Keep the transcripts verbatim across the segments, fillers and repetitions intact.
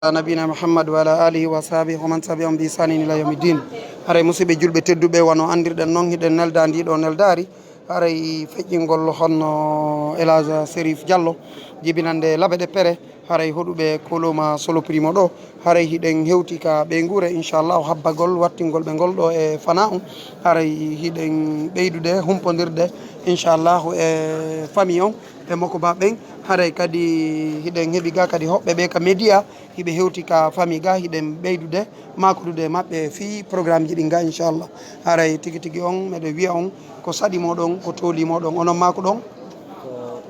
Nabina Muhammad wa ala alihi wa sahbihi wa man tabi'ahum bi ihsanin ila yawmiddin. Haray musidɓe julɓe tedduɓe, wano anndirɗen non, hiɗen nelda ndi ɗo neldaari. Haray feƴƴingol honno El Hadj Serif Diallo, jibinande Labe ɗe Pere. Haray hoɗuɓe koloma Solo Primo ɗo. Haray hiɗen hewti ka ɓeynguure, inchallahu, habbagol wattingol ɓe ngol ɗo e fana on. Haray hiɗen ɓeydude humpondirde, inchallahu, e famille on, e moko ba ɓen. Haray kadi hiɗen heɓi ga kadi hoɓɓe ɓe ka média, hiɓe hewti ka famille ga, hiɗen ɓeydude makodude e maɓɓe fii programme ji ɗin ga, inchallah. Haray tigi tigi on, meɗen wi'a on, ko saɗi moɗon, ko tooli moɗon, onon makoɗon. Ko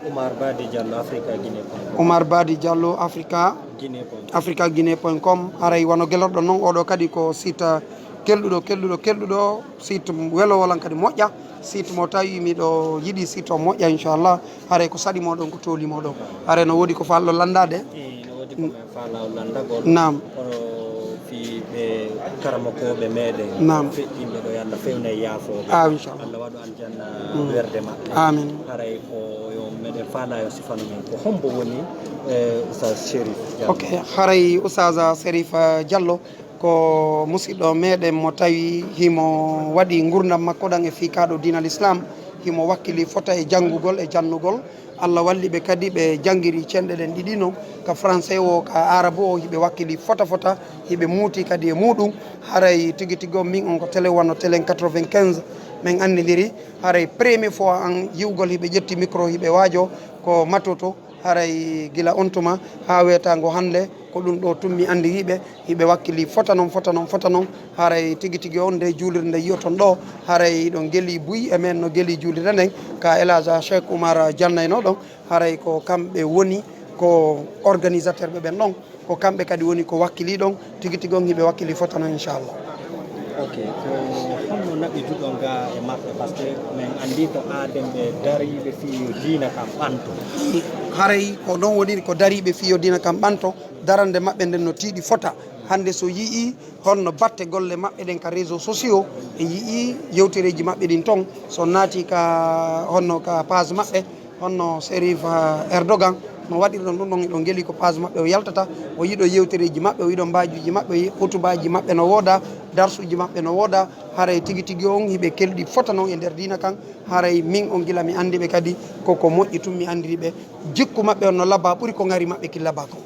Oumar Badi Diallo, Africa Guinée point com. Oumar Badi Diallo, Africa, Guinée point com. Africa Guinée point com. Haray wano gelorɗon non, oɗo kadi ko site kelɗuɗo, kelɗuɗo, kelɗuɗo, site welo wolan kadi moƴƴa, site mo tawi miɗo yiɗi site o moƴƴa, inchallah. Haray ko saɗi moɗon, ko tooli moɗon. Haray no woodi ko falɗo landaade? Eh, no woodi ko men faalaa o landagol. Naam. Kono fii ɓe karamokooɓe meɗen. Naam. Feƴƴinɓe ɗo, yo Allah fewnu e yaafooɓe. Ah, inchallah. Allah waɗu aljanna Mm. werde maɓɓe. Amin. Haray ko yo meɗen faalaa yo sifano men ko hombo woni, eh, Oustaz Chérif Diallo. Ok, haray Oustaz Chérif, eh, Diallo ko musiɗɗo meɗen mo tawi himo waɗi ngurdam makko ɗan e fii ka ɗo diina l'islam, himo wakkili fota e janngugol e jannugol. Allah walli ɓe kadi, ɓe janngiri cenɗe ɗen ɗiɗi non, ka français o, ka arabu o, hiɓe wakkili fota fota, hiɓe muuti kadi e muɗum. Haray tigi tigi on, min on ko télé wano télé quatre-vingt-quinze men anndindiri. Haray premier fois an yi'ugol hiɓe ƴetti micro, hiɓe waajo ko matoto. Haray gila on tuma haa weetaango hannde, ko ɗum ɗo tun mi anndiri ɓe. Hiɓe wakkili fota non, fota non, fota non. Haray tigi tigi on, nde juulirde nde yi'oton ɗo, haray ɗon geli buy e men no geli juulirde nden, ka El Hadj Cheikh Oumar jannayno ɗon. Haray ko kamɓe woni ko organisateur ɓe ɓen ɗon, ko kamɓe kadi woni ko wakkili ɗon. Tigi tigi on hiɓe wakkili fota non, inchallah. Ok, ko honno naɓiduɗon ga e maɓɓe? Parce que men anndi ko aaden ɓe dariiɓe fii yo diina kan ɓanto. Haray ko non woniri, ko dariiɓe fii yo diina kan ɓanto. Darande maɓɓe nden no tiiɗi fota. Hannde so yi'ii honno batte golle maɓɓe ɗen ka réseaux sociaux, en yi'ii yewtereeji maɓɓe ɗin ton. So naati ka honno ka page maɓɓe, honno Serif, eh, Erdogan, no waɗirɗon ɗum ɗon, eɗon geli ko page maɓɓe o yaltata, o yiɗo yewtereeji maɓɓe, o yiɗo mbaajuuji maɓɓe, o yi-, hutubaaji maɓɓe no wooda, darsuuji maɓɓe no wooda. Haray tigi tigi on hiɓe kelɗi fota non e nder diina kan. Haray min on gila mi anndi ɓe kadi ko ko moƴƴi tun mi anndiri ɓe. Jikku maɓɓe on no laba ɓuri ko ŋari maɓɓe kin laba kon.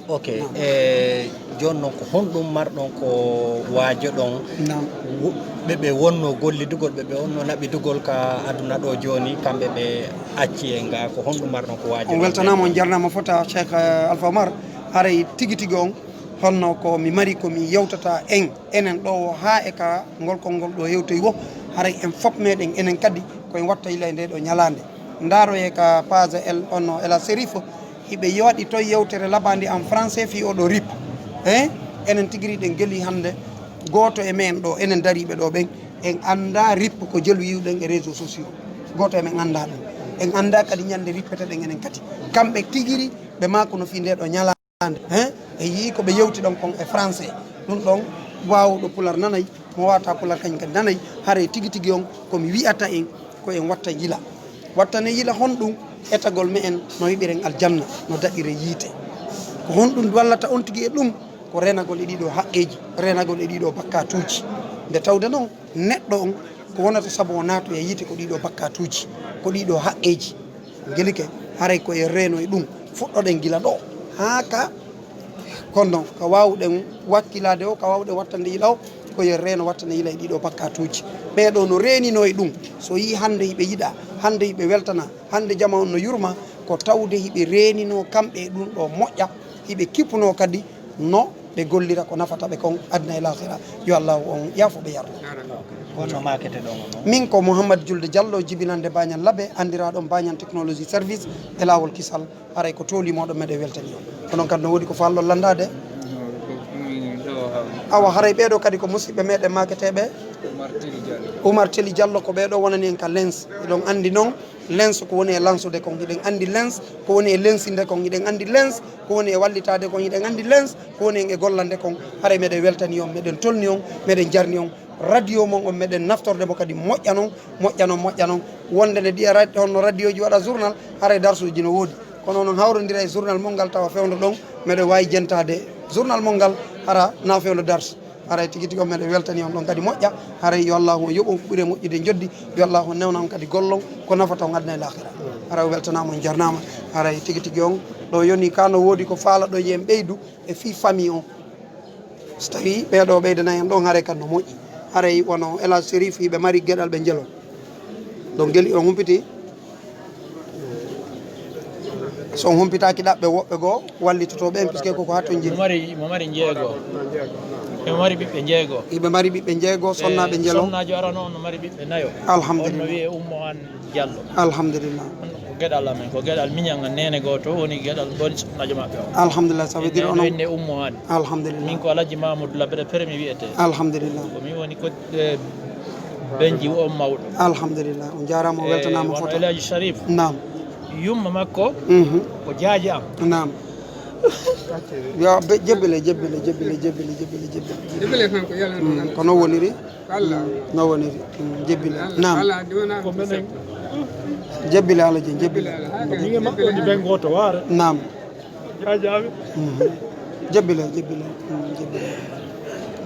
Ok, Naam. E jooni non ko honɗum marɗon ko waajoɗon Naam. wo-, ɓe ɓe wonno gollidugol, ɓe ɓe wonno naɓidugol ka aduna ɗo jooni, kamɓe ɓe acci e nga, ko honɗum marɗon ko waajoɗon? On weltanaama, on jarnaama fota, Cheikh, eh, Alpha Omar. Haray tigi tigi on, honno ko mi mari ko mi yewtata en, enen ɗo o haa e ka ngol konngol ɗo yewtoyi wo, haray en fof meɗen, enen kadi ko en watta yila e nde ɗo ñalaande. Ndaaroye ka page el, onno El Hadj Serif, hiɓe waɗi toon yewtere labaande en français fii oɗo rip. Hein? Enen tigi ri ɗen geli hannde, gooto e men ɗo, enen dariiɓe ɗo ɓen, en anndaa rip ko jelu yiwɗen e réseaux sociaux. Gooto e men anndaa ɗum. En anndaa kadi ñande rippeteɗen enen kadi. Kamɓe tigi ri ɓe maa kono fii nde ɗo ñalaande. Hein? En yii ko ɓe yewti ɗon kon e français. Ɗum ɗon waawuɗo pular nanay, mo waawata pular kañum kadi nanay. Haray tigi tigi on ko mi wi'ata en, ko en watta yila. Wattane yila honɗum? Etagol me'en no yiɓiren aljanna, no daɗiren yiite. Ko honɗum wallata on tigi e ɗum? Ko renagol e ɗiɗo haqqeeji, renagol e ɗiɗo bakkatuuji. Nde tawde non, neɗɗo on ko wonata sabu o naatoya yiite ko ɗiɗo bakkatuuji, ko ɗiɗo haqqeeji. Ngelike, haray ko e reeno e ɗum. Fuɗɗoɗen gila ɗo haa ka Kono noon, ka waawuɗen wakkilaade o, ka waawuɗen wattande yila o, ko yo reeno wattande yila e ɗiɗo bakkatuuji. Ɓee ɗoo no reeninoo e ɗum. So yii hannde hiɓe yiɗa, hannde hiɓe weltana, hannde jama on no yurma, ko tawde hiɓe reeninoo kamɓe e ɗum ɗo moƴƴa, hiɓe kippunoo kadi no ɓe gollira ko nafata ɓe kon aduna e laakira. Yo Allaahu on yaafo ɓe yarno. Honno maakete ɗon o noon? Min ko Mouhammad Julde Diallo, jibinande Bañan Labe, anndiraaɗo Bañan Technologie Service e laawol kisal. Haray ko tooli mooɗon meɗen weltani on. Onon kadi no woodi ko faalɗon lanndaade? Awa, haray ɓee ɗoo kadi ko musiɓɓe meɗen maaketeeɓe? Oumar Teli Diallo. Oumar Teli Diallo, ko ɓee ɗoo wonani en ka Lens. Eɗon anndi noon, Lens ko woni e lansude kon. Hiɗen anndi Lens ko woni e lensinde kon. Hiɗen anndi Lens ko woni e wallitaade kon. Hiɗen anndi Lens ko woni en e gollande kon. Haray meɗen weltani on, meɗen tolni on, meɗen jarni on. Radio mon on, meɗen naftorde mo kadi moƴƴa non, moƴƴa non, moƴƴa non. Wonde nde ɗiya ra-, honno radioji waɗa journal, haray darsuuji no woodi. Kono onon hawrondira e journal mon ngal tawa fewndo ɗon, meɗen waawi jentaade journal mon ngal, hara na fewndo dars. Haray tigi tigi on meɗen weltani on ɗon kadi moƴƴa. Haray yo Allahu on yoɓon ko ɓuri e moƴƴude joddi. Yo Allahu on newna on kadi gollon ko nafata on aduna e laakhira. Haray o weltanaama, on jarnaama. Haray tigi tigi on ɗo yoni ka no woodi ko faala ɗo yen ɓeydu e fii famille on. So tawii ɓee ɗoo ɓeydana en ɗon, haray kan no moƴƴi. Haray wano El Hadj Serif, hiɓe mari geɗal ɓe njelo. Donc geli on humpiti. So on humpitaaki ɗaɓɓe woɓɓe goo wallitoto ɓeen, puisque koko hatton jeli. Mo mari, mo mari jeego. Ɓe mari ɓiɓɓe jeego. Hiɓe mari ɓiɓɓe jeego, sonnaaɓe njelo. Sonnaajo arano on no mari ɓiɓɓe nayo. Alhamdulillah. On no wi'e Ummo Aan Jallo. Alhamdulillah. Ko geɗal amen, ko geɗal miñan an neene gooto woni geɗal, woni sonnaajo maɓɓe on. Alhamdulillah, ça veut dire onon. Inde Ummo Aan. Alhamdulillah. Min ko Alhaji Mamoudou Labere Permi wiyete. Alhamdulillah. Ko min woni ko, eh, benji on mawɗo. Alhamdulillah. On jaaraama, o weltanaama foto. Wano El Hadji Sharif. Naam. Yumma makko, mhm, ko jaaji am. Naam. Yo, be-, jebbile, jebbile, jebbile, jebbile, jebbile, jebbile. Jebbile tan ko yalano. Mm, ko non woniri. Walla. Mm, non woniri. Mm, jebbile. Naam. Walla, ɗum wona ko menen. Jebbile Alla Dieng, jebbile. Jebbile Alla. Min e maɓɓe woni ben gooto waare. Naam. Jaaji amin. Mhm. Jebbile, jebbile. Mm, jebbile.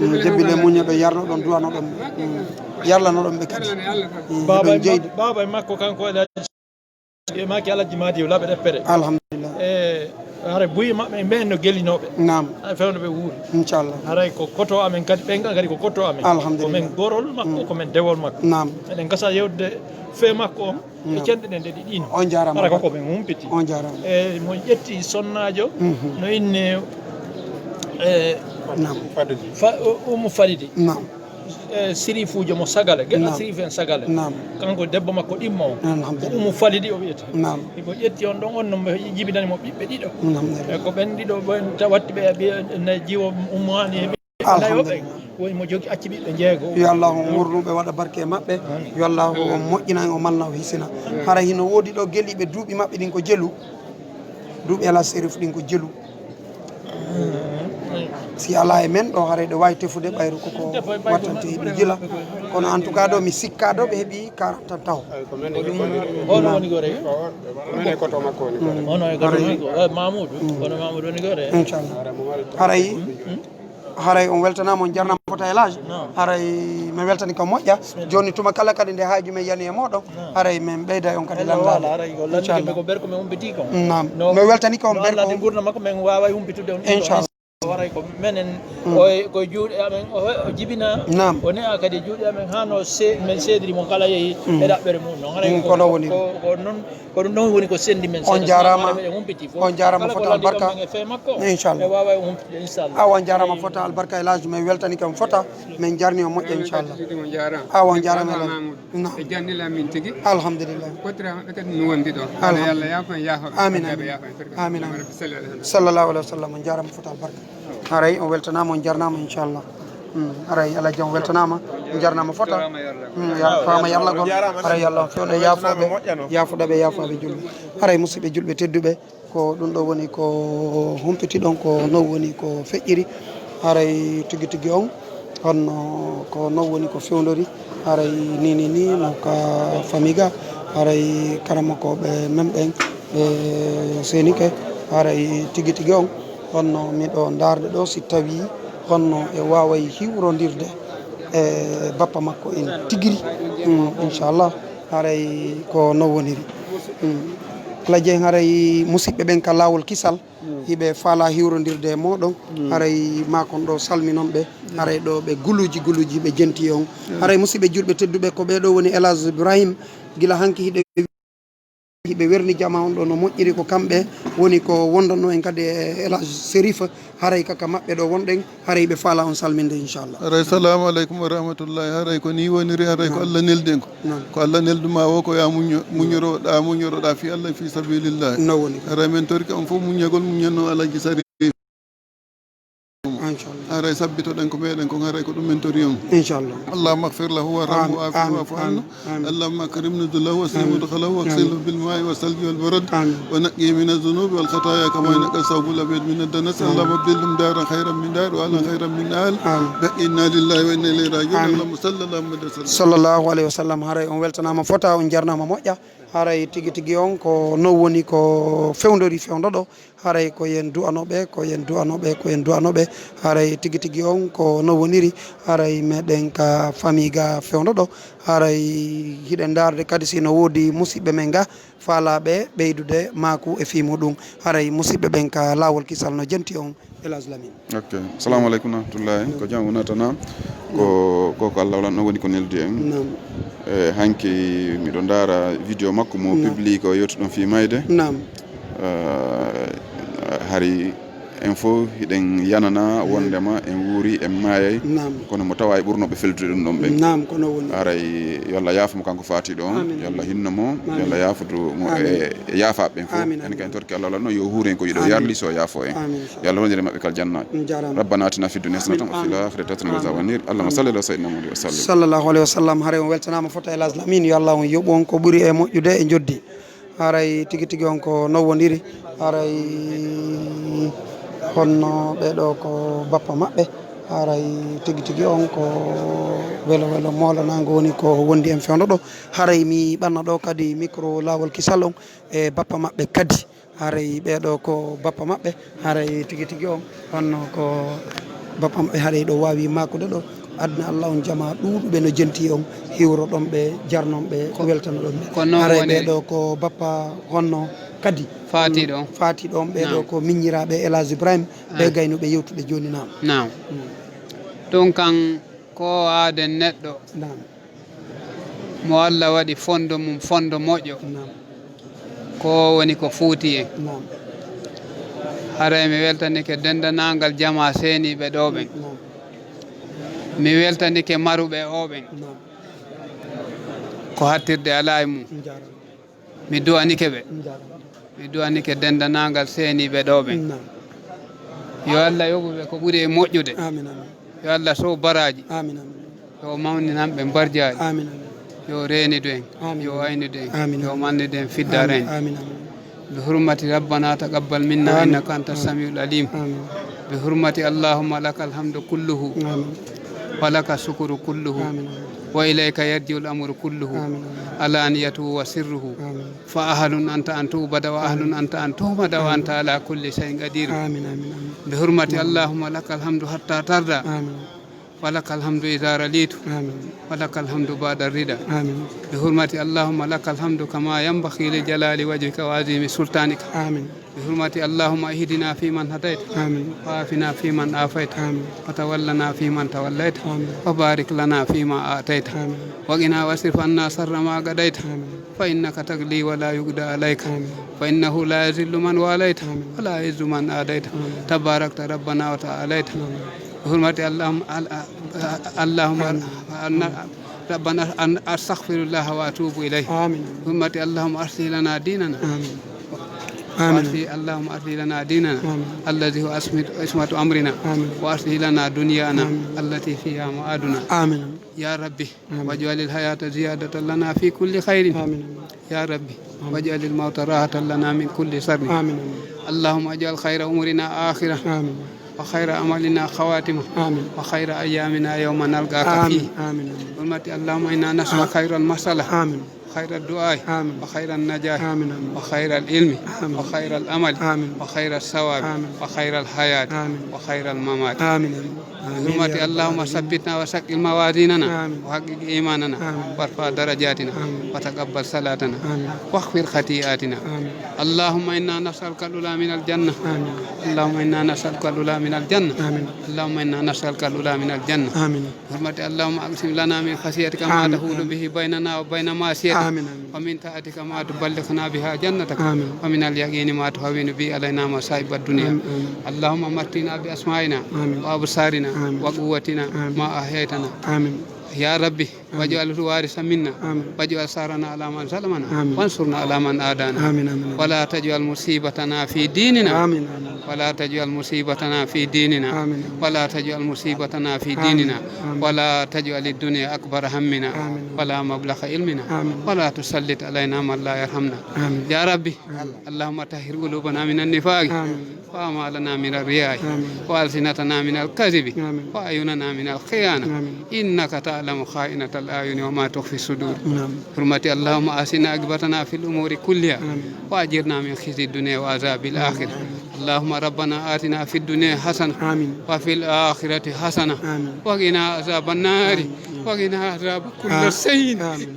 Mm, jebbile, muññoɗon, yarnoɗon, duwanoɗon. Mm, yarlanoɗon ɓe kadi. Mm, baaba e ma-, jeydi. Baaba e makko kanko e e maaki Alhaji Madi o Laɓe Ɗeppere. Alhamdulillah. E haray buy maɓɓe e ɓen no gelinooɓe. Naam. Hay fewndo ɓe wuuri. Inchallah. Haray ko koto amen kadi, ɓen kadi ko koto amen. Alhamdulillah. Ko men gorol makko, mm, ko men dewol makko. Naam. Eɗen gasa yewde fee makko on, e, naam, cenɗe ɗen ɗe ɗiɗi no. On jaaraama. Haray ko ko men humpiti. On jaaraama. E mo ƴetti sonnaajo, mhm, no inne, e, naam, fa-, o-, Umu Falidi. Naam. E, sirifuujo mo Sagale, geɗal, naam, sirif en Sagale. Naam. Kanko debbo makko ɗimmo on. Alhamdulillah. Ko Umu Falidi o wiyete. Naam. Iko ƴetti on ɗon, on no mo jibinani mo ɓiɓɓe ɗiɗo. Alhamdulillah. E ko ɓen ɗiɗo ɓen ta-, watti ɓe, ɓe, ne jiwo Ummu Haani e ɓiɓɓe nayo ɓe. Alhamdulillah. Woni mo jogi acci ɓiɓɓe jeego. Yo Allah on wurnu ɓe, waɗa barke e maɓɓe. Amin. Yo Allah on moƴƴina, o malna, o hisina. Amin. Hara hino woodi ɗo geliiɓe duuɓi maɓɓe ɗin ko jelu. Duuɓi El Hadj Serif ɗin ko jelu. Si alaa e men ɗo, haray ɗo waawi tefude ɓayru koko wattante hiɓe jila. Kono en tout cas ɗo, mi sikkaa ɗo ɓe heɓi quarante ans taw. Ko ɗum, hono woni gore? Ko menen koto makko woni gore. Mm. Hono e koto makko. Eh, Mamoudou. Mm. Kono Mamoudou woni gore. Inchallah. Haray, mm, haray on weltanaama, on jarnaama fota e laaji. Naam. Haray mi weltani ko moƴƴa. Bismillah. Jooni tuma kala kadi nde haaju men yani e mooɗon, naam, haray men ɓeyda on kadi lanndaade. Haray ko lanndike. Inchallah. Men ko berko men umpiti kon. Naam. No, mi weltani ko on no berko. Allah ngurndan makko men waaway umpitude on ɗum ɗo. Inchallah. Waray ko menen, mm, o e, ko e juuɗe amen, o, o jibina, naam, o ne'a kadi e juuɗe amen, haa no se-, men seediri mo kala yehi, mm, e ɗaɓɓere mum. Non haray, mm, ko, ko non woni. Ko, ko non, ko ɗum ɗon woni ko sendi men. On seeɗa, jaaraama. Seeɗa, seeɗa, seeɗa, humpiti fof. On jaaraama. Kala ko fota lanndi ɗon albarka. Men e fee makko, inchallah. Inchallah. E waaway humpude, inchallah. Awa on jaaraama fota albarka e laaji, men weltani kam fota, men jarni on moƴƴa, inchallah. Awa on jaaraama. Naam. Ɓe jannila min tigi. Alhamdulillah. Kottira maɓɓe kadi mi wondi ɗo. Alhamdulillah. Yo Allah yaafo en, yaafo ɓe. Amin, amin. Yaafo en. Amin, amin. Rabbi salli ala Muhammad. Sallallahu alaihi wasallam. On jaaraama fota albarka. Haray on weltanaama, on jarnaama, inchallah. Mm, haray Allah jam weltanaama, on jarnaama fota. Mm, ya faama yalla gol. Haray Allah on fewndo yaafooɓe, yaafuɗa ɓe, yaafaaɓe julɓe. Haray musidɓe julɓe tedduɓe, ko ɗum ɗo woni ko humpiti ɗon, ko non woni ko feƴƴiri. Haray tigi tigi on, honno ko non woni ko fewndori. Haray ni, ni, ni, no ka famiga, haray karamokooɓe men ɓen, ɓe seenike. Haray tigi tigi on, honno miɗo ndaarde ɗo, si tawii honno e waaway hiwrondirde e bappa makko en tigiri. Mm, inchallah, haray ko non woniri. Mm. Kala jeyi, haray musidɓe ɓen ka laawol kisal, mm, hiɓe faala hiwrondirde e mooɗon, mm, haray maa kon ɗo salminon ɓe, mm, haray ɗo ɓe guluuji guluuji ɓe jenti on. Mm. Haray musidɓe julɓe tedduɓe, ko ɓee ɗo woni El Hadj Ibrahim, gila hanki hiɗe, hiɓe werni jama on ɗo no moƴƴiri, ko kamɓe woni ko wondonno en kadi e El Hadj Serif, haray kaka maɓɓe ɗo wonɗen, haray ɓe faala on salminde, inchallah. Haray, salamu aleykum wa rahmatullahi. Haray ko ni woniri, haray ko, naam, Allah neldi en ko. Naam. Ko Allah nelduma o, ko ya muño-, muñoroɗa, muñoroɗa fi Allah, fi sabilillah. No woni. Haray men torike on fof muññagol, muññanno Alhaji Sari. Inchallah. Haray sabbitoɗen ko meɗen kon, haray ko ɗum men tori on. Inchallah. Allahumma ighfir lahu warhamhu, amin, wa'afu anhu, amin, amin. اللهم أكرم نزله وسع، آمين، مدخله واغسله، آمين، بالماء والثلج والبرد، آمين، ونقه من الذنوب والخطايا كما، آمين، ينقى الثوب الأبيض من الدنس. آمين. اللهم أبدل لهم دارا خيرا من دار وأهلا، آمين، خيرا من أهل. آمين. إنا لله وإنا إليه راجعون. آمين. اللهم صل على محمد وسلم. Sallallahu alayhi wa sallam. Haray on weltanaama fota, on jarnaama moƴƴa. Haray tigi tigi on ko non woni ko fewndori fewndo ɗo. Haray ko yen du'ano ɓe, ko yen du'ano ɓe, ko yen du'ano ɓe. Haray tigi tigi on ko non woniri. Haray meɗen ka famille ga fewndo ɗo. Haray hiɗen ndaarde kadi si no woodi musiɓɓe men ga faalaaɓe ɓeydude maaku e fii muɗum. Haray musiɓɓe ɓen ka laawol kisal no jenti on. Elhadj Lamine. Ok. Assalamu aleykum warahmatullahi. Ko jam wonata na? Ko, ko, ko Allah wala no woni ko neldi en. Naam. E, hanki miɗo ndaara vidéo makko mo Naam. Public o yewtuɗon fii mayde. Naam. Eh, hari en fof hiɗen yanana wondema en wuuri, en maayay. Naam. Kono mo tawa e ɓurnoɓe feltude ɗum ɗon ɓen. Naam, kono woni. Haray yo Allah yaafo mo kanko faatiɗo on. Amin. Yo Allah hinno mo. Amin. Yo Allah yaafoto mo Amin. E, e yaafaaɓe ɓen fof. Amin, En amin. Kan torki Allah wala no yo huur en ko yiɗo Amin. Yarli so yaafo en. Amin. Yo Allah wonire maɓɓe kal janna. Jarama. Rabbana atina fid dunya hasanatan wa fil akhirati hasanatan wa qina adhaban nar. Allahumma salli ala sayyidina Muhammad wa sallim. Sallallahu alaihi wa sallam. Haray on weltanaama fota Elhadj Lamine, yo Allah on yoɓu on ko ɓuri e moƴƴude e joddi. Haray tigi tigi on ko non woniri. Haray honno ɓeɗo ko bappa maɓɓe. Haray tigi tigi on ko welo welo moolanaango woni ko wondi en fewndo ɗo. Haray mi ɓanna ɗo kadi micro laawol kisal on e bappa maɓɓe kadi. Haray ɓeɗo ko bappa maɓɓe. Haray tigi tigi on honno ko bappa maɓɓe. Haray ɗo waawi maakude ɗo. Aduna Allah on jama ɗuuɗuɓe no jenti on, hiwroɗon ɓe, jarnon ɓe, Ko, weltanoɗon ɓe. Ko non Haray woni. Ɓeɗo ko bappa honno kadi. Faatiɗo on. Faatiɗo on, ɓeɗo Naam. Ko miññiraaɓe Elhadj Ibrahim, ɓe Ah. Gaynuɓe yewtude jooni naam. Naam. Mm. Ɗum kan ko aaden neɗɗo. Naam. Mo Allah waɗi fondo mum, fondo moƴƴo. Naam. Ko woni ko fuuti en. Naam. Haray mi weltanike dendanangal jama seeniiɓe ɗo ɓen. Naam. Mi weltanike maruɓe o ɓen. Naam. Ko hattirde alaa e mum. Jarama. Mi du'anike ɓe. Jarama. Mi du'anike dendanangal seeniiɓe ɗo ɓen. Naam. Yo Allah yoɓu ɓe ko ɓuri e moƴƴude. Amin, amin. Yo Allah sow baraaji. Amin, amin. Yo mawninan ɓe mbarjaari. Amin, amin. Yo reenidu en. Amin. Yo aynidu en. Amin, Yo amin. Mawnidu en fiddaare en. Amin, amin. بحرمة ربنا تقبل منا آمين. إنك أنت السميع العليم. آمين. بحرمة اللهم لك الحمد كله. آمين. ولك الشكر كله. آمين. وإليك يرجع الأمر كله. آمين. علانيته وسره. آمين. فأهل أنت أن تعبد وأهل آمين. أنت أن تحمد وأنت آمين. على كل شيء قدير. آمين، آمين، آمين. بحرمة آمين. اللهم لك الحمد حتى ترضى. آمين. ولك الحمد إذا رضيت. آمين. ولك الحمد بعد الرضا. آمين. بحرمة اللهم لك الحمد كما ينبغي لجلال وجهك وعظيم سلطانك. آمين. بحرمة اللهم اهدنا فيمن هديت. آمين. وعافنا فيمن عافيت. آمين. وتولنا فيمن توليت. آمين. وبارك لنا فيما أعطيت. آمين. وقنا واصرف عنا شر ما قضيت. آمين. فإنك تقضي ولا يقضى عليك. آمين. فإنه لا يذل من واليت. آمين. ولا يعز من عاديت. آمين. تباركت ربنا وتعاليت. آمين. بحرمة اللهم، ال-، اللهم آمين. أن، ربنا أن أستغفر الله وأتوب إليه. آمين. بحرمة اللهم أصلح لنا ديننا. آمين. آمين. وأصلح، اللهم أصلح لنا ديننا. آمين. الذي هو عصمة، عصمة أمرنا. آمين. وأصلح لنا دنيانا. آمين. التي فيها معادنا. آمين. يا ربي، آمين. واجعل الحياة زيادة لنا في كل خير. آمين. يا ربي، آمين. واجعل الموت راحة لنا من كل شر. آمين. اللهم اجعل خير أمورنا آخرة. آمين. وخير أعمالنا خواتمة. آمين. وخير أيامنا يوم نلقاك آمين. فيه. آمين. آمين. بحرمة اللهم إنا نسألك آمين. خير المسألة. آمين. وخير الدعاء. آمين. وخير النجاح. آمين. وخير العلم. آمين. وخير الأمل. آمين. وخير الثواب. آمين. وخير الحياة. آمين. وخير الممات. آمين. آمين يا رب العالمين. بحرمة اللهم ثبتنا وثقل موازيننا. آمين. وحقق إيماننا. آمين. وارفع درجاتنا. آمين. وتقبل صلاتنا. آمين. واغفر خطيئاتنا. آمين. اللهم إنا نسألك الأولى من الجنة. آمين. اللهم إنا نسألك الأولى من الجنة. آمين. اللهم إنا نسألك الأولى من الجنة. آمين. بحرمة اللهم أقسم لنا من خشيتك ما آمين. تحول آمين. به بيننا وبين معصيتك. آمين. آمين. ومن طاعتك ما تبلغنا بها جنتك. آمين. ومن اليقين ما تهون به علينا مصائب الدنيا. آمين. آمين. اللهم متعنا بأسماعنا آمين. وأبصارنا آمين. وقوتنا آمين. ما أحييتنا. آمين. يا ربي، آمين. واجعله الوارث منا. آمين. واجعل ثأرنا على من ظلمنا. آمين. وانصرنا على من عادانا. آمين، آمين، آمين. ولا تجعل مصيبتنا في ديننا. آمين، آمين. ولا تجعل مصيبتنا في ديننا. آمين. ولا تجعل مصيبتنا في آمين. ديننا. آمين. ولا تجعل الدنيا أكبر همنا. آمين. ولا مبلغ علمنا. آمين. ولا تسلط علينا من لا يرحمنا. آمين. يا ربي، آمين. اللهم طهر قلوبنا من النفاق. آمين. وأعمالنا من الرياء. آمين. وألسنتنا من الكذب. آمين. وأعيننا من الخيانة. آمين. إنك يعلم خائنة الأعين وما تخفي الصدور. نعم. حرمة اللهم أحسن عاقبتنا في الأمور كلها. آمين. وأجرنا من خزي الدنيا وعذاب الآخرة. آمين. اللهم ربنا آتنا في الدنيا حسنة. آمين. وفي الآخرة حسنة. آمين. وقنا عذاب النار. آمين. وقنا عذاب كل آه. شيء. آمين.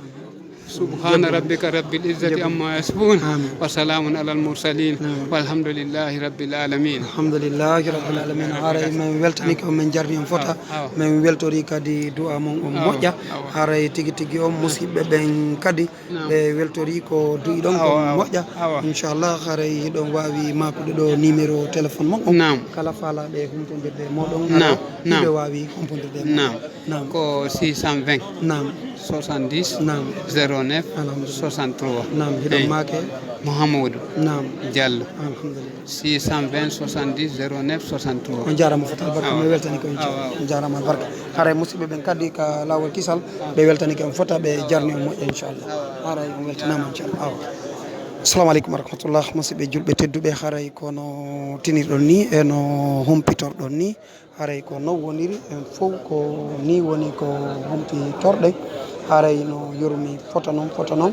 سبحان ربك رب العزة عما يصفون. آمين. وسلام على المرسلين. آمين. والحمد لله رب العالمين. Alhamdulillahi rabbil alamin. Haray min weltani ko min jarni on fota. Awa, awa. Min weltori kadi du'a mon on moƴƴa. Awa. Haray tigi tigi on musidɓe ɓen kadi ɓe weltori ko du'i ɗon ko moƴƴa. Awa. Inchallah haray hiɗon wawi makude ɗo numéro téléphone mon on. Naam. Kala falaɓe humpondirde e moɗon. Naam. Hiɓe wawi humpondirde e moɗon. Naam. Naam. Ko six cent vingt. Naam. Soixante-dix. Naam. Zéro neuf. Alhamdulillah. Soixante-trois. Naam, hiɗon make. Mouhamadou. Naam. Diallo. Alhamdulillah. Six cent vingt, soixante-dix, zéro neuf, soixante-trois. On jarama fota albarka. Awa. Mi weltani ko inchallah. Awa, awa. On jarama albarka. Haray musidɓe ɓen kadi ka lawol kisal ɓe weltani ko on fota ɓe jarni on moƴƴa inchallah. Haray on weltanama inchallah. Awa. Assalamu aleykum wa rahmatullah. Musidɓe julɓe tedduɓe, haray kono tinirɗon ni e no humpitorɗon ni. Haray ko non woniri en fow ko ni woni ko humpitorɗen. Haray no yurmi fota non fota non.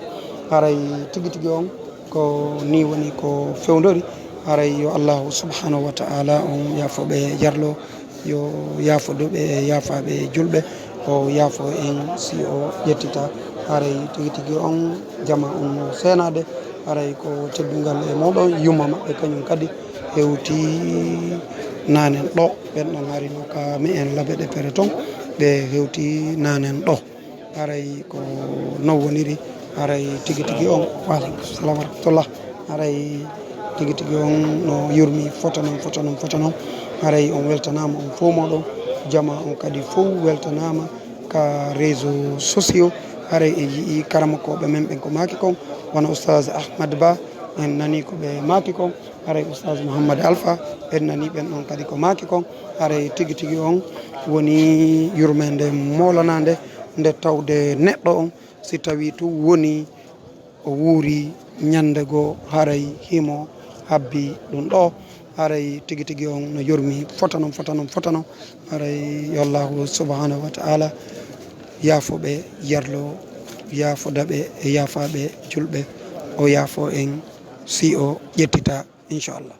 Haray tigi tigi on ko ni woni ko fewndori. Haray yo Allahu subhanahu wa ta'ala on yaafo ɓe yarlo, yo yaafo duɓe e yaafaɓe julɓe, o yaafo en si o ƴettita. Haray tigi tigi on jama on no seenade. Haray ko teddungal e moɗon yumma maɓɓe kañum kadi hewti nanen ɗo. Ɓen ɗon hari no ka mi en labe ɗe pere ton ɓe hewti nanen ɗo. Haray ko non woniri. Haray tigi tigi on. Waaleykum salam wa rahmatullah. Haray tigi tigi on no yurmi fota non fota non fota non. Haray on weltanama on fow moɗon, jama on kadi fow weltanama ka réseau sociaux. Haray e yi'i karamokoɓe men ɓen ko maki kon, wano oustaz Ahmad Ba, en nani ko ɓe maki kon. Haray oustaz Mouhammad Alpha, en nani ɓen ɗon kadi ko maki kon. Haray tigi tigi on woni yurmende molanande nde tawde neɗɗo on si tawi tun woni o wuuri ñande goo, haray himo habbi ɗum ɗo. Haray tigi tigi on no yurmi fota non fota non fota non. Haray yo Allahu subhanahu wa ta'ala yaafo ɓe, yarlo yaafoda ɓe e yaafaɓe julɓe, o yaafo en si o ƴettita inchallah.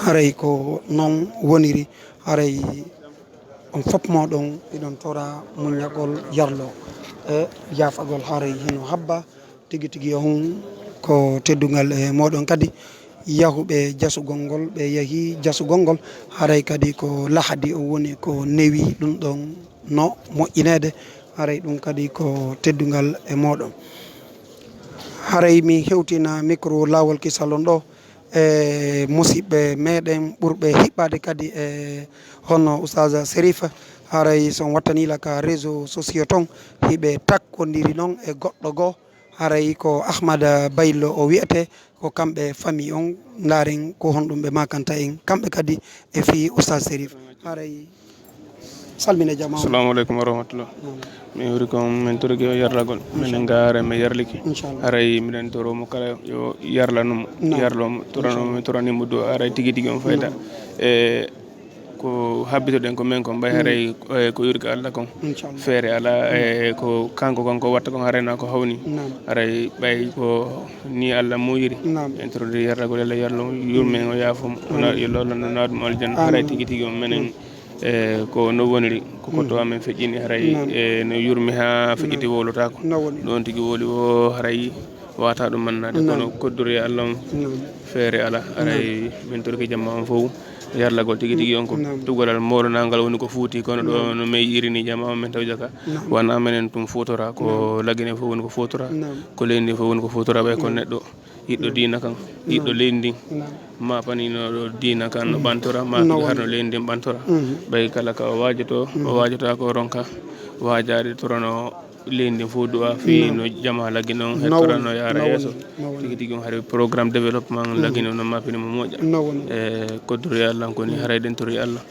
Haray ko non woniri. Haray on fop moɗon hiɗon tora muññagol yarlo e yaafagol. Haray hino habba tigi tigi on ko teddungal e moɗon kadi yahuɓe jasugol ngol, ɓe yahi jasugol ngol. Haray kadi ko lahadi o woni ko newi ɗum ɗon no moƴƴineede. Haray ɗum kadi ko teddungal e moɗon. Haray mi hewtina micro Laawol Kisal on ɗo e musiɓɓe meɗen ɓurɓe hiɓɓade kadi e hono Oustaz Serif. Haray so on wattani la ka réseau sociaux ton hiɓe takkondiri non e goɗɗo goo. Haray ko Ahmada Baylo o wiyete, ko kamɓe famille on, ndaaren ko honɗum ɓe makanta en kamɓe kadi e fii Oustaz Serif. Haray salmine jama on. Assalamu aleykum wa rahmatullah. Naam. Mi huri ko min torike o yarlagol. Minen ngaare mi yarliki. Inchallah. Haray miɗen toro mo kala yo yarlanu mo. Naam. Yarlo mo, torano mo, torani mo du'a. Haray tigi tigi on fayda. Naam. E ko habbitoɗen ko men kon, ɓay haray, eh, ko yurki Allah kon. Inchallah. Feere ala, eh, ko kanko kon ko watta kon, haray na ko hawni. Naam. Haray ɓay ko ni Allah muyiri. Naam. En torodi yarlagol Allah yarlo yurme o yaafo mo. Amin. Yo lollo no naɗum aljanna. Haray tigi tigi on menen, eh, ko no woniri, ko kotto amen feƴƴini haray, eh, no yurmi ha feƴƴiti wowlotako. No woni. Ɗon tigi wowli o haray wata ɗum mannade, kono kodduri e Allah on feere ala. Haray min torki jamma on fof yarlagol tigi tigi on ko tugolal moɗonangal woni ko fuuti, kono ɗo no meyi irini jamma on min tawja ka. Wona menen tum fuutora, ko lagine fof woni ko fuutora, ko leydi fof woni ko fuutora, ɓay ko neɗɗo yiɗɗo diina kan, yiɗɗo leydi ndin, ma paninoɗo diina kan no ɓantora, ma harno leydi ndin ɓantora. Ɓay kala ka o waajoto, o waajota ko ronka waajaade torano leydi ndin fof du'a fii no jama lagino on hettora no yaara yeeso. Tigi tigi on hari programme développement lagino no mapini mo moƴƴa. E koddori Allah ko ni haray ɗen tori Allah.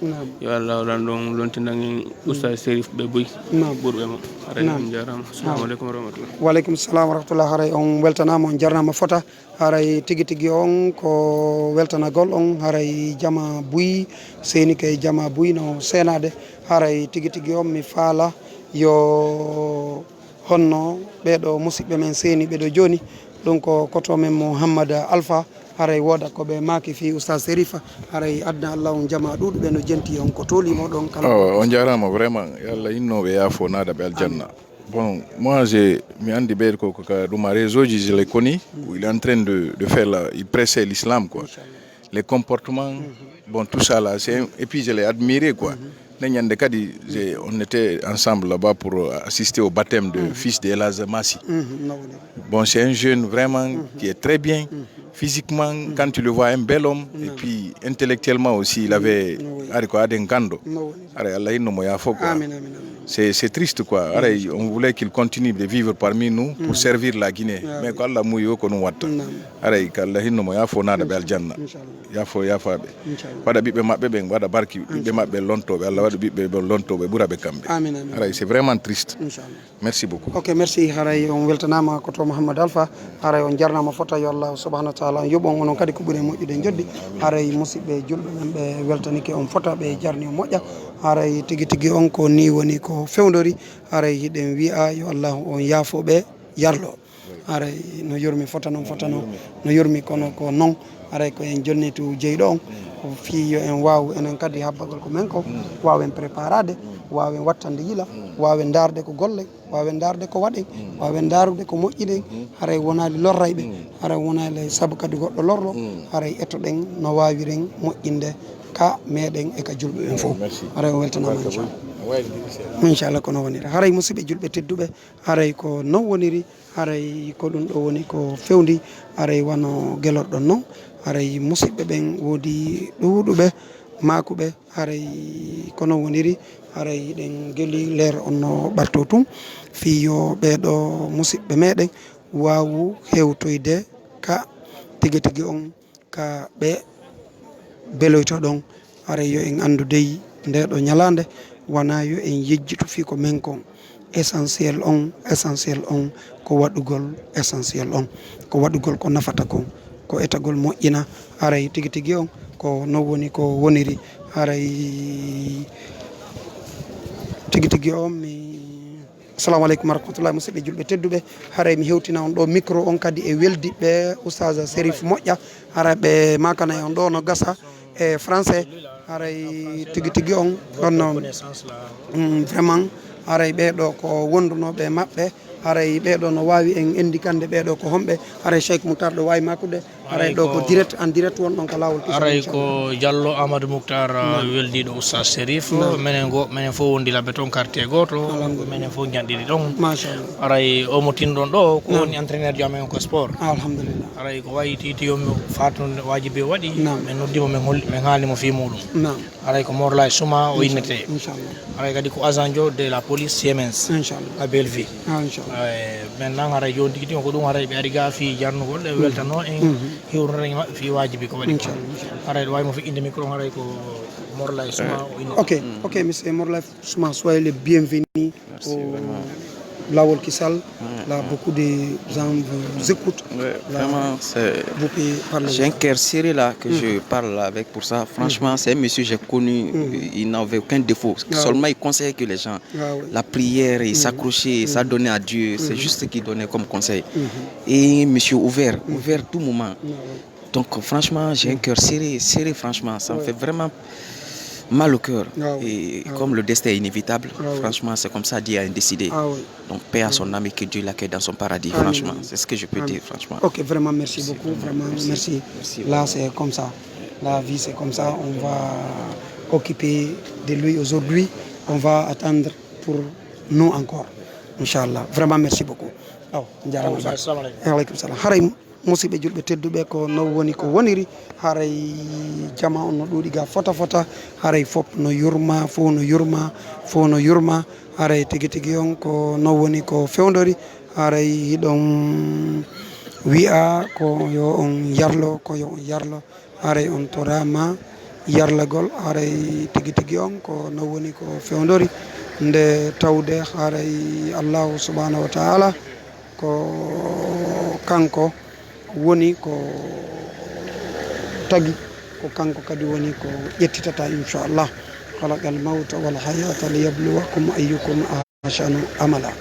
Yo Allah lan ɗon lontinan en Oustaz Serif ɓe buy ɓurɓe mo. Haray on jarama. Assalamu aleykum wa rahmatullah. Wa aleykum salam wa rahmatullah. Haray on weltanama, on jarnama fota. Haray tigi tigi on ko weltanagol on. Haray jama buy seni kay jama buy no senade. Haray tigi tigi on mi faala yo honno ɓeɗo musiɓɓe men seni ɓeɗo joni. Ɗum ko koto men Mouhammad Alpha. Haray woda ko ɓe maaki fii Oustaz Serifa. Haray adna Allah on jama ɗuɗuɓe no jenti on ko tolimo ɗon kala. Oh, on jarama vraiment. Yo Allah innoɓe yaafo naada ɓe aljanna. Bon, moi, je, mi andi ɓeyde ko, ko ka ɗum a réseau ji, je les connais, où il est en train de, de faire là, il prêchait l'islam, quoi. Les comportements, bon, tout ça là, c'est, et puis je l'ai admiré, quoi. Ne ñande kadi, j'ai- on était ensemble là-bas pour euh, assister au baptême de fils de Elhadj Massi. Bon, c'est un jeune vraiment qui est très bien. Physiquement, quand tu le vois, un bel homme, et puis intellectuellement aussi, il avait, ari ko aden gando. Aray Allah inno mo yaafo quoi. Amin, amin, amin. C'est, c'est triste quoi. Aray, on voulait qu'il continue de vivre parmi nous pour servir la Guinée. Mais ko Allah muyo ko ɗum watta. Aray ko Allah hinno mo yaafo naada ɓe aljanna. Yaafo yaafaɓe. Waɗa ɓiɓɓe maɓɓe ɓen waɗa barki, ɓiɓɓe maɓɓe lontoɓe, Allah waɗa ɓiɓɓe ɓe lontoɓe ɓura ɓe kamɓe. Amin, amin. Aray c'est vraiment triste. Merci beaucoup. Ok, merci. Haray on weltanama ko to Mouhammad Alpha. Haray on jarnama fota, yo Allah subhanahu wa taala on yoɓon onon kadi ko ɓuri moƴƴude joddi. Haray musiɓɓe julɓe men ɓe weltanike on fota, ɓe jarni on moƴƴa. Haray tigi tigi on ko ni woni ko fewndori. Haray hiɗen wi'a yo Allah on yaafo ɓe yarlo. Haray no yurmi fota non fota non, no yurmi kono ko non. Haray ko en jonni tu jeyɗo on, ko fii yo en waawu enen kadi habbagol ko men ko, waawen préparade, waawen wattande yila, waawen ndaarde ko golle, waawen ndaarde ko waɗen, waawen ndaarude ko moƴƴiɗen. Haray wonaali lorrayɓe, haray wonaali sabu kadi goɗɗo lorro. Haray ettoɗen no waawiren moƴƴinde ka meɗen e ka julɓe ɓen fof. Haray o weltanama, inchallah. Inchallah ko non woniri. Haray musiɓɓe julɓe tedduɓe, haray ko non woniri. Haray ko ɗum ɗo woni ko fewndi. Haray wano gelorɗon non, haray musiɓɓe ɓen woodi ɗuuɗuɓe maakuɓe. Haray ko non woniri. Haray hiɗen geli leer on no ɓarto tun fii yo ɓeeɗo musiɓɓe meɗen waawu hewtoyde ka tigi tigi on ka ɓe beloytoɗon. Haray yo en anndu dey ndeeɗo ñalaande wonaa yo en yejjitu fii ko men kon. Essentiel on, essentiel on ko waɗugol, essentiel on ko waɗugol ko nafata kon, ko etagol moƴƴina. Haray tigi tigi on ko non woni ko woniri. Haray tigi tigi on mi Assalamu aleykum warahmatullahi, musiɓɓe julɓe tedduɓe. Haray mi hewtina on ɗo micro on kadi e weldiɓɓe Oustaz Serif Moƴƴa. Haray ɓe makana e on ɗo no gasa e français. Haray tigi tigi on ɗon no, mm, vraiment, haray ɓeeɗo ko wondunoɓe maɓɓe. Haray ɓeeɗo no waawi en enndi kande ɓeeɗo ko homɓe. Haray Cheikh Moutar ɗo waawi makude. Haray ɗo ko direct, en direct wonɗon ka laawol kisal, aray inchallah. Ko Diallo Amadou Moutar, weldiiɗo Oustaz Serif. Menen go, menen fof wondi labbe toon quartier gooto. Alhamdulillah. Menen fof njanɗiri ɗon. Machallah. Aray o mo tinɗon ɗo, ko woni entraîneur jo amen ko sport. Alhamdulillah. Aray ko wayi titi yo mi faatude waajibi o waɗi. Naam. Men noddi mo, men holli, men haali mo fii muɗum. Naam. Aray ko Morlay Suma o innete. Inchallah. Aray kadi ko agent jo de la police Siemens. Inchallah. À Bellevue. Ah, inchallah. Ay, maintenant haray jooni tigi tigi ko ɗum haray ɓe ari ga fii jarnugol, ɓe weltano en hiwrondere e maɓɓe fii waajibi ko waɗi ko. Inchallah, inchallah. Haray ɗo wawi mo feƴƴinde micro, haray ko Morlay Suma o innete. Ok, ok, monsieur Morlay Suma, soyez le bienvenu au Lawol Kisal. Là, beaucoup de gens vous écoutent. Ouais, là, vraiment, c'est, vous pouvez parler. J'ai un cœur serré là que je parle avec pour ça. Franchement, c'est un monsieur que j'ai connu. Il n'avait aucun défaut. Ah, seulement, oui. Il conseillait que les gens, ah, oui, la prière, il s'accrochait, il s'adonnait à Dieu. C'est juste ce qu'il donnait comme conseil. Et un monsieur ouvert, ouvert tout moment. Ah, oui. Donc, franchement, j'ai un cœur serré, serré, franchement. Ça me fait vraiment mal au cœur. Ah oui. Et comme le destin est inévitable, franchement, c'est comme ça, Dieu a décidé. Ah oui. Donc, paix à son âme et que Dieu l'accueille dans son paradis, franchement. C'est ce que je peux dire, franchement. Ok, vraiment, merci beaucoup. Vraiment, merci. Là, c'est comme ça. La vie, c'est comme ça. On va occuper de lui aujourd'hui. On va attendre pour nous encore. Inchallah. Vraiment, merci beaucoup. Oh, jarama. Assalamu aleykum. Wa aleykum salam. Haray Musidɓe julɓe tedduɓe, ko non woni ko woniri. Haray jama on no ɗuuɗi ga fota fota. Haray fop no yurma, fof no yurma, fof no yurma. Haray tigi tigi on ko non woni ko fewndori. Haray hiɗon wi'a ko yo on yarlo, ko yo on yarlo. Haray on torama yarlagol. Haray tigi tigi on ko non woni ko fewndori. Nde tawde haray Allahu subhanahu wa ta'ala ko kanko woni ko tagi, ko kanko kadi woni ko ƴettitata, inchallah. Khalaqal mawta wal hayata liyabluwakum ayyukum ahsanu amala.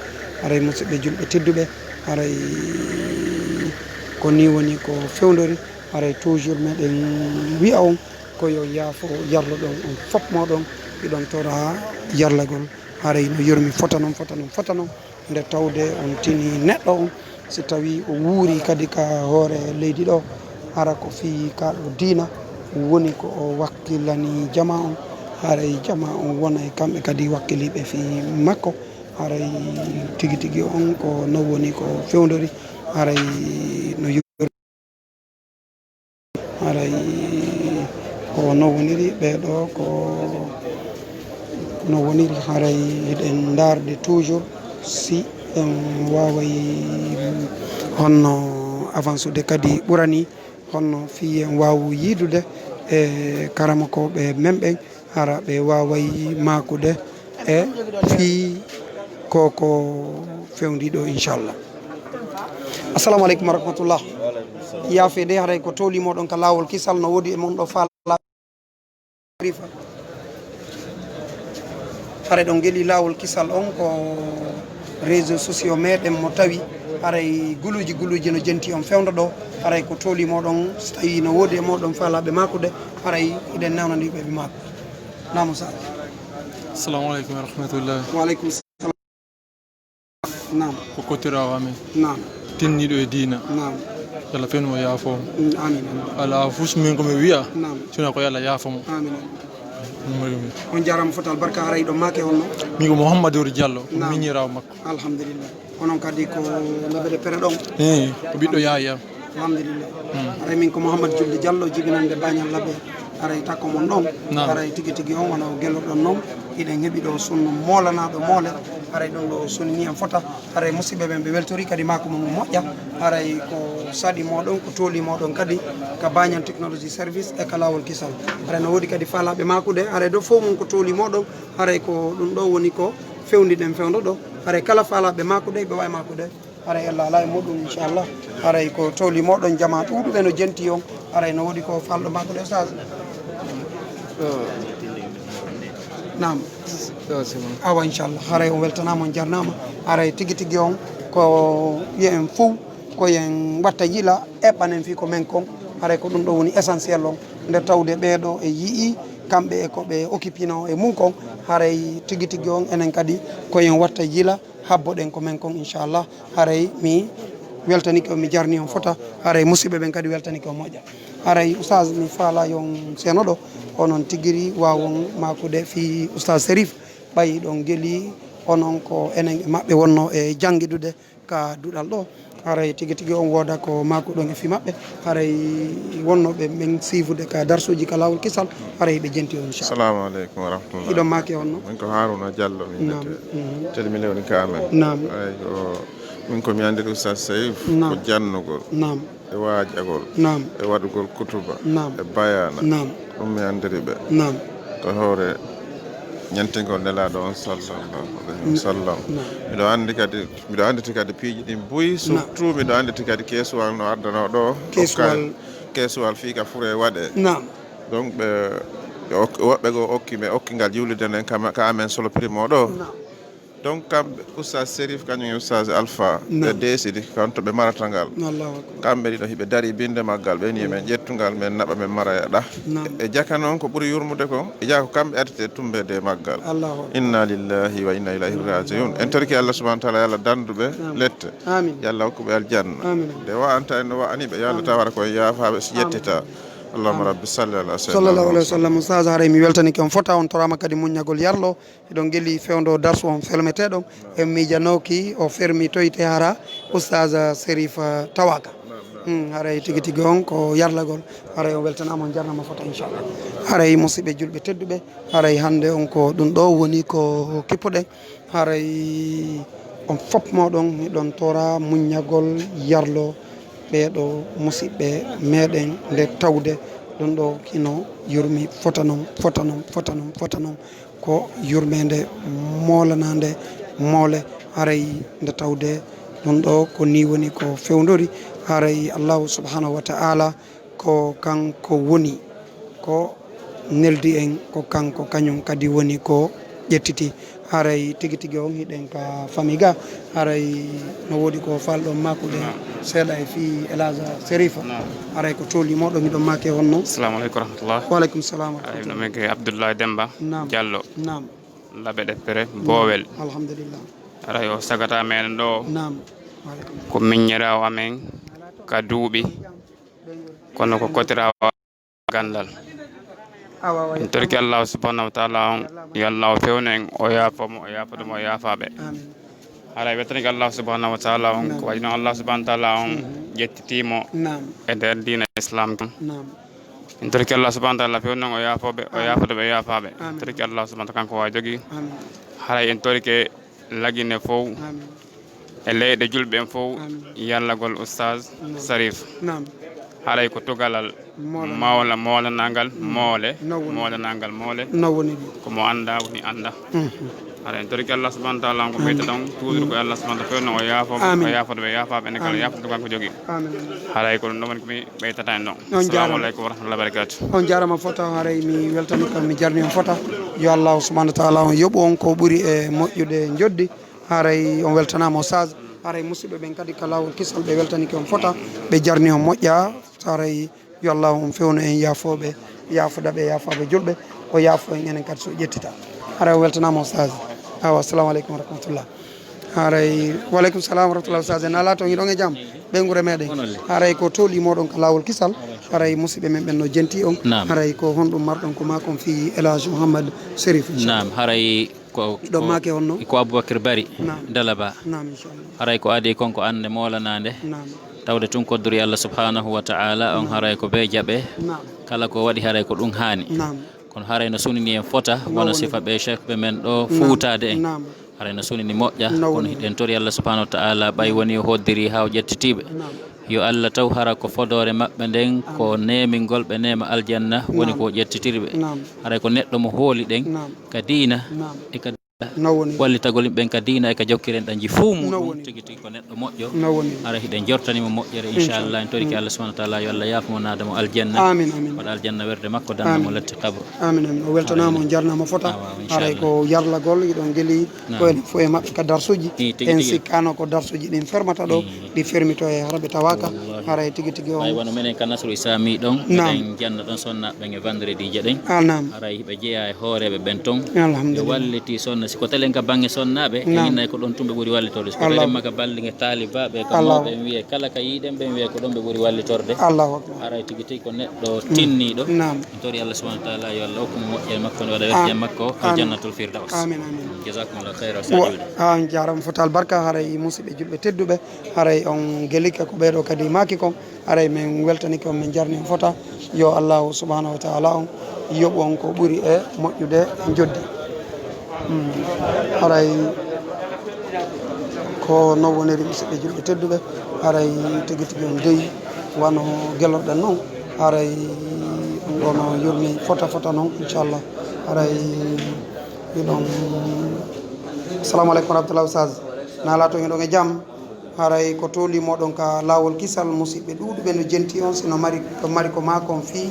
Haray musidɓe julɓe tedduɓe, haray ko ni woni ko fewndori. Haray toujours meɗen wi'a on ko yo yaafo yarloɗon on fop moɗon, hiɗon tora yarlagol. Haray no yurmi fota non, fota non, fota non. Nde tawde on tini neɗɗo on, si tawi o wuuri kadi ka hoore leydi ɗo, hara ko fii ka ɗo diina woni ko o wakkilani jama on, haray jama on wonay kamɓe kadi wakkiliiɓe fii makko. Haray tigi tigi on ko non woni ko fewndori. Haray no Haray ko no woniri ɓeeɗo, ko no woniri. Haray hiɗen ndaarde toujours si en waaway honno avansude kadi ɓurani, honno fii en waawu yiidude e karamokooɓe men ɓen. Hara ɓe waaway maakude e fii ko ko fewndi ɗo, inchallah. Assalamu aleykum wa rahmatullah. Yaafe de, haray ko toli moɗon ka laawol kisal, no woodi e mon ɗo faala rifa. Haray ɗon geli laawol kisal on ko réseaux sociaux meɗen mo tawi haray guluuji guluuji no jenti on fewndo ɗo. Haray ko toli moɗon, so tawi no woodi e moɗon faalaɓe maakude, haray hiɗen nawnani ɓe ɓe maaku. Naam, Oustaz. Assalamu aleykum wa rahmatullah. Wa aleykum salam. Naam. Ko kottirawo amen. Naam. Tinniɗo e diina. Naam. Yalla fen mo yaafo mo. Mm, amin, amin. Ala fus min ko mi wiya. Naam. Sina ko yalla yaafo mo. Amin, amin. Ɗum woni ɗum. On jarama fotal barka, haray ɗo maake on no? Min ko Mouhamadou Diallo, ko Naam. Miñirawo makko. Alhamdulillah. Onon kadi ko labere pere ɗon? Eh, ko ɓiɗɗo Yaya. Alhamdulillah. Mm. Haray min ko Mouhamadou Julde Diallo, jibinande Bañal Labbe. Haray takko mon ɗon. Naam. Haray tigi tigi on wona o gelloɗon non. Hiɗen heɓi ɗo sunno moolanaɗo moole. Haray ɗon ɗo sonni ni en fota. Haray musidɓe ɓen ɓe weltori kadi maako mon moƴƴa. Haray ko saɗi moɗon, ko toli moɗon kadi ka Bañal Technology Service e ka Lawol Kisal. Haray no woodi kadi faalaɓe maakude. Haray ɗo fof mon ko toli moɗon. Haray ko ɗum ɗo woni ko fewndi ɗen fewndo ɗo. Haray kala faalaɓe maakude, ɓe wawi maakude. Haray Allah ala e muɗum, inchallah. Haray ko toli moɗon, jama ɗuɗuɓe no jenti on. Haray no woodi ko falɗo makko de, Oustaz? Naam. Awa, inchallah. Haray on weltanama, on jarnama. Haray tigi tigi on ko wiya en fof ko yen watta yila, eɓɓanen fii ko men kon. Haray ko ɗum ɗo woni essentiel on. Nde tawde ɓeeɗo e yi'i kamɓe e ko ɓe occupino e mum kon. Haray tigi tigi on enen kadi ko yen watta yila. Habboɗen ko men kon, inchallah. Haray mi weltanike on, mi jarni on fota. Haray musidɓe ɓen kadi weltanike on moƴƴa. Haray Oustaz, mi faala yon seno ɗo, onon tigiri wawon makude fii Oustaz Serif. Ɓay ɗon geli onon ko enen e maɓɓe wonno e jangidude ka duɗal ɗo. Haray tigi tigi on wooda ko makuɗon e fii maɓɓe. Haray wonno ɓe men siifude ka darsuji ka Lawol Kisal. Haray ɓe jenti on, inchallah. Assalamu aleykum wa rahmatullah. Hiɗon maaki on no? Min ko Haruna Diallo min Naam. Wiyete. Mhm. Tele mi lewni ka amen. Naam. Ay, ko, min ko mi anndiri Oustaz Saif, Naam. Ko jannugol. Naam. E waajagol. Naam. E waɗugol kutuba. Naam. E bayaana. Naam. Ɗum mi anndiri ɓe. Naam. Ko hoore ñentingol Nelaaɗo on, sallallahu alayhi wa sallam. Naam. Miɗo anndi kadi, miɗo annditi kadi piiji ɗin buy, Naam. Surtout miɗo annditi kadi keesuwal no addanoo ɗo. Keesuwal. Okka-, keesuwal fii ka fure waɗee. Naam. Donc, ɓe, ɓe ok-, woɓɓe goo okki, ɓe okki ngal juulirde nden ka, ka amen solo primo ɗo. Naam. Donc, kamɓe, Oustaz Serif, kañum e Oustaz Alpha, ɓe Naam. Deesidi, kanto ɓe marata ngal. Allahu akbar. Kamɓe ɗiɗo hiɓe dari binde maggal, ɓe ni men ƴettu ngal, men naɓa, men mara e ɗa. Naam. E jaka noon ko ɓuri yurmude kon, e jaka ko kamɓe addete tumbeede e maggal. Allahu akbar. Inna lillahi wa inna ilayhi rajiun. En torki Allah subhanahu wa ta'ala, yo Allah dandu ɓe Naam. Lette. Amin. Yo Allah hokku ɓe aljanna. Amin. Nde wa'anta en no wa'ani ɓe, yo Allah Amin. Tawara ko en yaafaaɓe si Amin. Ƴettita. Allahumma Amin. Rabbi salli ala sayyidina Sallallahu alayhi wa Muhammad. Sallam. Oustaz, haray mi weltanike on fota, on torama kadi muññagol yarlo. Eɗon geli fewndo darsu on felmeteɗon. En miijanooki o fermitoyte hara Oustaz Serif, eh, tawaka. Hmm, haray tigi tigi on ko yarlagol. Haray on weltanaama, on jarnama fota, inchallah. Haray musidɓe julɓe tedduɓe, haray hannde on ko ɗum ɗo woni ko kippuɗen. Haray on fof mooɗon hiɗon tora muññagol yarlo ɓeeɗo musidɓe meɗen nde tawde ɗum ɗo hino yurmi fota non, fota non, fota non, fota non. Ko yurmeende moolanande moole, haray nde tawde ɗum ɗo ko ni woni ko fewndori. Haray Allahu subhanahu wa ta'ala ko kanko woni ko neldi en, ko kanko kañum kadi woni ko ƴettiti. Haray tigi tigi on hiɗen ka fami ga, haray no woodi ko falɗon makude seeɗa e fii Elaza Serifa. Haray ko toli moɗon hiɗon make honno? Assalamu aleykum warahmatullah. Wa aleykum salam wa rahmatullah. Ay, no men ke Abdoulaye Demba Diallo. Naam. Labe ɗeppere Bowel. Alhamdulillah. Haray o sagata men ɗo. Naam. Wa aleykum. Ko miññiraawo amen ka duuɓi, kono ko kotiraawo gandal. Awa, wa En torki Allahu subhanahu wa ta'ala on, yo Allahu fewnu en, o yaafo mo, o yaafo ɗum, o yaafaɓe. Amin. Haray weltanike Allahu subhanahu wa ta'ala on, Naam. ko waɗi noon Allahu subhanahu wa ta'ala on Mhm. ƴettiti mo Naam. e nder diina Islam kan. Naam. En torki Allahu subhanahu wa ta'ala fewnu en, o yaafoɓe, o Amin. yaafo ɗum, o yaafaɓe. En Amin. torki Allahu subhanahu wa ta'ala kanko wa jogi. Amin. Haray en torike Lagine fow, Amin. e leyɗe julɓe en fow, Amin. yallagol Oustaz Naam. Sarif. Naam. Haray ko tugalal Moolana. mawla, moolanangal, Mm. moole, No woni. moolanangal, moole. No woni ɗum. Ko mo annda woni annda. Mhm. Haray en torike Allah subhanahu wa ta'ala on ko Amin. ɓeyta ɗon, toujours ko Allah subhanahu wa ta'ala fewno o yaafo, Amin. o yaafo ɓe yaafaɓe, enen kala Amin. yaafo ɗum kanko jogi. Amin. Haray ko ɗum ɗon woni ko mi ɓeytata en ɗon. On Assalamu jaaraama. aleykum wa rahmatullahi wa barakatuh. On jaaraama fota, haray mi weltani kam, mi jarni on fota. Yo Allah subhanahu wa ta'ala on yoɓu on ko ɓuri e moƴƴude njoddi. Haray on weltanaama Oustaz. Haray musidɓe ɓen kadi ka laawol kisal ɓe weltanike on fota. Ɓe jarni on moƴƴa. Haray yo Allah on fewnu en yaafooɓe, yaafudaɓe, yaafaaɓe julɓe. O yaafo en enen kadi so ƴettita. Haray on weltanaama Oustaz. Awa, assalamu aleykum wa rahmatullah. Haray, wa aleykum salam wa rahmatullah Oustaz. En alaa toon, hiɗon e jam? Ɓeynguure meɗen. Haray ko toli moɗon ka laawol kisal. Haray musidɓe men ɓen no jenti on. Naam. Haray ko honɗum marɗon ko makon fii El Hadj Mouhammad Serif, inchallah. Naam, haray ko, Ɗo ko, maake on no? ko Aboubacar Bari Naam. Dalaba. Naam, inchallah. Haray ko adi kon ko annde moolanande. Naam. Tawde tun kodduri Allah subhanahu wa ta'ala on Naam. haray ko be jaɓe. Naam. Kala ko waɗi haray ko ɗum haani. Naam. Kono haray no sunini en fota, No wona woni sifa ɗum. ɓe chef ɓe men ɗo Naam. fuutaade en. Naam. Haray no sunini moƴƴa, No kono woni. hiɗen tori Allah subhanahu wa ta'ala ɓay woni o hoddiri haa o ƴettitiiɓe. Naam. Yo Allah taw hara ko fodoore maɓɓe nden ko Amin. neemingol ɓe neema aljanna woni Naam. ko o ƴettitiri ɓe. Naam. Haray ko neɗɗo mo hooli ɗen Naam. ka diina Naam. e ka No woni. wallitagol yimɓe ɓen ka diina e ka jokkiren ɗanji fuu No muɗum woni. tigi tigi ko neɗɗo moƴƴo. No woni. Hara hiɗen jortani mo moƴƴere, Inchallah. inchallah. En torike Mm. Allah subhanahu wa ta'ala yo Allah yaafo mo naada mo aljanna. Amin, amin. Waɗa aljanna werde makko, danna mo Amin. lette qabru. Amin, amin. O weltanaama, Amin. on jarnaama fota. Awa, Haray inchallah. ko yarlagol, hiɗon geli Naam. ko en fof e maɓɓe ka darsuji. Ii, tigi, En tigi. sikkaano ko darsuji ɗin fermata ɗo, Ii. ɗi fermito e hara ɓe tawaaka. Wallahi. Haray tigi tigi on. Ɓay wano menen ka Nasru Islami ɗon, Naam. miɗen janna ɗon sonnaaɓe ɓen e vendredi je ɗen. Ah, naam. Haray hiɓe jeyaa e hooreeɓe ɓen ton. Alhamdulillah. Ɓe walliti sonna, si ko telen ka baŋŋe sonnaaɓe, Naam. en innay ko ɗon tun ɓe ɓuri wallitorde. Si ko Allah. telen ma ka balliŋe taalibaaɓe, ka Allah. mawɓe, en wi'e kala ka yiiɗen ɓe, en wi'e ko ɗon ɓe ɓuri wallitorde. Allahu akbar. Haray tigi tigi ko neɗɗo Mm. tinniiɗo. Naam. En tori Allah subhanahu wa ta'ala yo Allah hokku mo moƴƴere makko, nde waɗa Am-, werde makko, amin. Aljannatul Firdaus. Amin, amin. Jazakumullahu khairan, Wa-, Ustaz Julde. a on jaaraama fota albarka, haray musidɓe julɓe tedduɓe, haray on gelike ko ɓeeɗo kadi maaki kon, haray men weltanike on, men jarni on fota. Yo Allahu subhanahu wa ta'ala on yoɓu on ko ɓuri e moƴƴude e njoddi. Hmm. Haray ko non woniri musidɓe julɓe tedduɓe, haray tigi tigi on dey wano gelorɗen non, haray ɗum ɗo no yurmi fota fota non, inchallah. Haray hiɗon, assalamu aleykum wa rahmatullah Oustaz. Naalaa to hiɗon e jam? Haray ko toli moɗon ka laawol kisal, musidɓe ɗuuɗuɓe no jenti on, si no mari, ɗo mari ko maa kon fii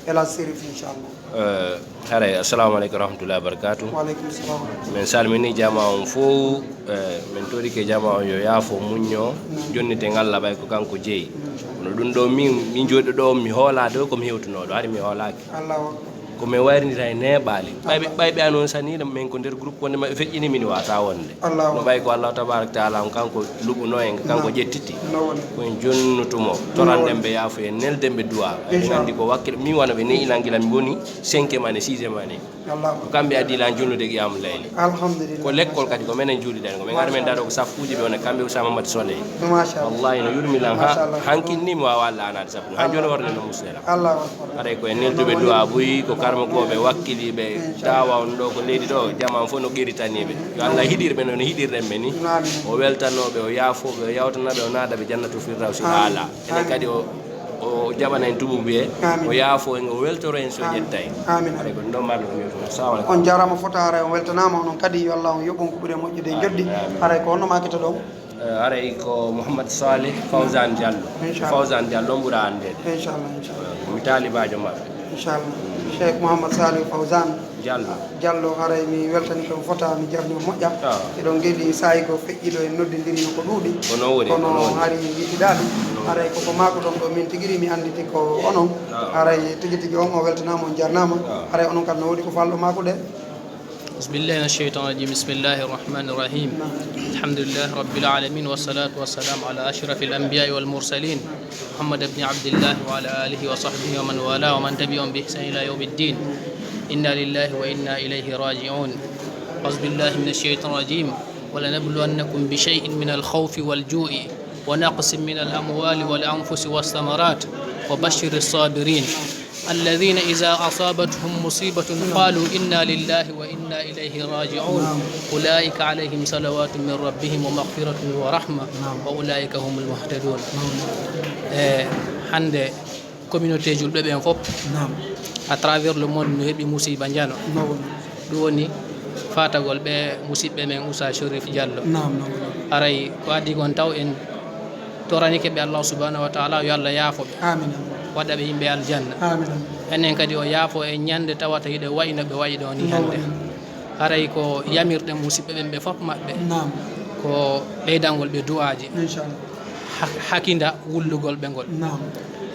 El Hadj Serif, inchallah. Eh, haray, assalamu aleykum wa rahmatullahi wa barakatuh. Wa aleykum salam. Min salmini jama on fow, eh, min torike jama on yo yaafo, muñño, Naam. jonniten Allah ɓay ko kanko jeyi. Naam. Kono ɗum ɗo min, min jooɗi ɗo, mi hoolaade ko mi hewtunooɗo, hari mi hoolaaki. Allahu akbar. Ko min wayrindira e neeɓaali. Ɓay ɓe, ɓay ɓe ano saniiɗo, min ko nder groupe wonde maɓɓe feƴƴini, min wata wonde. Allahu No ɓay ko Allahu tabaraka taala on kanko luɓuno en, kanko Naam. ƴettiti. No woni. Ko en jonnutumo, toranden ɓe yaafo en, nelden ɓe du'a. Eɗen Inchallah. anndi ko wakkil, min wano ɓe ni ilan gila mi woni cinquième année, sixième année. Allahu Ko kamɓe addi lan jonnude qiyamul layli. Alhamdulillah. Ko lekkol kadi ko menen juuliɗen, ko min ngari min daro ko saffuuji ɓe wona kamɓe Oustaz Mamadou Soley. Machallah. Wallahi no yurmi lan ha Machallah. hankin ni mi wawa lanaade sappo. Han joni worne no musde lan. Allahu Akbar. Haray ko en nelduɓe du'a buy, ko karmokooɓe wakkiliiɓe daawa on ɗo, ko leydi ɗo, jamaa on fof no qeritaniiɓe. Yo Allah hiɗir ɓe no hiɗirɗen ɓe ni. Amin. O weltanoo ɓe, o yaafoo ɓe, o yawtana ɓe, o naada ɓe jannatu firdawsi Amin. aala. Enen Amin. kadi o, o jaɓana en tubuubu he, Amin. o yaafoo en, o weltoro en so Amin. ƴetta en. Amin. Haray ko ɗum ɗo mbarmi ko mi wi'ata. Assalamu alaikum. On jaaraama fota, haray on weltanaama, onon kadi yo Allah on yoɓ on ko ɓuri e moƴƴude e Amin, joddi. amin. Haray ko honno maakete ɗon? Eh, haray ko Mouhammad Salih Fawzan Diallo. Inchallah. Fawzan Diallo on ɓura anndeede. Inchallah, inchallah. Mi taalibaajo maɓɓe. Inchallah. Cheikh Mouhammad Salih Fawzan Diallo. Diallo, haray mi weltani on fota, mi jarni on moƴƴa. Ah. Eɗon ngeɗi saa'i ko feƴƴiɗo en noddindirino ko ɗuuɗi. Ko noon woni, Kono ko noon woni. hari yitidaali. Haray koko maakuɗon ɗo min tigi ri mi annditi ko onon. Ah. Haray tigi tigi on o weltanaama, on jarnaama. Ah. Haray onon kadi no woodi ko falɗo maakude. أعوذ بالله من الشيطان الرجيم. بسم الله الرحمن الرحيم. الحمد لله رب العالمين، والصلاة والسلام على أشرف الأنبياء والمرسلين، محمد بن عبد الله وعلى آله وصحبه ومن والاه ومن تبعهم بإحسان إلى يوم الدين. إنا لله وإنا إليه راجعون. أعوذ بالله من الشيطان الرجيم. ولنبلونكم بشيء من الخوف والجوع ونقص من الأموال والأنفس والثمرات وبشر الصابرين. الذين إذا أصابتهم مصيبة قالوا إنا لله وإنا إليه راجعون. نعم. أولئك عليهم صلوات من ربهم ومغفرة ورحمة نعم. وأولئك هم المهتدون. نعم. Eh, hannde communauté julɓe ɓen fof Naam. à travers le monde no heɓi musiba njano. No woni. Ɗum woni fatagol ɓe musiɓɓe men Oustaz Chérif Diallo. Naam, no woni. Haray ko adii kon taw en toranike ɓe Allah subhanahu wa taala yo Allah yaafo ɓe. Amin, amin. Waɗa ɓe yimɓe aljanna. Amin, amin. Enen kadi o yaafo en ñande tawata hiɗe wayi no ɓe wayi ɗo ni No hannde. woni. Haray ko yamirɗen musiɓɓe ɓen ɓe fof maɓɓe. Naam. Ko ɓeydangol ɓe du'aaji. Inchallah. Ha-, hakinda wullugol ɓe ngol. Naam.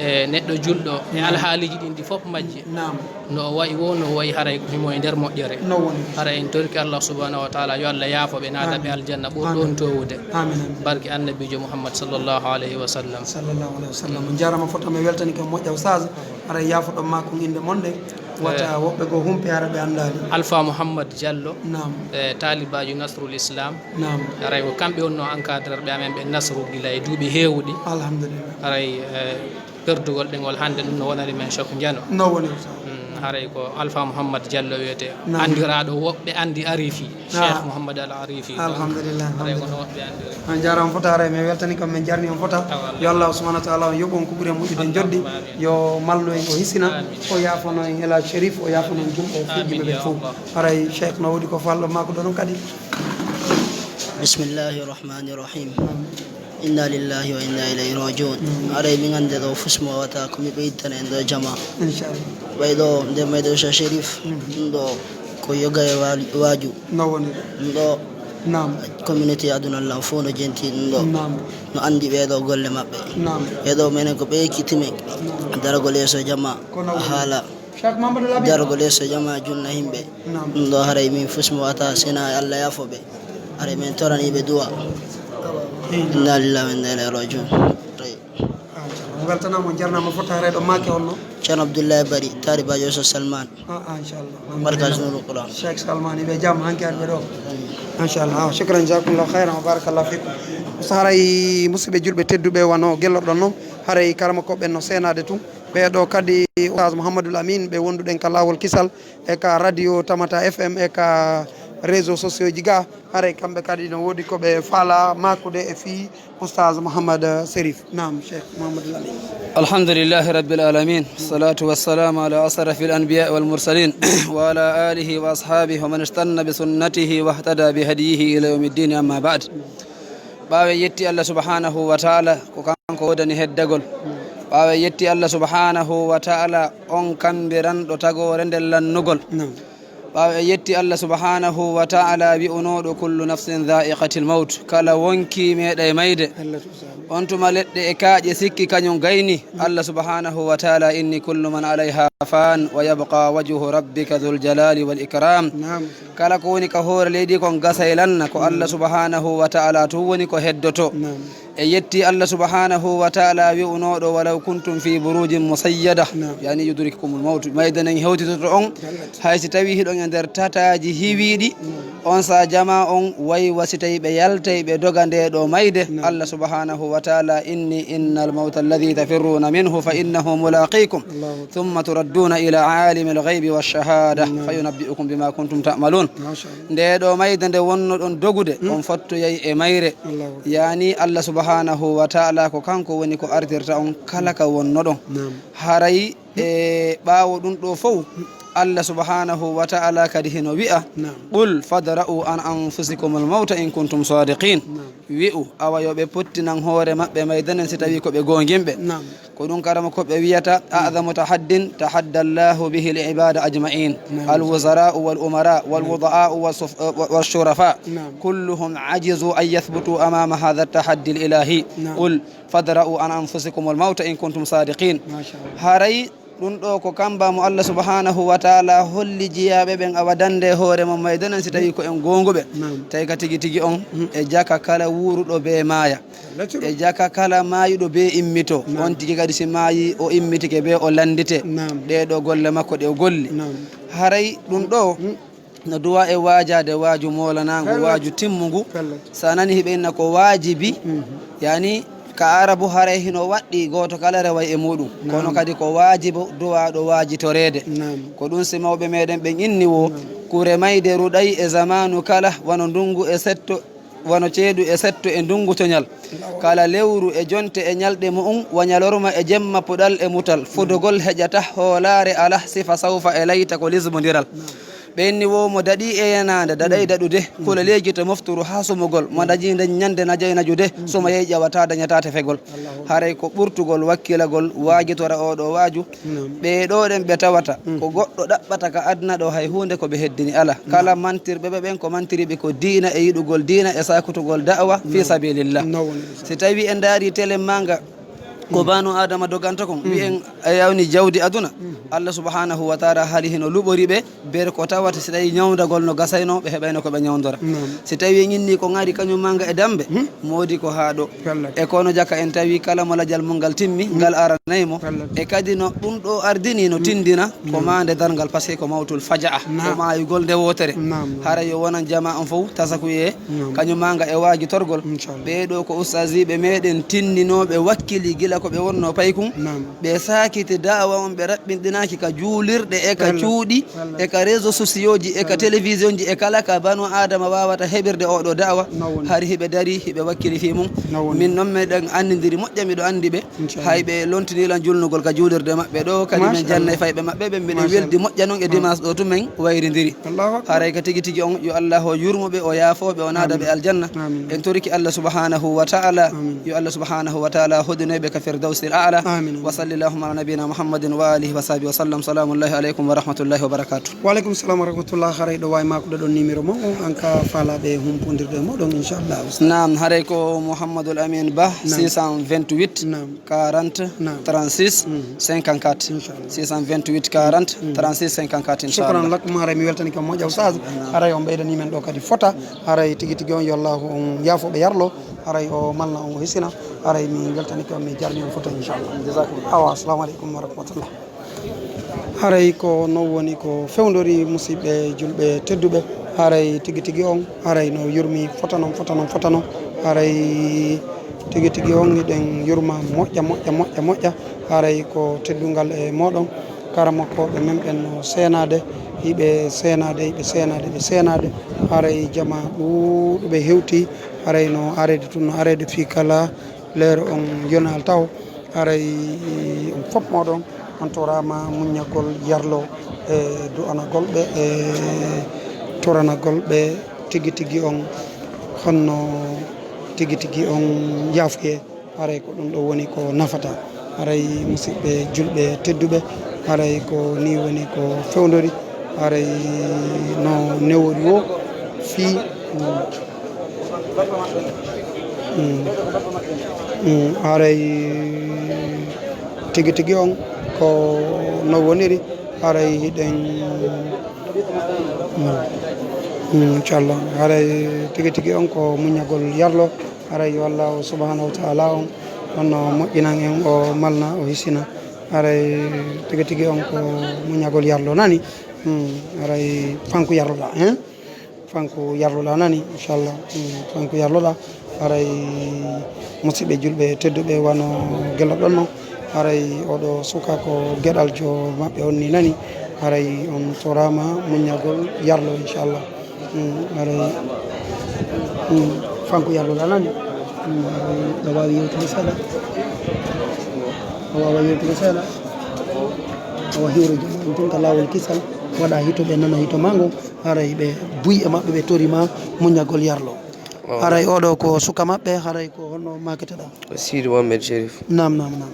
E neɗɗo julɗo e Naam. alhaaliji ɗin ɗi fof majji. Naam. No o wayi wo, no o wayi haray ko himo e nder moƴƴere. No woni. Haray en torki Allah subhanahu wa taala yo Allah yaafo ɓe, naada ɓe Amin. aljanna ɓur Amin. ɗon towude. Amin, amin. Barke annabiijo Muhammad sallallahu alayhi wa sallam. Sallallahu alayhi wa sallam. On jaaraama fota, mi weltani kam moƴƴa Oustaz. Haray yaafoɗon ma kon innde mon nde. Wata Eh. woɓɓe goo humpi hara ɓe anndaali. Alpha Mouhammad Diallo. Naam. Eh, taalibaajo Nasrul Islam. Naam. Haray ko kamɓe wonnoo encadreur ɓe amen ɓe Nasru gila e duuɓi heewuɗi. Alhamdulillah. Haray, eh, perdugol ɓe ngol hannde ɗum no wonani men choc njano. No woni Oustaz. Mm, haray ko Alpha Mouhammad Diallo wiyetee. Naam. Anndiraaɗo woɓɓe anndi Arifi. Naam. Cheikh Mouhammad Al Arifi. Alhamdulillah, Haray ko alhamdulillah. no woɓɓe anndiri. On jaaraama fota, haray mi weltani kam, min jarni on fota. Tawa Allah. Yo Allah subhanahu wa taala on yoɓ on ko ɓuri e moƴƴude Allahumma joddi. amin. Yo mallu en, o hisina, Amin. o yaafono en El Hadj Chérif, o yaafono en julɓe e Amin, fijjiɓe ɓe ya fof. Allah. Haray Cheikh no woodi ko falɗo maako ɗo ɗum kadi. بسم الله الرحمن الرحيم. إنا لله وإنا إليه راجعون. Amin. Haray min annde ɗo fus mo wata ko mi ɓeydana en ɗo jama. Inchallah. Ɓay ɗo nde mayɗo Cheikh Chérif, Mhm. ɗum ɗo ko yoga e waali-, waaju. No woni. Ɗum ɗo Naam. communauté aduna lan fof no jenti ɗum ɗo. Naam. No anndi ɓee ɗo golle maɓɓe. Naam. Ɓee ɗo menen ko ɓe ekkiti men. Naam. Daragol yeeso jama Ko no woni. haala. Cheikh Mamadou Labi. Daragol yeeso jama junna himɓe. Naam. Ɗum ɗo haray min fus mo wata sina e Allah yaafo ɓe. Haray min torani ɓe du'a. Inna lillahi wa inna ilayhi rajiun. Haray. Ah, on weltanaama, on jarnaama fota, haray ɗo maake on no? Ceerno Abdoulaye Bari, taalibaajo Oustaz Salman. Ah, ah, inchallah. Barka Alhamdulillah. Nuru Quran. Cheikh Salman, ɓe jam hanki arɓe ɗo. Inchallah. Ah, shukran, jazakumullahu khairan wa barakallahu fikum. Oustaz, haray musidɓe julɓe tedduɓe wano gellorɗon non, haray karamokooɓe ɓen no seenaade tun. Ɓee ɗo kadi Oustaz Mouhamadoul Amine, ɓe wonduɗen ka Laawol Kisal, e ka radio Tamata F M, e ka réseaux sociaux ji ga. Haray kamɓe kadi no woodi ko ɓe faala maakude e fii Oustaz Mouhammad Serif. Naam, Cheikh Mouhamadoul Amine. الحمد لله رب العالمين. الصلاة والسلام على أشرف الأنبياء والمرسلين وعلى آله وأصحابه ومن استن بسنته واهتدى بهديه إلى يوم الدين، أما بعد. Ɓaawo en yetti Allah subhanahu wa ta'ala, ko kanko woodani heddagol. Ɓaawo en yetti Allah subhanahu wa ta'ala, on kambiranɗo tagoore nden lannugol. Naam. Ɓaawo e yetti Allah subhanahu wa ta'ala wi'unooɗo: "Kullu nafsin dha'iqatil maut." Kala wonki meeɗay mayde. On tuma leɗɗe e kaaƴe sikki kañum gayni. Allah subhanahu wa ta'ala inni: "Kullu man alayha fan wa yabqa wajhu rabbika dhul jalali wal ikram." Naam. Kala ko woni ka hoore leydi kon gasay lanna, ko Allah subhanahu wa ta'ala tun woni ko heddoto. Naam. E yetti Allah subhanahu wa ta'ala wi'unooɗo: "Walaw kuntum fi burujin musayyada." Naam. Yani yudrikkumul mawtu. Mayde nden hewtitoto on, hay si tawi hiɗon e nder tataaji hiwiiɗi, on sa jama on waywa si tawi ɓe yaltay ɓe doga nde ɗo mayde. Naam. Allah subhanahu wa ta'ala inni: "Innal mawta alladhi tafirruna minhu fa innahu mulaqikum." Allahu akbar. "Thumma turadduna ila alimil ghaybi wash shahada fa yunabbi'ukum bima kuntum ta'malun." Masha Allah. Nde ɗo mayde nde wonnoɗon dogude, on fottoyay e mayre. Allahu akbar. Yani Allah subhanahu wa ta'ala ko kanko woni ko artirta on kala ka wonnoɗon. Naam. Haray e ɓaawo ɗum ɗo fow, Allah subhanahu wa ta'ala kadi hino wi'a: Naam. "Qul fadra'u an anfusikumul mawta in kuntum sadiqin." Naam. Wi'u, awa yo ɓe pottinan hoore maɓɓe mayde nden si tawi ko ɓe goonginɓe. Naam. Ko ɗum karama ko ɓe wiyata: "A'zamu tahaddin tahadda Allahu bihi al-ibada ajma'in." Naam. Al-wuzara'u wal umara wal wuda'a'u was suf-, wa-, wash shurafa. Naam. Kulluhum ajizu an yathbutu amama hadha at-tahaddi al-ilahi. Naam. Qul fadra'u an anfusikumul mawta in kuntum sadiqin. Masha Allah. Haray ɗum ɗo ko kamba mo Allah subhanahu wa ta'ala holli jiyaaɓe ɓen awa dande hoore mon mayde nden si tawi ko en goonguɓe. Naam. Tawi ka tigi tigi on e jaka kala wuuruɗo be maaya. E jaka kala maayuɗo be immito. Naam. On tigi kadi si maayi o immitike be o landite. Naam. Ɗee ɗo golle makko ɗe o golli. Naam. Haray ɗum ɗo no duwa e waajaade waaju moolanaangu, waaju timmungu. Pellet. Sa nani hiɓe inna ko waajibi, yani ka Arabu haray hino waɗɗi gooto kala reway e muɗum. Naam. Kono kadi ko waajibo duwaaɗo waajitoreede. Naam. Ko ɗum si mawɓe meɗen ɓen inni wo, kure mayde ruɗay e zamaanu kala, wano ndungu e setto, wano ceeɗu e setto e ndungu coñal. Kala lewru e jonte e ñalɗe mu'um, wa ñalorma e jemma puɗal e mutal. Fudogol heƴata, hoolaare alah, sifa sawfa e layta ko lisbondiral. Ɓe inni wo mo daɗi e yenaande, daɗay daɗude, kula leeji to mofturu haa sumugol, mo dañi nden ñande najay najude, suma yey ƴawata dañata tefegol. Haray ko ɓurtugol wakkilagol waajitora oo ɗoo waaju, ɓee ɗoo ɗen ɓe tawata ko goɗɗo ɗaɓɓata ka aduna ɗoo hay huunde ko ɓe heddini alaa. Kala mantirɓe ɓe ɓen ko mantiriɓe ko diina e yiɗugol diina e sakutugol da'wa fi sabilillah. Si tawi en ndaari télé manga, ko banu Adama doganta kon, wi'en a yawni jawdi aduna, Allah subhanahu wa ta'ala haali hino luɓori ɓe, ber ko tawata si tawi ñawndagol no gasayno, ɓe heɓayno ko ɓe ñawndora. Naam. Si tawi en inni ko ŋari kañum manga e dambe, moodi ko haa ɗo. E kono jaka en tawi kala mo lajal mum ngal timmi, ngal aranay mo. E kadi no ɗum ɗo ardini no tindina ko maande darngal, parce que ko mawtul faja'a, ko maayugol nde wootere. Naam. Hara yo wonan jama on fof tasakuye, kañum manga e waajitorgol. Inchallah. Ɓee ɗo ko ustaasiiɓe meɗen tinninooɓe wakkili gila ko ɓe wonno paykun. Naam. Ɓe saakiti da'awa on, ɓe raɓɓinɗinaaki ka juulirɗe e ka cuuɗi e ka réseaux sociaux ji e ka télévision ji e kala ka banu Adama waawata heɓirde oo ɗoo da'awa. Hari hiɓe darii, hiɓe wakkili fii mum. Min non meɗen anndindiri moƴƴa, miɗo anndi ɓe. Inchallah. Hay ɓe lontini lan julnugol ka juulirde maɓɓe ɗo, kadi min jannay fayɓe maɓɓe ɓen. Miɗen weldi moƴƴa non e dimanche ɗo tun men wayrindiri. Allahu akbar. Haray ka tigi tigi on, yo Allah o yurmo ɓe, o yaafo ɓe, o naada ɓe aljanna. Amin. En toriki Allah subhanahu wa ta'ala, yo Allah subhanahu wa ta'ala hoɗinoy ɓe ka firdawsil a'la. Amin. Wa sallallahu ala nabiyina Muhammadin wa alihi wa sahbihi wa sallam. Salamullahi aleykum wa rahmatullahi wa barakatuh. Wa aleykum salam wa rahmatullah. Haray ɗo wawi makuɗo ɗon numéro mon on, an ka faalaɓe humpondirde e moɗon, inchallah. Naam, haray ko Mouhamadul Amin Ba, six cent vingt-huit, quarante, trente-six, cinquante-quatre. Inchallah. Six cent vingt-huit, quarante, trente-six, cinquante-quatre, inchallah. Shukran lakum, haray mi weltani ko moƴƴa, oustaz. Naam. Haray on ɓeydani men ɗo kadi fota. Haray tigi tigi on, yo Allah on yaafo ɓe yarlo. Haray o malna on, o hisina. Haray mi weltani ko, mi jarni on fota, inchallah. Jazakumullah. Awa, assalamu aleykum wa rahmatullah. Haray ko non woni ko fewndori, musidɓe julɓe tedduɓe. Haray tigi tigi on, haray no yurmi fota non, fota non, fota non. Haray tigi tigi on, hiɗen yurma moƴƴa, moƴƴa, moƴƴa, moƴƴa. Haray ko teddungal e moɗon. Karamokooɓe men ɓen no seenaade, hiɓe seenaade, hiɓe seenaade, ɓe seenaade. Haray jama ɗuuɗuɓe hewti, haray no areede tun, no areede fii kala leero on yonal taw. Haray on fof moɗon, on toraama muññagol yarlo e du'anagol ɓe, e toranagol ɓe tigi tigi on, honno tigi tigi on yaafuye. Haray ko ɗum ɗo woni ko nafata. Haray musidɓe julɓe tedduɓe, haray ko ni woni ko fewndori. Haray no newori o fii, mm, mm, mm, haray tigi tigi on ko no woniri, haray hiɗen, mm, mm, inchallah, haray tigi tigi on ko muññagol yarlo, haray yo Allahu subhanahu wa ta'ala on, on no moƴƴinan en, o malna, o hisina, haray tigi tigi on ko muññagol yarlo nani. Hmm, haray fanku yarloɗa, hein? Fanku yarloɗa nani, inchallah. Hmm, fanku yarloɗa. Haray musiɓɓe julɓe tedduɓe wano gella ɗon no. Haray oɗo suka ko geɗal jo maɓɓe on ni nani. Haray on torama muññagol yarlo, inchallah. Hmm, haray, hmm, fanku yarloɗa nani. Hmm, haray ɗo wawi yewtude seeɗa. O wawa yewtude seeɗa. Awa hiwre joom on tun ka lawol kisal. Waɗa hito ɓe nana hito ma ngon. Haray ɓe buy e maɓɓe ɓe tori ma muññagol yarlo. Haray oɗo ko suka maɓɓe, haray ko honno maketeɗa? Sidi Mohamed Sherif. Nam, nam, nam.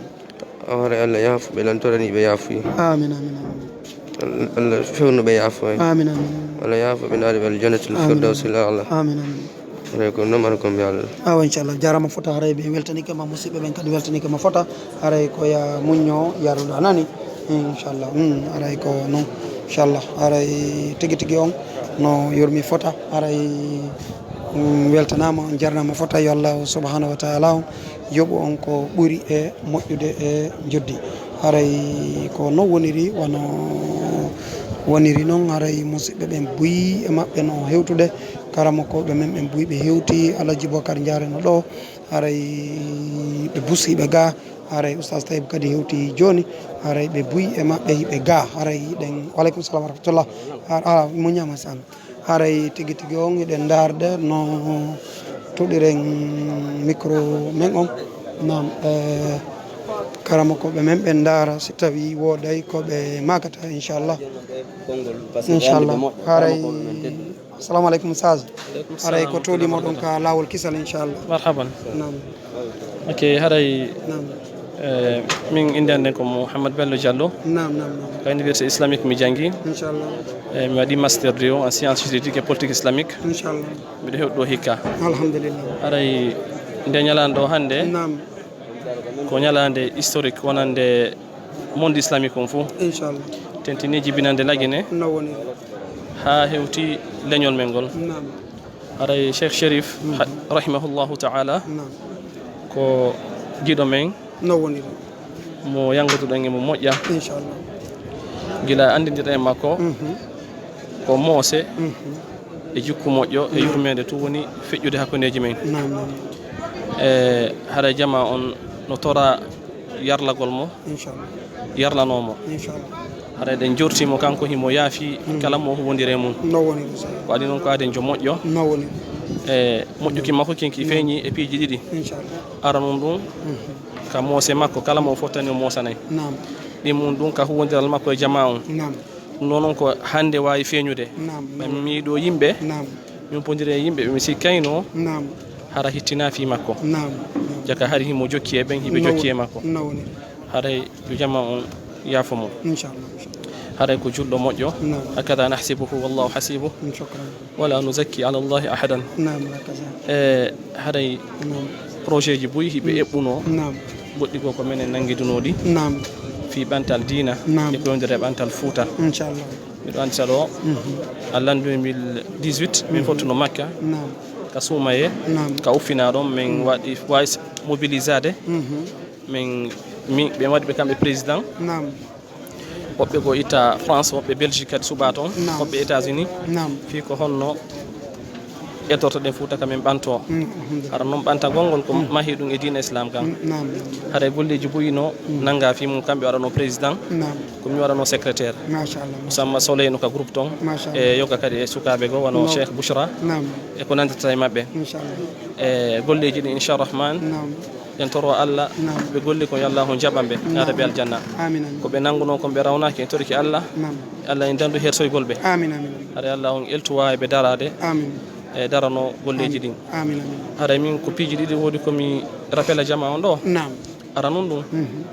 Haray Allah yaafu ɓe lantorani ɓe yaafuyi. Amin, amin, amin. Allah fewnu ɓe yaafuyi. Amin, amin, amin. Allah yaafu ɓe naari ɓe aljannatul firdawsi ala. Amin, amin. Haray ko non mbaɗa kon, mi Allah. Awa, inchallah. Jarama fota, haray ɓe weltanike ma, musiɓɓe ɓen kadi weltanike ma fota. Haray ko ya muñño yarluɗa nani. Inchallah. Hmm, haray ko non. Inchallah. Haray tigi tigi on no yurmi fota. Haray, hmm, weltanama, on jarnama fota. Yo Allah subhanahu wa ta'ala on yoɓu on ko ɓuri e moƴƴude e joddi. Haray ko non woniri, wano woniri non, haray musiɓɓe ɓen buy e maɓɓe no hewtude. Karamokooɓe men ɓen buy ɓe hewti, Alaji Bokar Jaare no ɗo, haray ɓe busi ɓe ga, haray Oustaz Taib kadi hewti jooni, haray ɓe buy e maɓɓe hiɓe ga, haray ɗen, wa aleykum salam wa rahmatullah. Har-, ah, mo ñaama san. Haray tigi tigi on hiɗen ndaarde no tuɗiren micro men on. Naam, eh, karamokooɓe men ɓe ndaara si tawi wooday ko ɓe maakata, inchallah. Inchallah. Haray, assalamu aleykum, Saz. Haray ko tooli moɗon ka laawol kisal, inchallah. Marhaban. Naam. Ok, haray, naam, eh, min innde an nden ko Mouhammad Bello Diallo. Naam, naam, naam. Ka Université Islamique mi janngi. Inchallah. Eh, mi waɗi master deux en sciences juridiques et politique islamique. Inchallah. Miɗo heɓi ɗo hikka. Alhamdulillah. Haray nde ñalaande ɗo hannde, naam, ko ñalaande historique wonande monde islamique on fof. Inchallah. Tentini jibinande Lagine. No woni. Haa hewti leñol men ngol. Naam. Haray Cheikh Chérif, mhm, ha-, rahimahullahu ta'ala, naam, ko giɗo men. No woni. Mo yanngoduɗen e mo moƴƴa. Inchallah. Gila anndindirɗen e makko, mhm, ko moose, mhm, e jikku moƴƴo, e, naam, yurmeende tun woni feƴƴude hakkundeeji men. Naam, naam. E haray jamaa on no tora yarlagol mo, inchallah, yarlanoo mo. Inchallah. Haray eɗen jortii mo kanko himo yaafi, mm, kala mo huwondiri e mum. No woni ɗum, sir. Ko adii noon ko aaden jo moƴƴo. No woni. E moƴƴuki makko kin ki, naam, feeñi e piiji ɗiɗi. Inchallah. Aranun ɗum, mhm, ka moose makko, kala mo o fottani o moosanay. Naam. Ɗimmun ɗum ka huwondiral makko e jamaa on. Naam. Ɗum noon ko hannde waawi feeñude. Naam, naam. Miɗo yimɓe, naam, mi umpondiri e yimɓe, ɓe mi sikkayno, naam, hara hittinaa fii makko. Naam, naam. Jaka hari himo jokki e ɓen, hiɓe jokki e makko. No woni. Haray yo jamaa on yaafo mo. Inchallah, inchallah. Haray ko julɗo moƴƴo. Naam. Hakada nahsibuhu wallahu hasibuh. Mm, shukran. Wala nuzakki ala Allahi ahadan. Naam, hakaza. E haray, naam, projet ji buy hiɓe, mm, eɓɓuno. Naam. Goɗɗi goo ko menen nanngidunoo ɗi. Naam. Fii ɓantal diina. Naam. E ko yondiri e ɓantal Fuuta. Inchallah. Miɗo anndi sa ɗo, mhm, à l'an deux mille dix-huit, min, mhm, fottuno Makka. Naam. Ka suumayee. Naam. Ka uffinaa ɗon, min, mm, waɗi, waawi mobilisaade. Mhm. Min, min, ɓe waɗi ɓe kamɓe président. Naam. Woɓɓe goo itta France, woɓɓe Belgique kadi suɓaa toon, naam, woɓɓe États-Unis. Naam. Fii ko honno ettorto ɗen Fuuta ka min ɓanto. Mm, alhamdulillah. Hara noon ɓantagol ngol ko, mm, mahi ɗum e diina Islam kan. Mm, naam. Haray golleeji buy no, mm, nanngaa fii mum, kamɓe waɗanoo président. Naam. Ko min waɗanoo secrétaire. Machallah. Musamma Souleyno ka groupe toon. Machallah. E yoga kadi e sukaaɓe goo, wano, naam, Cheikh Bouchra. Naam. E ko nanndata e maɓɓe. Inchallah. E golleeji ɗin, inchallah Rahman. Naam. En toro Allah, naam, ɓe golli kon, yo Allah on jaɓa ɓe, naam, naata ɓe aljanna. Amin, amin. Ko ɓe nanngunoo kon ɓe rawnaaki, en torike Allah. Naam. Allah en dandu hersoygol ɓe. Amin, amin, amin. Haray Allah on eltu waawi ɓe daraade. Amin. E daranoo golleeji ɗin. Amin, amin. Haray min ko piiji ɗiɗi woodi ko mi rappela jamaa on ɗo. Naam. Aranun ɗum. Mhm.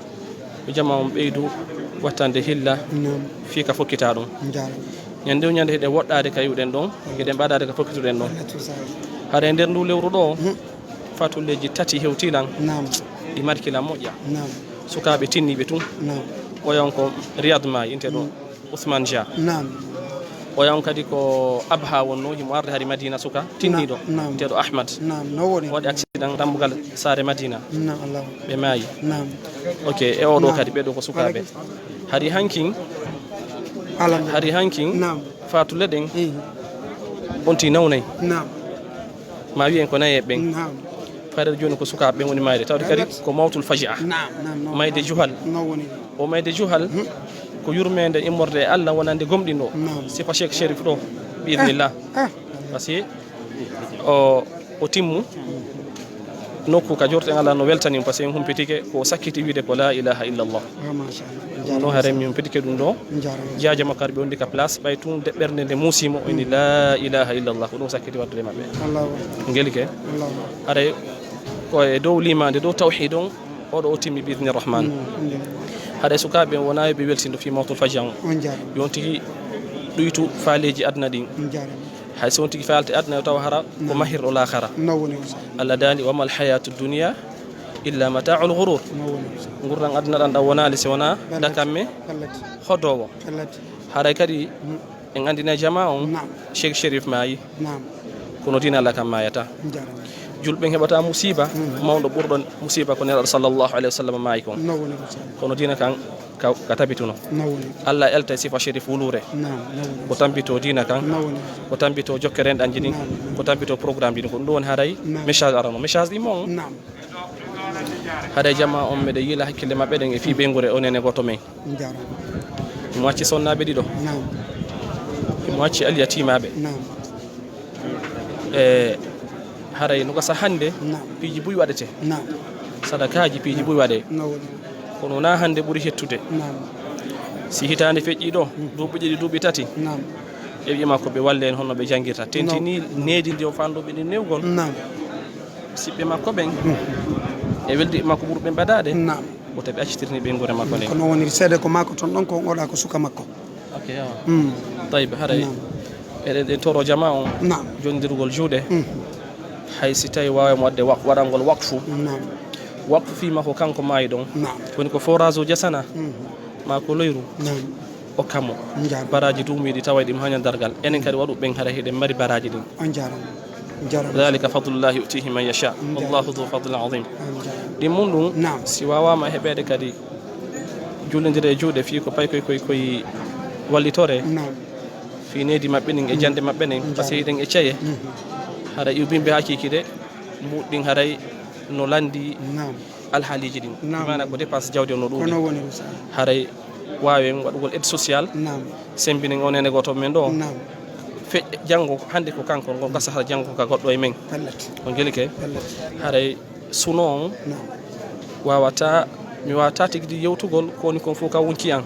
Ko jamaa on ɓeydu wattande hilla. Naam. Fii ka fokkitaa ɗum. Njaaraama. Ñande o ñande hiɗen woɗɗaade ka iwɗen ɗon, hiɗen ɓadaade ka fokkituɗen ɗon. Haɗa e nder ndu lewru ɗo, fatulleeji tati hewtii lan, ɗi marki lan moƴƴa. Sukaaɓe tinniiɓe tun. Oya on ko Riyad maayi, inte ɗo Ousmane Dia. Oya on kadi ko Abha wonno, himo arde hari Madina, suka tinniiɗo, inteeɗo Ahmad. Waɗi accident dambugal saare Madina. Ɓe maayi. Ok, e oɗo kadi, ɓeɗo ko sukaaɓe. Hari hankin, hari hankin, fatule ɗen, onti nawnay. Ma wiyen ko nayeɓe ɓen. Fayre jooni ko sukaaɓe ɓen woni mayde. Tawde kadi ko mawtul fajia. Mayde juhal. O mayde juhal, ko yurmeende immorde e Allah wonande gomɗinɗo. Sifa Cheikh Chérif ɗo, bi idnillah. Parce que o, o timmu nokku ka jorten Allah no weltani mo, parce que en humpitike ko sakkiti wiide ko la ilaha illallah. Ɗum ɗo hare min humpitike ɗum ɗo. Jaaja makko arɓe wondi ka place, ɓay tun de ɓernde nde muusimo, o ini la ilaha illallah, ko ɗum sakkiti waddude maɓɓe. Ngelike. Haray ko e dow limaande, dow tawhid on, oɗo o timmi bi idni Rahman. Haray sukaaɓe wona yo ɓe weltindo fi mawtul fajia on. Yo on tigi ɗuytu faaleeji aduna ɗin. Hay so on tigi faalti aduna, yo taw hara ko mahirɗo laakara. Allah daali, "Wa mal hayatu dunya illa mata'ul ghurur." Ngurdan aduna ɗan, ɗan wonaali si wona dakamme hodoowo. Haray kadi en anndina jama on, Cheikh Chérif maayi. Kono diina Allah kan maayata. Julɓe ɓen heɓata musiba mawɗo ɓurɗo musiba ko Nelaaɗo sallallahu alayhi wa sallam maayi kon. Kono diina kan ka, ka tabituno. Allah elta e sifa Chérif wuluure. Ko tambito diina kan, ko tambito jokkere enɗanji ɗin, ko tambito programme ji ɗin. Ko ɗum ɗum woni haray message arano. Message ɗin mon, haray jama on, meɗe yiila hakkille maɓɓe ɗen e fii ɓeynguure o nene gooto men. Himo acci sonnaaɓe ɗiɗo. Himo acci alyatimaaɓe. E haray no gasa hannde, piiji buy waɗete. Sadakaaji, piiji buy waɗe. Kono wonaa hannde ɓuri hettude. Si hitaande feƴƴii ɗo, duuɓi ɗiɗi, duuɓi tati, ɓe wi'aama ko ɓe walle en honno ɓe janngirta. Tentini needi ndi o fanɗo ɓe ndi newgol. Siɓɓe makko ɓen e weldiiɓe makko ɓurɓe ɓadaade. Wota ɓe accitirni ɓeynguure makko nden. Ko non woniri, seede ko makko ton ɗon, ko on oɗa ko suka makko. Ok, yawa. Tayib, haray eɗen, eɗen toro jama on jondirgol juuɗe. Hay si tawi waawa mo waɗde wa-, waɗangol waqfu. Waqfu fii makko kanko maayi ɗon. Woni ko forage o Jasana. Ma ko loyru. Okka mo. Baraaji duumiiɗi tawa ɗi mo haña dargal. Enen kadi waɗuɓe ɓen haray hiɗen mari baraaji ɗin. On jaaraama. Jalika fadlullahi yu'tihi man yasha. Wallahu dhu fadlin azim. Ɗin mun ɗum, si waawaama heɓeede kadi, jullindire e juuɗe fii ko pay koy, koy, koy wallitore fii needi maɓɓe ɗin e jannde maɓɓe ɗen, parce que hiɗen e ceye. Haray iwbinɓe hakiiki de, mbuuɗi ɗin haray no lanndi alhaaliiji ɗin. Maana ko dépense jawdi on no ɗuuɗi. Haray waawen waɗugol aide social. Sembinen o nene gooto men ɗo. Fe-, janngo, hannde ko kanko, ngon gasa hara janngo ka goɗɗo e men. O ngelike. Haray suno on waawata, mi waawata tigi di yewtugol ko woni kon fof ka wonki an.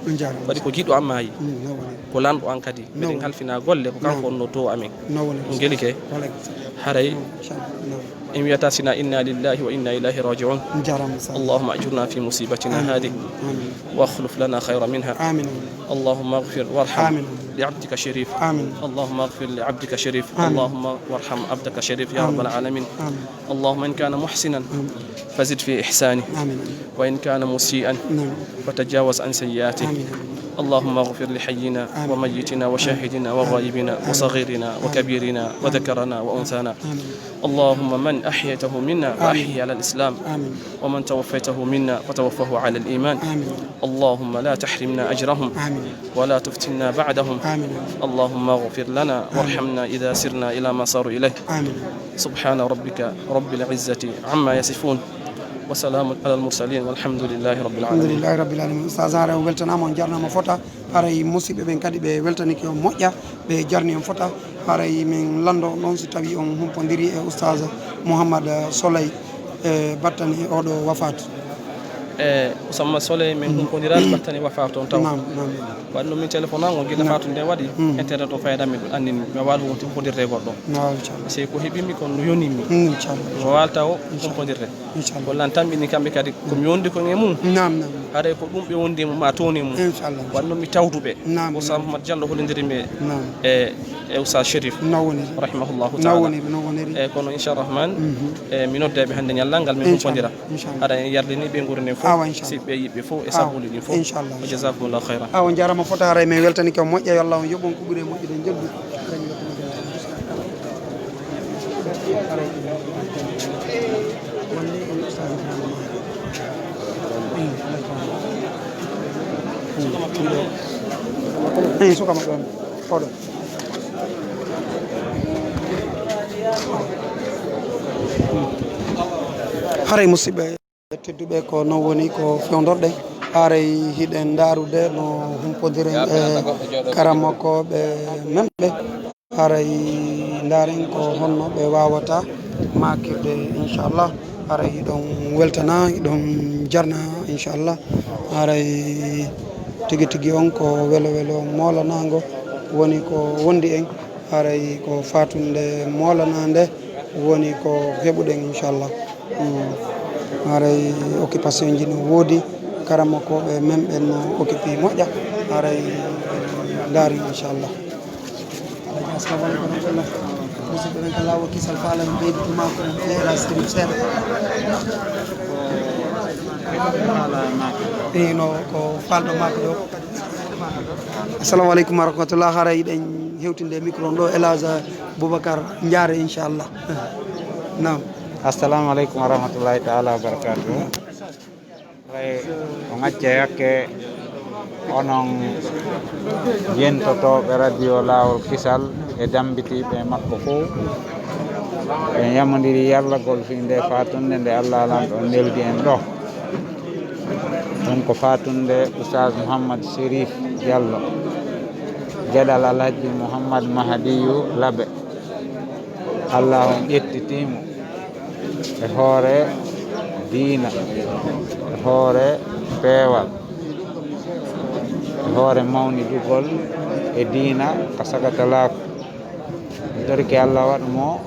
Waɗi ko jiɗɗo an maayi. Ko lanɗo an kadi. Meɗen halfina golle ko kanko on no dow amen. O ngelike. Haray en wiyata sina inna lillahi wa inna ilayhi raji'un. Allahumma ajurna fi musibatina hadhihi. Wa akhluf lana khayran minha. Allahumma ighfir warham li abdika Sherif. Allahumma ighfir li abdika Sherif. Allahumma warham abdaka Sherif ya rabbal alamin. اللهم إن كان محسنا فزد في إحسانه، وإن كان مسيئا فتجاوز عن سيئاته. اللهم اغفر لحينا وميتنا وشاهدنا وغائبنا وصغيرنا وكبيرنا وذكرنا وأنثانا. اللهم من أحييته منا فأحيه على الإسلام، ومن توفيته منا فتوفه على الإيمان. اللهم لا تحرمنا أجرهم ولا تفتنا بعدهم. اللهم اغفر لنا وارحمنا إذا سرنا إلى ما صاروا إليه. سبحان ربك رب العزة عما يصفون، وسلام على المرسلين، والحمد لله رب العالمين. Alhamdulillahi rabbil alamin. Ustaz, haray on weltanaama, on jarnaama fota. Haray musiɓɓe ɓen kadi ɓe weltanike on moƴƴa, ɓe jarni on fota. Haray min lanndo on ɗon si tawi on humpondiri e Ustaz Mouhammad Solay e battane oɗo wafaatu. E Ousama Sole, min humpondiraani, battane wa faa toon taw. Naam, naam. Waɗno min téléphone an o gila faa toon nde waɗi, internet o fayda mi ɗum anndini, mi waawi ɗum humpondire e goɗɗo. Naam, inchallah. Si ko heɓimi, ko no yoni mi. Mm, inchallah. Mi waalta o humpondirde. Inchallah. Ko lan tamɓini kamɓe kadi, ko mi wondi ko e mum. Naam, naam. Haray ko ɗum ɓe wondi e mum, ma towni e mum. Inchallah. Waɗno mi tawdu ɓe. Naam, Ousama naam. Mouhamed Diallo hollindiri mi Naam. e, e Oustaz Chérif. No woniri. Rahimahullahu No taala. woniri, no woniri. E kono inchallah rahman, Mhm. e mi nodde ɓe hannde ñallal ngal min Inchallah. humpondira. Inchallah. Aɗa en yardini ɓe nguurndam fof, Awa, inchallah. siɓɓe yiɓɓe fof, e Awa, sabuuji ɗin fof. Inchallah. Wa jazakumullahu khairan. Awa, on jaaraama fota, haray min weltani ko moƴƴa, yo Allah on yoɓ on ko ɓuri e moƴƴude en jaggu. Eyi, suka maɓɓe on. Oɗo. Haray musidɓe tedduɓe, ko noon woni ko fewndorɗen. Haray hiɗen ndaarude no humpodiren e karamokooɓe men ɓe. Haray ndaaren ko honno ɓe waawata maakirde, inchallah. Haray hiɗon weltana, hiɗon jarna, inchallah. Haray tigi tigi on ko welo welo moolanaango woni ko wondi en. Haray ko faatunde moolanaande woni ko heɓuɗen, inchallah. Mm. Haray occupation ji no woodi, karamokooɓe men ɓen no occupé moƴƴa. Haray ndaari, inchallah. Alhaji, assalamu aleykum wa rahmatullah. Musidɓe men ka laawol kisal, faala en ɓeydi tuma ko e Elhadj Sirif seeɗa. Eyi, no ko faalɗo maako ɗo. Assalamu aleykum wa rahmatullah. Haray eɗen hewtinde e micro on ɗo, Elhadj Boubacar Ndiare, inchallah. Naam. Assalamu aleykum wa rahmatullahi taala wa barakatuh. Haray on acca yakke, onon yentotooɓe radio Laawol Kisal e dambitiiɓe makko fof. En yamondiri yallagol fii nde faatunde nde Allah Lanɗo neldi en ɗo. Ɗum ko faatunde Oustaz Mouhammad Chérif Diallo, geɗal Alhaji Mouhammad Mahadiyu Labe. Allah on ƴettitiimo e hoore diina, e hoore peewal, e hoore mawnidugol e diina ka sagatalaaku. En torike Allah waɗa mo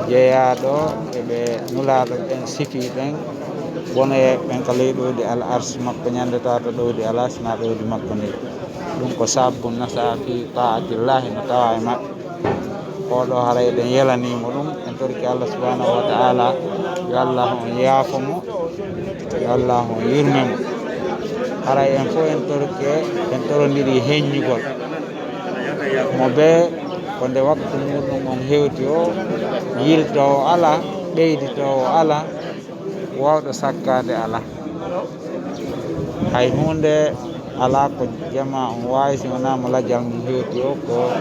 jeyaaɗo e ɓe Nulaaɗo ɓen sifii ɓen, wonoyeeɓe ɓen ka ley ɗowdi Al Ars makko, ñanndata to ɗowdi alaa sinaa ɗowdi makko ndi. Ɗum ko sababu nasaa fii taa'atillaahi no tawaa e maɓɓe. Oo ɗoo haray eɗen yelanii mo ɗum, en torike Allah subhanahu wa ta'ala, yo Allah on yaafo mo, yo Allah on yurme mo. Haray en fof en torike, en torondiri heññugol mo bee ko nde waktu muuɗum on hewti o, yiltoowo alaa, ɓeyditoowo alaa, waawɗo sakkaade alaa. Hay huunde alaa ko jamaa on waawi si wonaa mo lajal mum hewti o ko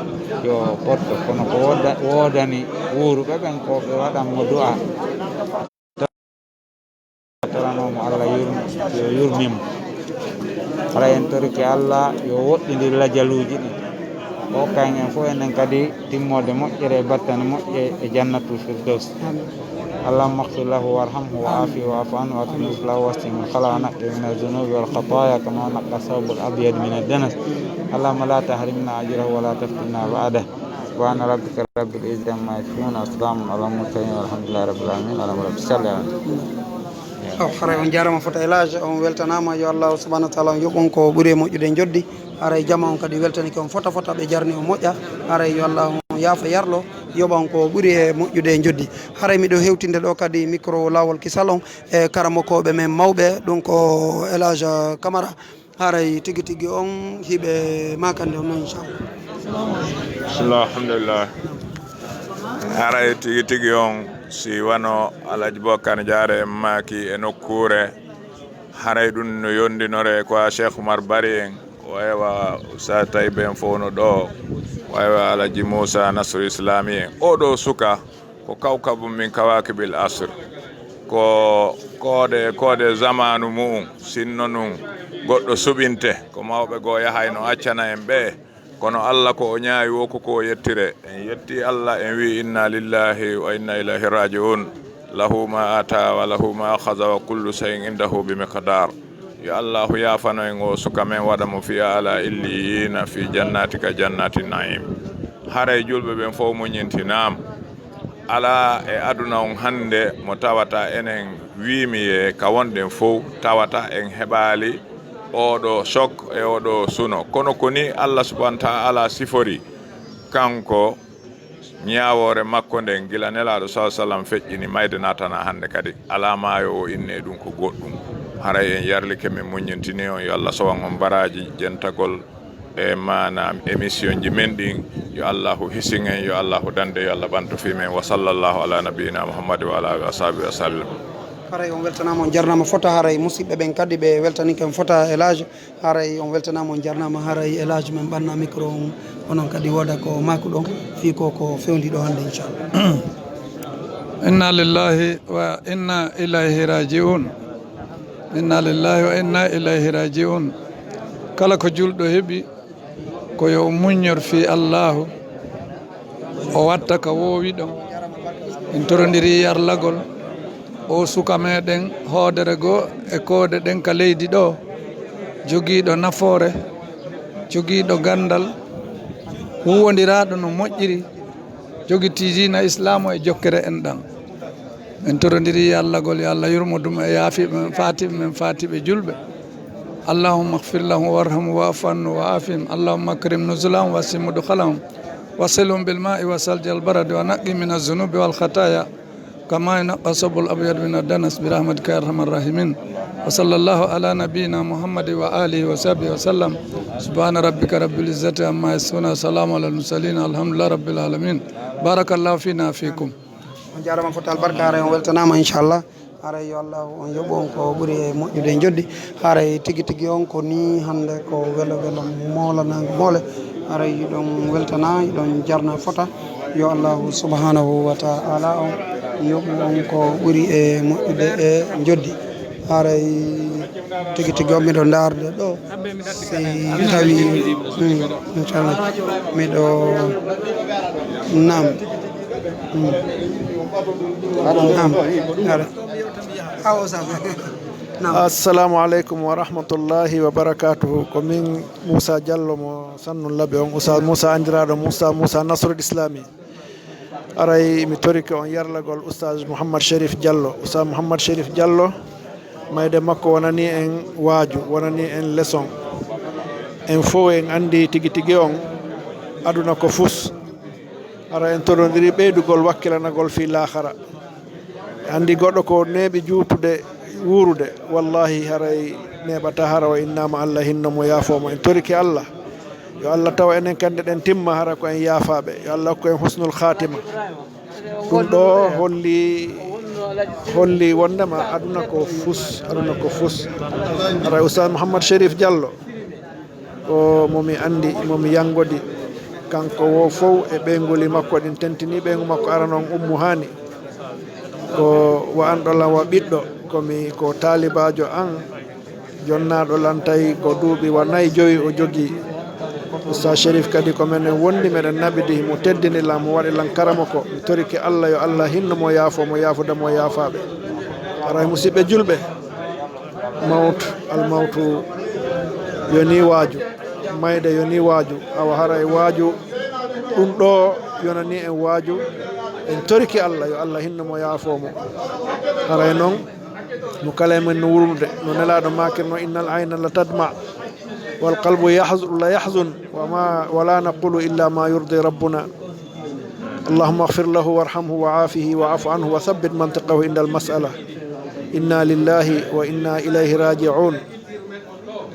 yo ɓotto. Kono ko wooda-, woodani wuuruɓe ɓen ko ɓe waɗan mo du'aa. Toranoo mo Allah yurm-, yo yurmin mo. Haray en torike Allah yo woɗɗindir lajaluuji ɗin. O hokka en fof enen kadi timmoode moƴƴere e battane moƴƴe e Jannatul Firdaws. اللهم اغفر له وارحمه وعافه واعف عنه وأكرم نزله ووسع مدخله ونقه من الذنوب والخطايا كما ينقى الثوب الأبيض من الدنس. اللهم لا تحرمنا أجره ولا تفتنا بعده. سبحان ربك رب العزة عما يصفون وسلام على المرسلين والحمد لله رب العالمين. اللهم رب صل على محمد. Aw, haray on jaaraama fota Elhadj, on weltanaama, yo Allah subhanahu wa ta'ala on yoɓ on ko ɓuri e moƴƴude e njoddi. Haray jama on kadi weltanike on fota fota, ɓe jarni on moƴƴa. Haray yo Allah on yaafo yarlo, yoɓa on ko ɓuri e moƴƴude e njoddi. Haray miɗo hewtinde ɗo kadi micro Laawol Kisal on e karamokooɓe men mawɓe, ɗum ko Elhadj Camara. Haray tigi tigi on hiɓe maakande on non, inchallah. Bismillah, alhamdulillah. Haray tigi tigi on, si wano Alhaji Bokar Jaare en maaki e nokkuure, haray ɗum no yondinore ko a Cheikh Oumar Bari en, ko waywa Oustaz Taïb en fof no ɗo, waywa Alhaji Moussa Nasrou Islami en. Oɗo suka ko kawkabun min kawakibil asr, ko koode, koode zamanu mu'un, sinno nun goɗɗo suɓinte, ko mawɓe goo yahayno accana en ɓe. Kono Allah ko o ñaawi wo ko ko o yettire. En yetti Allah, en wi inna lillahi wa inna ilayhi raji'un. له ما أعطى وله ما أخذ وكل شيء عنده بمقدار. Yo Allahu yaafano en o suka men, waɗa mo fi a'la illiyina fi jannatika jannati na'im. Haray julɓe ɓen fow muñintinaama. Alaa e aduna on hannde mo tawata enen wiimi ye ka wonɗen fow, tawata en heɓaali oɗo choc e oɗo suno. Kono ko ni Allah subhanahu wa ta'ala sifori kanko ñaawoore makko nden, gila Nelaaɗo sallallahu alaihi wasallam feƴƴini mayde naatana hannde kadi, alaa maayo o inne ɗum ko goɗɗum. Haray en yarlike, min muññintini on, yo Allah sowan on baraaji, jentagol e maanaam émission ji men ɗin. Yo Allahu hisin en, yo Allahu dande, yo Allah ɓantu fii men. Wa sallallahu ala nabiyyina Muhammad wa ala alihi wa sahbihi wa sallam. Haray on weltanaama, on jarnaama fota. Haray musiɓɓe ɓen kadi ɓe weltaniken fota, Elage. Haray on weltanaama, on jarnaama. Haray Elage men ɓanna micro on, onon kadi wooda ko maakuɗon fii ko, ko fewndi ɗo hannde, inchallah. Inna lillahi wa inna ilayhi raji'un. Inna lillahi wa inna ilayhi raji'un. Kala ko julɗo heɓi, ko yo o muññor fii Allaahu, o watta ka woowi ɗon. En torondiri yarlagol o suka meɗen hoodere goo e koode ɗen ka leydi ɗo, jogiiɗo nafoore, jogiiɗo ganndal, huuwondiraaɗo no moƴƴiri, jogiti diina Islaamu e jokkere enɗan. En torondiri yarlagol, yo Allah yurmo ɗum e yaafiiɓe men, faatiiɓe men, faatiiɓe julɓe. اللهم اغفر له وارحمه واعف عنه وعافهم. اللهم أكرم نزلهم ووسع مدخلهم واغسلهم بالماء والثلج والبرد ونقهم من الذنوب والخطايا كما ينقى الثوب الأبيض من الدنس برحمتك يا أرحم الراحمين. وصلى الله على نبينا محمد وآله وصحبه وسلم. سبحان ربك رب العزة عما يصفون وسلام على المرسلين والحمد لله رب العالمين. بارك الله فينا وفيكم. On jaaraama fota, albarka, haray on weltanaama, inchallah. Haray yo Allah on yoɓu on ko ɓuri e moƴƴude e njoddi. Haray tigi tigi on ko ni hannde ko welo welo moolanaango moole. Haray yiɗon weltana, yiɗon jarna fota. Yo Allahu subhanahu wa ta'ala on yoɓu on ko ɓuri e moƴƴude e njoddi. Haray tigi tigi on miɗo ndaarde ɗo. Si tawi, mm, inchallah, miɗo, naam. Mm. Naam. Ara. Awo, sa-, naam. Assalamu alaikum wa rahmatullahi wa barakatuhu. Ko min Moussa Diallo mo Sannun Labe on, Oustaz Moussa anndiraaɗo Moussa, Moussa Nasrul Islami. Aray mi torike on yarlagol Oustaz Mouhammad Chérif Diallo. Oustaz Mouhammad Chérif Diallo, mayde makko wonani en waaju, wonani en leçon. En fow en anndi tigi tigi on aduna ko fus. Ara en torondiri ɓeydugol wakkilanagol fii laakara. En anndi goɗɗo ko neeɓi juutude, wuurude, wallahi haray neeɓata hara o innaama Allah hinno mo, yaafoo mo. En torike Allah. Yo Allah taw enen kadi nde ɗen timma, hara ko en yaafaaɓe. Yo Allah hokku en husnul khatima. Ɗum ɗo holli, holli wondema aduna ko fus, aduna ko fus. Haray Oustaz Mouhammad Chérif Diallo, ko mo mi anndi, mo mi yanngodi. Kanko wo fow e ɓeynguuli makko ɗin tentini, ɓeyngu makko arano on Ummu Haani. Ko wa'anɗo lan wa ɓiɗɗo, ko mi, ko taalibaajo an. Jonnaaɗo lan tawi ko duuɓi wa nayi jowi o jogii. Oustaz Chérif kadi ko menen wondi, meɗen naɓidi, mo teddini lan, mo waɗi lan karamoko. Mi torike Allah, yo Allah hinno mo, yaafoo mo, yaafude mo, yaafaaɓe. Haray musiɓɓe julɓe, mawtu, almawtu yo ni waaju, mayde yo ni waaju. Awa haray waaju, ɗum ɗo yonani en waaju. En torike Allah, yo Allah hinno mo, yaafoo mo. Haray non, mo kala e men no wurnude, no Nelaaɗo maakirno, "Innal ayna la tadma, wal qalbu yahz-, la yahzun, wa ma, wa la naqulu illa ma yurdi rabbuna. Allahumma ighfir lahu warhamhu wa afihi wa afu anhu wa thabbit mantiqahu indal mas'ala. Inna lillahi wa inna ilayhi raji'un."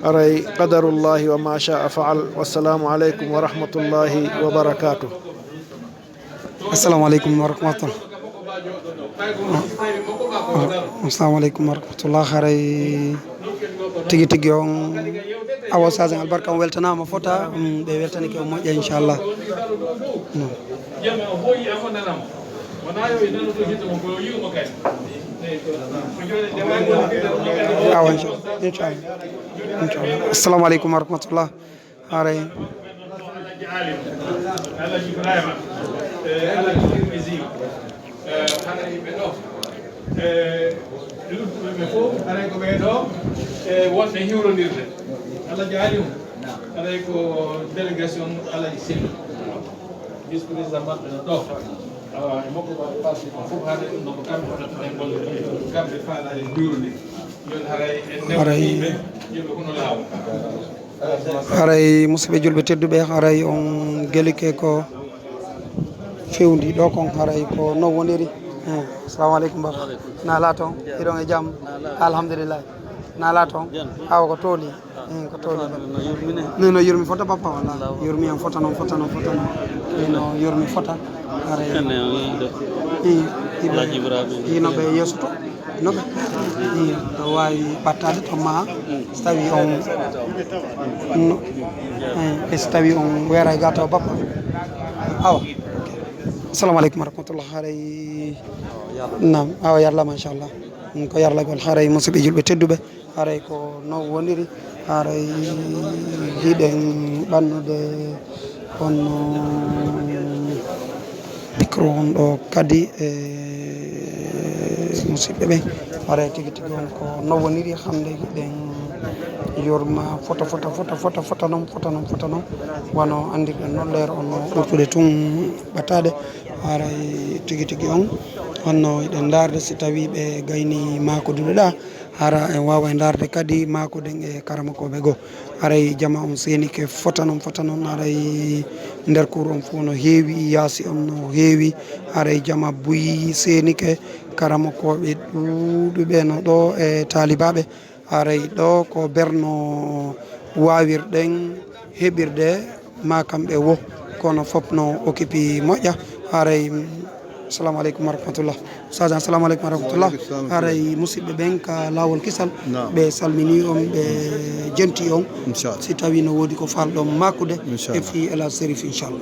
Aray qadarullahi wa ma sha'a fa'al. Wassalamu alaikum wa rahmatullahi wa barakatuh. Assalamu alaikum wa rahmatullah. Assalamu alaikum wa rahmatullah. Haray tigi tigi on, awa, Oustaz, albarka on weltanaama fota, mm, ɓe weltanike on moƴƴa, inchallah. Mm. Awa, inchallah. Inchallah. Inchallah. Assalamu alaikum wa rahmatullah. Haray. Alhaji Ibrahima, eh, Alhaji Tirmisi, eh, haray ɓe ɗo. E luttuɓe ɓe fof, haray ko ɓee ɗoo, e wonɓe hiwrondirde. Alhaji Aliou, haray ko délégation Alhaji Selli, vice-président maɓɓe no ɗoo. Awa, e makko ba parti ko fof, haray ɗum ɗo ko kamɓe fotata en golle, kamɓe faalaade hiwrondirde. Yon haray en newtiiɓe, yimɓe hono laawol. Haray musidɓe julɓe tedduɓe, haray on gelike ko fewndi ɗo kon, haray ko no woniri. Eh, assalamu aleykum baba. Nala toon, hiɗon e jam? Alhamdulillah. Nala toon? Awa ko tooli. Eh, ko tooli. Ni no yurmi fota bappa walla? Yurmi en fota noon, fota noon, fota noon. Ni no yurmi fota. Haray. Ene o yiɗo. Eh, hiɓe, Alhaji Ibrahima. Hino ɓe yeeso to. No ɓe, i, no waawi ɓattaade to ma, so tawi on, no, eh, e so tawi on weera e gata o bappa. Awa. Assalamu aleykum wa rahmatullah. Haray, nam, awa yarlama inchallah. Mm, ko yarlagol haray musidɓe julɓe tedduɓe. Haray ko no woniri. Haray hiɗen ɓannude on micro on ɗo kadi, e musidɓe ɓen. Haray tigi tigi on ko no woniri hannde, hiɗen yurma fota, fota, fota, fota, fota noon, fota noon, fota noon. Wano anndirɗen noon, leer on no ɓurtude tun ɓattaade. Haray tigi tigi on, honno hiɗen ndaarde si tawi ɓe gayni maakoduɗo ɗa, hara en waaway ndaarde kadi maakoden e karamokooɓe goo. Haray jama on seenike fota noon, fota noon. Haray nder kuur on fof no heewi, yaasi on no heewi. Haray jama buy seenike, karamokooɓe ɗuuɗuɓe no ɗo e taalibaaɓe. Haray ɗo ko berno waawirɗen heɓirde ma kamɓe wo, kono fof no okipi moƴƴa. Haray, mm, assalamu aleykum wa rahmatullah. Ustaz, assalamu aleykum wa rahmatullah. Wa aleykum salam. Haray musidɓe ɓen ka laawol kisal, naam, ɓe salmini on, ɓe jenti on. Inchallah. Si tawi no woodi ko falɗon makkude, inchallah, e fii El Hadj Serif, inchallah.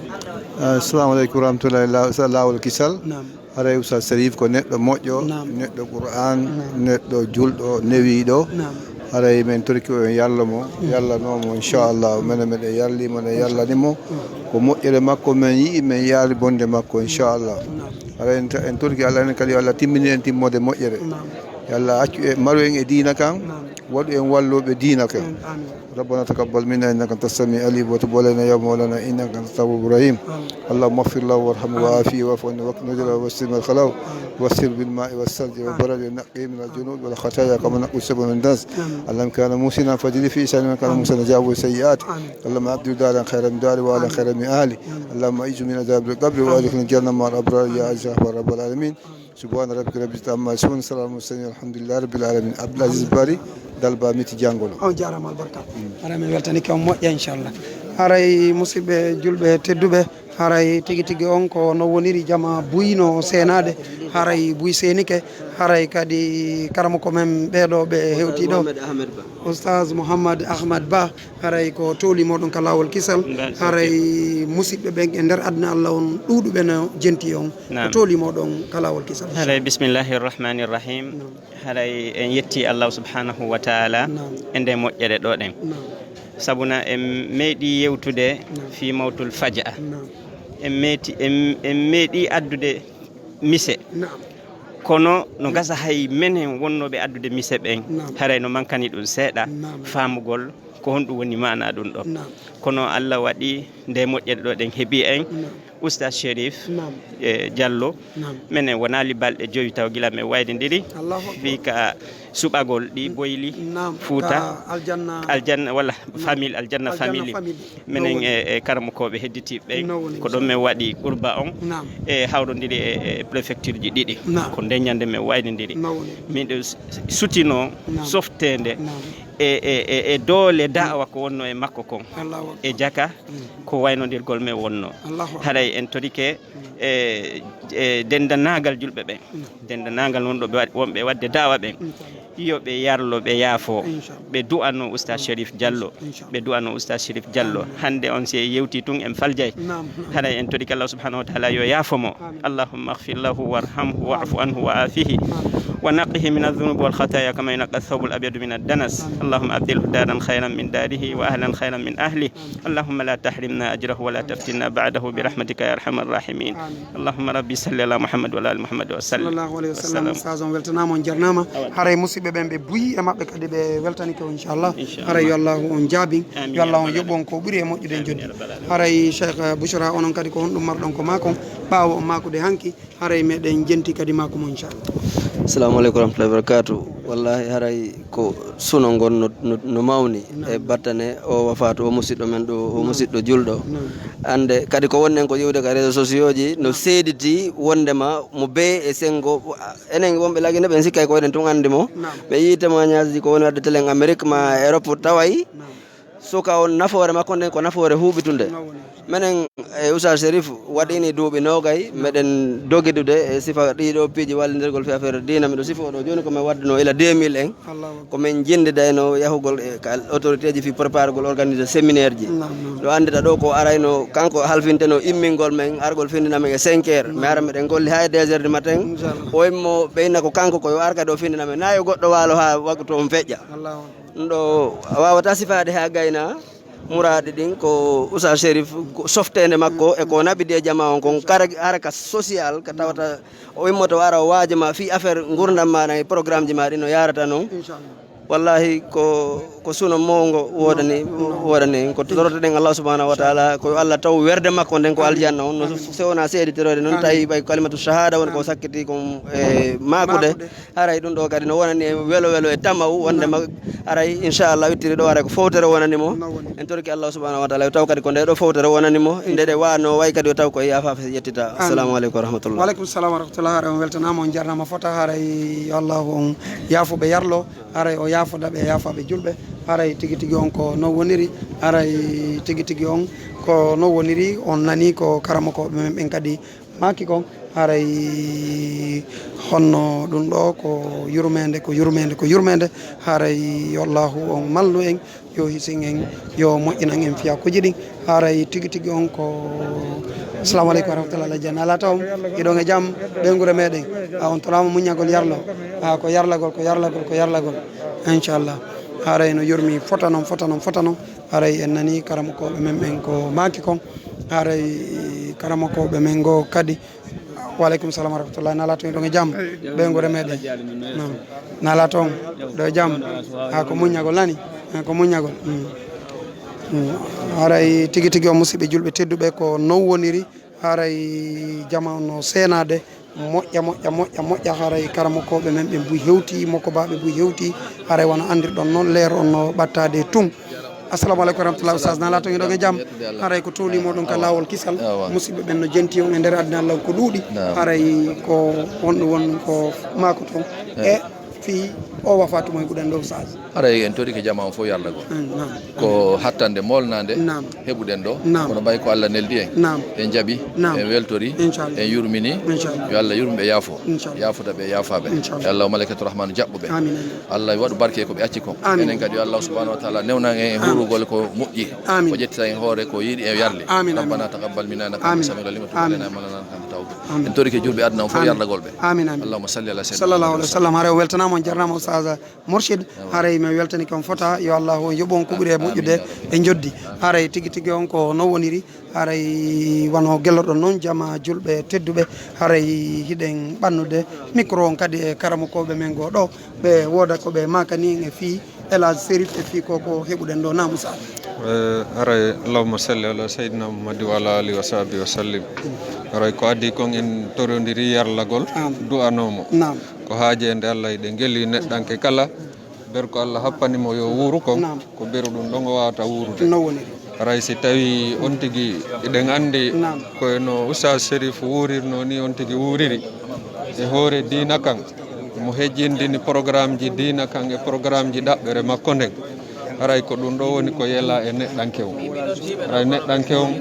Assalamu aleykum wa rahmatullahi. La-, sa-, laawol kisal. Naam. Haray Oustaz Serif ko neɗɗo moƴƴo, naam, neɗɗo Qur'an, naam, neɗɗo julɗo, newiiɗo. Naam. Haray men torki o, en yarlo mo, mm, yarlanoo mo, inchallah. Mm. Menen meɗen yarli mo, en yarlani mo. Mm. Ko moƴƴere makko men yi'i, men yaari bonde makko, inchallah. Naam. Haray en ta-, en torki Allah, enen kadi yo Allah timmini en timmoode moƴƴere. Naam. Yo Allah accu e, maru en e diina kan, naam, waɗu en walluɓe diina kan. Amin, amin. ربنا تقبل منا إنك أنت السميع العليم وتب علينا يا مولانا إنك أنت التواب الرحيم. آمين. اللهم اغفر له وارحمه، آمين، وعافه واعف عنه وقنا عذابه وسع مدخله، آمين، واغسله بالماء والثلج، آمين، والبرد والنقي من الذنوب والخطايا كما ينقى الثوب من الدنس. آمين. اللهم كان محسنا فزد في إحسانه ومن كان، آمين، مسيئا فعجل به سيئاته. آمين. اللهم أبدله دارا خيرا من داره وأهلا، آمين، خيرا من أهله. آمين. اللهم أعزه من عذاب القبر، آمين، وأدخله الجنة مع الأبرار يا، آمين، عزيز يا غفار رب العالمين. سبحان ربك رب العزة عما يصفون، سلام على المرسلين، والحمد لله رب العالمين. Abdoul Aziz Bari, Dalba Miti Jangolo. On jaaraama albarka. Haray mi weltanike on moƴƴa, inchallah. Haray musidɓe julɓe tedduɓe, haray tigi tigi on ko no woniri, jama buy no seenaade, haray buy seenike, haray kadi karamoko men ɓeeɗo ɓe hewti ɗo. Oustaz Mouhammad Ahmed Ba. Oustaz Mouhammad Ahmad Ba. Haray ko tooli moɗon ka laawol kisal. Mbal haray sokki. Musidɓe ɓen e nder aduna Allah on ɗuuɗuɓe no jenti on. Naam. Ko tooli moɗon ka laawol kisal. Haray bismillahi rahmani rahim. Naam. Haray en yetti Allah subhanahu wa taala. Naam. E nde moƴƴere ɗo ɗen. Naam. Sabuna en meeɗi yewtude. Naam. Fii mawtul faja. Naam. En meeti, en, en meeɗi addude mise. Naam. Kono no gasa hay menen wonnooɓe addude mise ɓen, naam, haray no mankani ɗum seeɗa, naam, faamugol ko honɗum woni maana ɗum ɗo. Naam. Kono Allah waɗi nde moƴƴere ɗo ɗen heɓi en. Naam. Oustaz Chérif, naam, e Diallo, naam, menen wonaali balɗe jowi taw gila men waydindiri. Allahu Akbar. Fii ka suɓagol ɗi boyli, naam, Fuuta. Ka Aljanna. Aljanna, walla, naam, famille, Aljanna, Aljanna famille. Famille. Menen e, e karamokooɓe hedditiiɓe ɓen, ko ɗon men waɗi qurba on, naam, e hawrondiri e, e préfecture ji ɗiɗi. Naam. Ko nden ñande men waynondiri. Min ɗo s-, sutinoo, naam, softeende, naam, e, e, e, e doole da'wa ko wonnoo e makko kon. Allahu Akbar. E jaka, mm, ko waynondirgol men wonnoo. Allahu Akbar. Haray en torike, mm, e, e denndanaagal julɓe ɓen. Mm. Denndanaagal wonɓe wa-, wonɓe waɗde da'wa ɓen. Mm. Yo ɓe yarlo, ɓe yaafo. Inchallah. Ɓe du'ano Oustaz Chérif Diallo. Inchallah. Ɓe du'ano Oustaz Chérif Diallo. Amin. Hannde on si en yewti tun en faljay. Naam, naam. Haray en torike Allah subhanahu wa taala yo yaafo mo. Amin. Allahumma ighfir lahu warhamhu wa'fu anhu wa afihi. Amin. ونقه من الذنوب والخطايا كما ينقى الثوب الأبيض من الدنس. اللهم أبدله دارا خيرا من داره وأهلا خيرا من أهله. اللهم لا تحرمنا أجره ولا تفتنا بعده برحمتك يا أرحم الراحمين. اللهم ربي صل على محمد وعلى آل محمد وسلم. Sallallahu alayhi wa sallam. Ustaz, on weltanaama, on jarnaama. Haray musidɓe ɓen ɓe buyi e maɓɓe kadi ɓe weltanike on, inchallah. Inchallah. Haray yo Allahu on jaabin. Amin. Yo Allah on yoɓu on ko ɓuri e moƴƴude en joddi. Haray Cheikh Bouchra, onon kadi ko honɗum marɗon ko maakon ɓaawo on maakude hanki? Haray meɗen jenti kadi maaku mo, inchallah. Assalamu aleykum warahmatullahi wabarakatuh. Wallahi haray ko suno ngon no, no, no mawni e battane o wafatu o musidɗo men ɗo, o musidɗo julɗo. Ande kadi ko wonnen ko yewde ka réseaux sociaux ji no seediti wondema mo bee e sengo. Enen wonɓe lagine ɓen sikkay ko eɗen tun andi mo. Ɓe yii témoignage ji ko woni wadde telen Amérique ma Europe taway suka on nafoore makko nden ko nafoore huuɓitunde. Menen e Oustaz Chérif waɗini duuɓi noogay meɗen dogidude e sifa ɗiɗo piiji wallindirgol fi affaire diina. Miɗo sifo ɗo jooni ko min waddunoo ila deux mille en. Ko min jinndidayno yahugol e ka autorité ji fi préparegol organiser séminaire ji. Ɗo anndita ɗo ko arayno kanko halfinteno immingol men argol findina men e cinq heures. Mi ara miɗen golli haa e deux heures du matin. O immo ɓeyna ko kanko ko yo ar kadi o findina men. Na yo goɗɗo waalo haa waktu on feƴƴa. Ɗum ɗo a waawata sifaade haa gayna muraaɗi ɗin ko Oustaz Chérif, ko softeende makko e ko naɓidi e jama on kon, kara hara ka social ka tawata o immoto ara o waajo ma fii affaire ngurdam maɗa e programme ji ma ɗin no yarata non. Wallahi ko, ko suno mawngo woodani, woodani en. Ko torotoɗen Allah subhanahu wa taala, ko yo Allah taw werde makko nden ko aljanna on, no so wona seeditoreede non tawi ɓay kalimatu shahada woni ko sakkiti kon e maakude. Haray ɗum ɗo kadi no wonani en welo welo e tamaw wondema haray inchallah ittiri ɗo haray ko fowtere wonani mo. En torki Allah subhanahu wa taala yo taw kadi ko nde ɗo fowtere wonani mo nde ɗe wano way kadi yo taw ko e yafafe yettita. Assalamu aleykum wa rahmatullah. Wa aleykum salam wa rahmatullah. Haray on weltanama, on jarnama fota. Haray yo Allahu on yaafuɓe yarlo, haray o yaafodaɓe e yaafaɓe julɓe. Haray tigi tigi on ko no woniri. Haray tigi tigi on ko no woniri. On nani ko karamokoɓe men ɓen kadi maaki kon. Haray honno ɗum ɗo ko yurmeende, ko yurmeende, ko yurmeende. Haray yo Allahu on mallu en, yo hisin en, yo moƴƴinan en fiyakuuji ɗin. Haray tigi tigi on ko, assalamu aleykum wa rahmatullahi wa barakatuh. Naalaa toon, hiɗon e jam, ɓeynguure meɗen. A on tolama muññagol yarlo. A ko yarlagol, ko yarlagol, ko yarlagol. Inchallah. Haray no yurmi fota non, fota non, fota non. Haray en nani karamokooɓe men ɓen ko maaki kon. Haray karamokooɓe men ngo kadi. Wa aleykum salam wa rahmatullah. Naalaa toon, hiɗon e jam? Ɓeynguure meɗen. Naam. Naalaa toon, ɗo e jam? Ha ko muññagol nani? Ha ko muññagol. Mm. Mm. Haray tigi tigi on musidɓe julɓe tedduɓe ko non woniri. Haray jama on no seenaade. Moƴƴa, moƴƴa, moƴƴa, moƴƴa. Haray karamokooɓe men ɓe buy hewti, mokobaaɓe buy hewti. Haray wano anndirɗon non, leer on no ɓattaade tun. Assalamu aleykum wa rahmatullah. Oustaz, naalaa toon, hiɗon e jam? Haray ko towlimo ɗum ka laawol kisal. Musidɓe ɓen no jenti on e nder aduna Allah ko ɗuuɗi. Haray ko honɗum won ko maakoton e fii o wafatu mo heɓuɗen ɗo, Oustaz? Haray en torike jama on fof yarlagol. Mm, naam. Ko hattande molnande heɓuɗen ɗo. Naam. Kono ɓay ko Allah neldi en. Naam. En jaɓi. Naam. En weltori. Inchallah. En yurmini. Inchallah. Yo Allah yurmo ɓe yaafo. Inchallah. Yaafoda ɓe yaafaɓe. Inchallah. Yo Allah o malaikatu rahmanu jaɓɓo ɓe. Amin, amin. Allah waɗu barke e ko ɓe acci kon. Amin. Enen kadi yo Allah subhanahu wa taala newnan en e hurugol ko moƴƴi. Amin. O ƴettita en hoore ko yiɗi e yarli. Amin, amin. Rabbana taqabbal minna innaka antas samiul alim wa tub alaina ya maulana innaka antat tawwab. Amin. En torike julɓe aduna on fof yarlagol ɓe. Amin, amin. Allahumma salli ala sayyidina Sallallahu alaihi wa sallam. Haray o weltanama, on jarnama Oustaz Mourchid. Haray mi weltanike on fota, yo Allah on yoɓu on ko ɓuri e moƴƴude e joddi. Haray tigi tigi on ko non woniri. Haray wano gelloɗon non jama julɓe tedduɓe. Haray hiɗen ɓannude micro on kadi e karamokooɓe men goo ɗo. Ɓe wooda ko ɓe maakani en e fii El Hadj Serif e fii ko ko heɓuɗen ɗo. Naam Oustaz. Eh, haray, Allahumma salli ala sayyidina Muhammad wa ala alihi wa sahbihi wa sallim. Haray ko adii kon en torondiri yarlagol, du'anoo mo. Naam. Ko haajeende Allah, eɗen ngelli neɗɗanke kala, ber ko Allah happani mo yo wuuru kon, ko beru ɗum ɗon o waawata wuurude. No woniri. Haray si tawi on tigi eɗen anndi ko e no Oustaz Serif wuurirnoo ni on tigi wuuriri e hoore diina kan, mo hejjindini programme ji diina kan e programme ji ɗaɓɓere makko nden. Haray ko ɗum ɗo woni ko yela e neɗɗanke on. Haray neɗɗanke on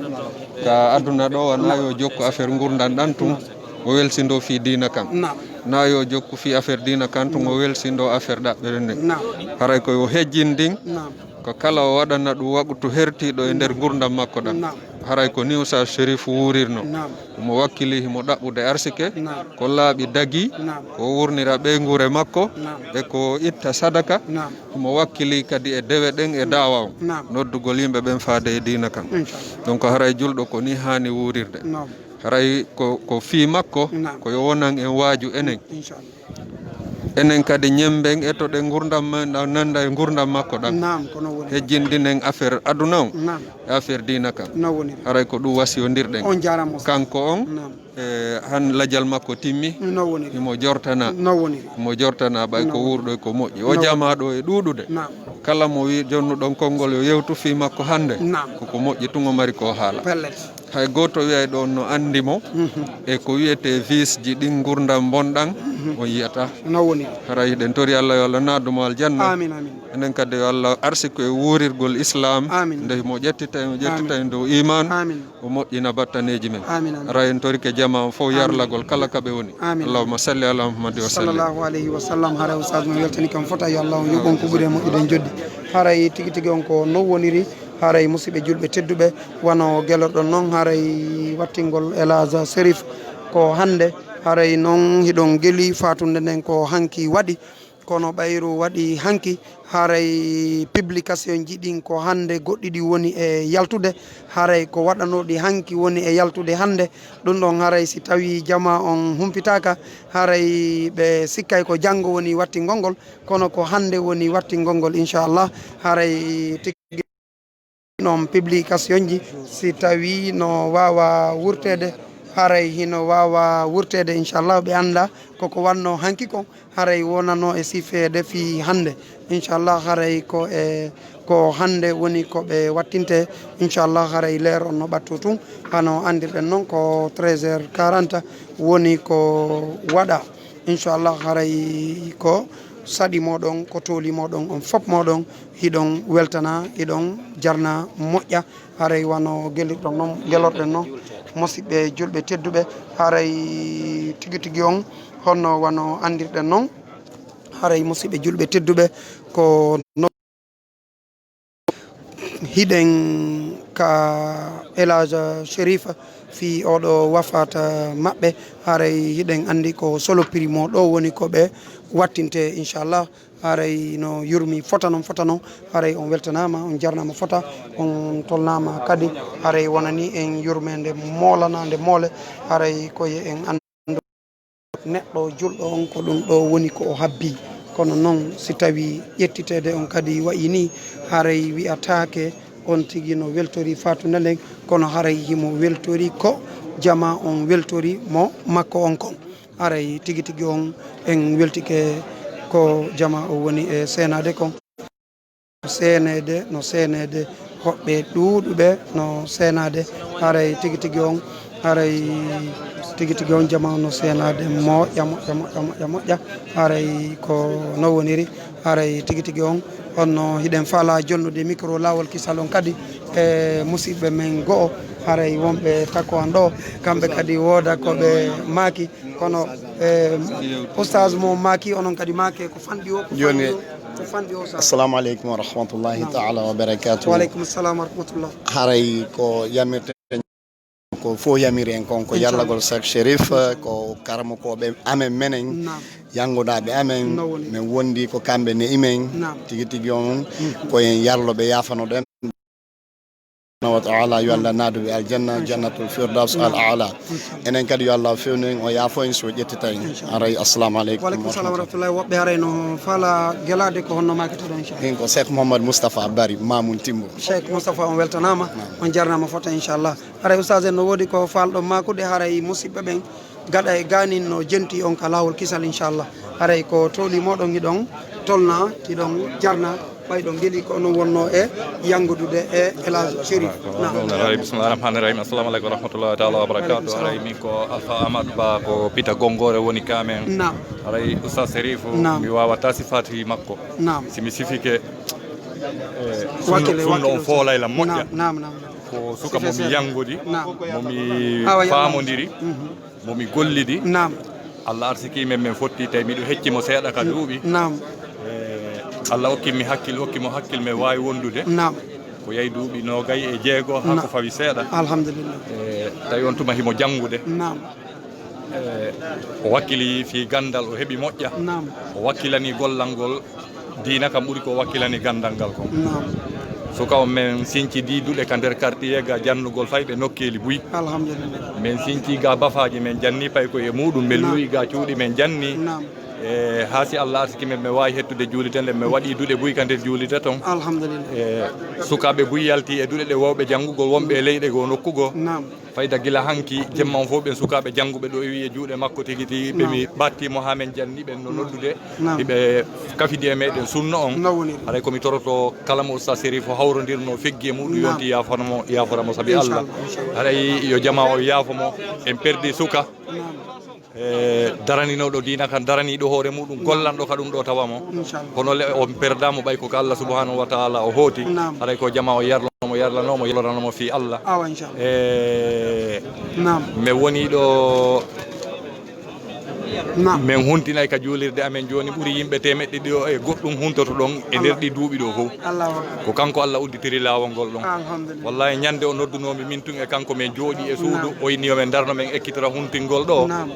ka aduna ɗo wona yo jokku affaire ngurdan ɗan tun, o welsindo fii diina kan. Naam. Na yo jokku fii affaire diina kan tun, o welsindo affaire ɗaɓɓere nden. Naam. Haray ko yo hejjin ndin, naam, ko kala o waɗana ɗum waqtu hertiiɗo e nder ngurdan makko ɗan. Naam. Haray ko ni Oustaz Chérif wuurirno. Naam. Himo wakkili, himo ɗaɓɓude arsike, Naam. ko laaɓi dagi, Naam. ko wurnira ɓeynguure makko, Naam. e ko itta sadaka. Naam. Himo wakkili kadi e dewe ɗen e daawa on. Naam. Noddugol yimɓe ɓen faade e diina kan. Inchallah. Donc haray julɗo ko ni haani wuurirde. Naam. Haray ko, ko fii makko, Naam. ko yo wonan en waaju enen. Inchallah. Enen kadi ñemben etoɗen ngurdam men ɗan nanda e ngurdam makko ɗan. Naam, ko non woni. Hejjindinen affaire aduna on, Naam. e affaire diina kan. Non woni. Haray ko ɗum wasiyondirɗen. On jaaraama, Oustaz. Kanko on, Naam. e, han lajal makko timmi. Non woni. Himo jortana. Non woni. Himo jortana ɓay ko Non woni. wuurɗo e ko moƴƴi. O Non woni. jamaaɗo e ɗuuɗude. Naam. Kala mo wi jonnuɗon konngol yo yewtu fii makko hannde. Naam. Ko ko moƴƴi tun o mari ko haala. Pellet. Hay gooto wi'ay ɗon no anndi mo, Mhm. e ko wi'etee vice ji ɗin ngurndan bonɗan, Mhm. on yi'ataa. No woni. Haray hiɗen tori Allah yo Allah naadu mo aljanna. Amin, amin. Enen kadi yo Allah arsiko e wuurirgol Islam. Amin. Nde mo ƴettitay, mo ƴettitay Amin. dow iman, Amin. o moƴƴina battaneeji men. Amin, amin. Haray en torike jamaa on fof Amin. yarlagol kala ka ɓe woni. Amin. Allahumma salli ala Muhammad wa sallim. Sallallahu alayhi wa sallam. Haray Oustaz no weltani kam fota yo Allah on yoɓon ko ɓuri e moƴƴude joddi. Haray tigi tigi on ko non woniri. Haray musidɓe julɓe tedduɓe, wano gelorɗon non, haray wattingol El Hadj Serif ko hannde, haray non hiɗon geli fatunde nden ko hanki waɗi, kono ɓayru waɗi hanki, haray publication ji ɗin ko hannde goɗɗi ɗi woni e yaltude, haray ko waɗanoɗi hanki woni e yaltude hannde, ɗum ɗon haray si tawi jama on humpitaka, haray ɓe sikkay ko janngo woni wattingol ngol, kono ko hannde woni wattingol ngol, inchallah, haray tigi non publication ji, si tawi no waawa wurteede, haray hino waawa wurteede, inchallah, ɓe annda koko wanno hanki kon, haray wonano e sifeede fii hannde, inchallah, haray ko e, ko hannde woni ko ɓe wattinte, inchallah, haray leer on no ɓatto tun, hano anndirɗen non ko treize heures quarante woni ko waɗa, inchallah, haray ko saɗi moɗon, ko tooli moɗon, on fop moɗon, hiɗon weltana, hiɗon jarna moƴƴa, haray wano gelirɗon non, gelorɗen non, musidɓe julɓe tedduɓe, haray tigi tigi on, honno wano anndirɗen non, haray musidɓe julɓe tedduɓe, ko no hiɗen ka El Hadj Chérif fii oɗo wafaata maɓɓe, haray hiɗen anndi ko solo primo ɗo woni ko ɓe wattinte, inchallah. Haray no yurmi fota non, fota non. Haray on weltanaama, on jarnaama fota, on tolnaama kadi. Haray wonani en yurmeende moolanaande moole. Haray ko ye en anndu neɗɗo julɗo on ko ɗum ɗo woni ko o habbi. Kono non si tawi ƴettiteede on kadi wayi ni, haray wi'ataake on tigi no weltori fatunde nden, kono haray himo weltori ko jama on weltori mo makko on kon. Haray tigi tigi on en weltike ko jama o woni e seenaade kon. Seeneede, no seeneede, hoɓɓe ɗuuɗuɓe no seenaade. Haray tigi tigi on, haray tigi tigi on jama no seenaade moƴƴa, moƴƴa, moƴƴa, moƴƴa, moƴƴa. Haray ko no woniri, haray tigi tigi on, honno hiɗen faalaa jonnude micro laawol kisal on kadi e musidɓe men go'o, haray wonɓe takko an ɗo, kamɓe kadi wooda ko ɓe maaki, kono, eh, oustaz mo maaki, onon kadi maake ko fanɗi o, ko Jooni, fanɗi o, ko fanɗi o, sa. Assalamu aleykum wa rahmatullahi Naam. taala wa barakatuh. Wa aleykum assalam wa rahmatullah. Haray ko yamirte ko fof yamiri en kon ko Inchallah. yallagol Cheikh Chérif, Inchallah. ko karamokooɓe amen menen, Naam. yanngunaaɓe amen, No woni. min wondi ko kamɓe ne'i men, Naam. tigi tigi on, Mhm. ko en yarloɓe yaafanoɗen. Subhanahu wa taala, yo Allah naadu ɓe aljanna, Inchallah. jannatul firdaus al Naam. aala. Inchallah. Enen kadi yo Allah fewnu en, o yaafo en, so ƴettita en. Inchallah. Haray, assalamu aleykum Wa aleykum wa salam wa rahmatullah. rahmatullahi. Woɓɓe haray no faala gelaade ko honno maaketaɗo, inchallah. Min ko Cheikh Mouhammad Moustapha Bari, Mamoun Timbo. Cheikh Moustapha, on weltanaama, Naam. on jarnaama fota, inchallah. Haray oustaz en no woodi ko faalɗon maakude, haray musidɓe ɓen gaɗa e gaanin no jenti on ka laawol kisal, inchallah. Haray ko tooli moɗon hiɗon tolna, hiɗon jarna, ɓay ɗon geli ko onon wonno e yanngudude e El Hadj Chérif. Naam. Haray, bismillah rahmani rahim. Assalamu aleykum wa rahmatullahi taala wa barakatuh. Wa aleykum salam. Haray min ko Alpha Amadou Ba, ko Pita Gongore woni ka men. Naam. Haray oustaz Chérif, Naam. mi waawata sifaati makko. Naam. Si mi sifike, eh, Wakkile, fullo, fullo on wakkile. foolay la moƴƴa. Naam, naam, naam, naam. Ko suka mo mi Sifa yangudi, Naam. mo mi Awa, yalla. faamodiri, Mhm. mo mi gollidi. Naam. Allah arsiki men, men fotti, tawi miɗo hecci mo seeɗa ka duuɓi. Naam. Eh, Allah hokki mi hakkil, hokki mo hakkil, men waawi wondude. Naam. Ko yahi duuɓi noogay e jeego, haa ko fawi seeɗa. Alhamdulillah. E tawi on tuma himo janngude. Naam. E o wakkili fii ganndal, o heɓi moƴƴa. Naam. O wakkilani gollal ngol diina kam ɓuri ko o wakkilani ganndal ngal kon. Naam. Suka on men sinci di duɗe ka nder quartier ga jannugol fayɓe nokkeeli buy. Alhamdulillah. Men sinci ga bafaaji men janni pay ko e muɗum, men luwi ga cuuɗi men janni. Naam. E haa si Allah arsiki men, men waawi hettude juulirde nden, men waɗi duɗe buy ka nder juulirde ton. Alhamdulillah. E sukaaɓe buy yalti e duɗe ɗe wawɓe janngugol, wonɓe e leyɗe goo nokku goo. Naam. Fayda gila hanki, jemma on fof ɓen sukaaɓe jannguɓe ɗo e wi'e juuɗe makko tigi tigi, ɓe mi ɓatti mo haa men janni ɓen no noddude. Naam. Hiɓe kafidi e meɗen sunna on. Haray ko mi toroto kala mo Oustaz Serif o hawrondirno feggi e muɗum, yonti yaafano mo, yaafora mo sabi Allah. Inchallah, inchallah. Haray yo jamaa o yaafo mo, en perdi suka. Naam. E daraninooɗo diina kan, daraniiɗo hoore muɗum, gollanɗo ka ɗum ɗo tawa mo. Inchallah. Kono le on perda mo ɓay ko ka Allah subhanahu wa ta'ala o hooti. Naam. Haray ko jamaa o yarlo mo, yarlano mo, yarlano mo fii Allah. Awa, inchallah. E Naam. Men woni ɗo, Naam. Men huntinay ka juulirde amen jooni ɓuri yimɓe teemeɗɗe ɗiɗo e goɗɗum huntoto ɗon e nder ɗi duuɓi ɗo fow. Allahu akbar. Ko kanko Allah udditiri laawol ngol ɗon. Alhamdulillah. Wallahi ñande o noddunoomi min tun e kanko men jooɗi e suudu, naam, o inni yo men darno men ekkitora huntingol ɗo. Naam.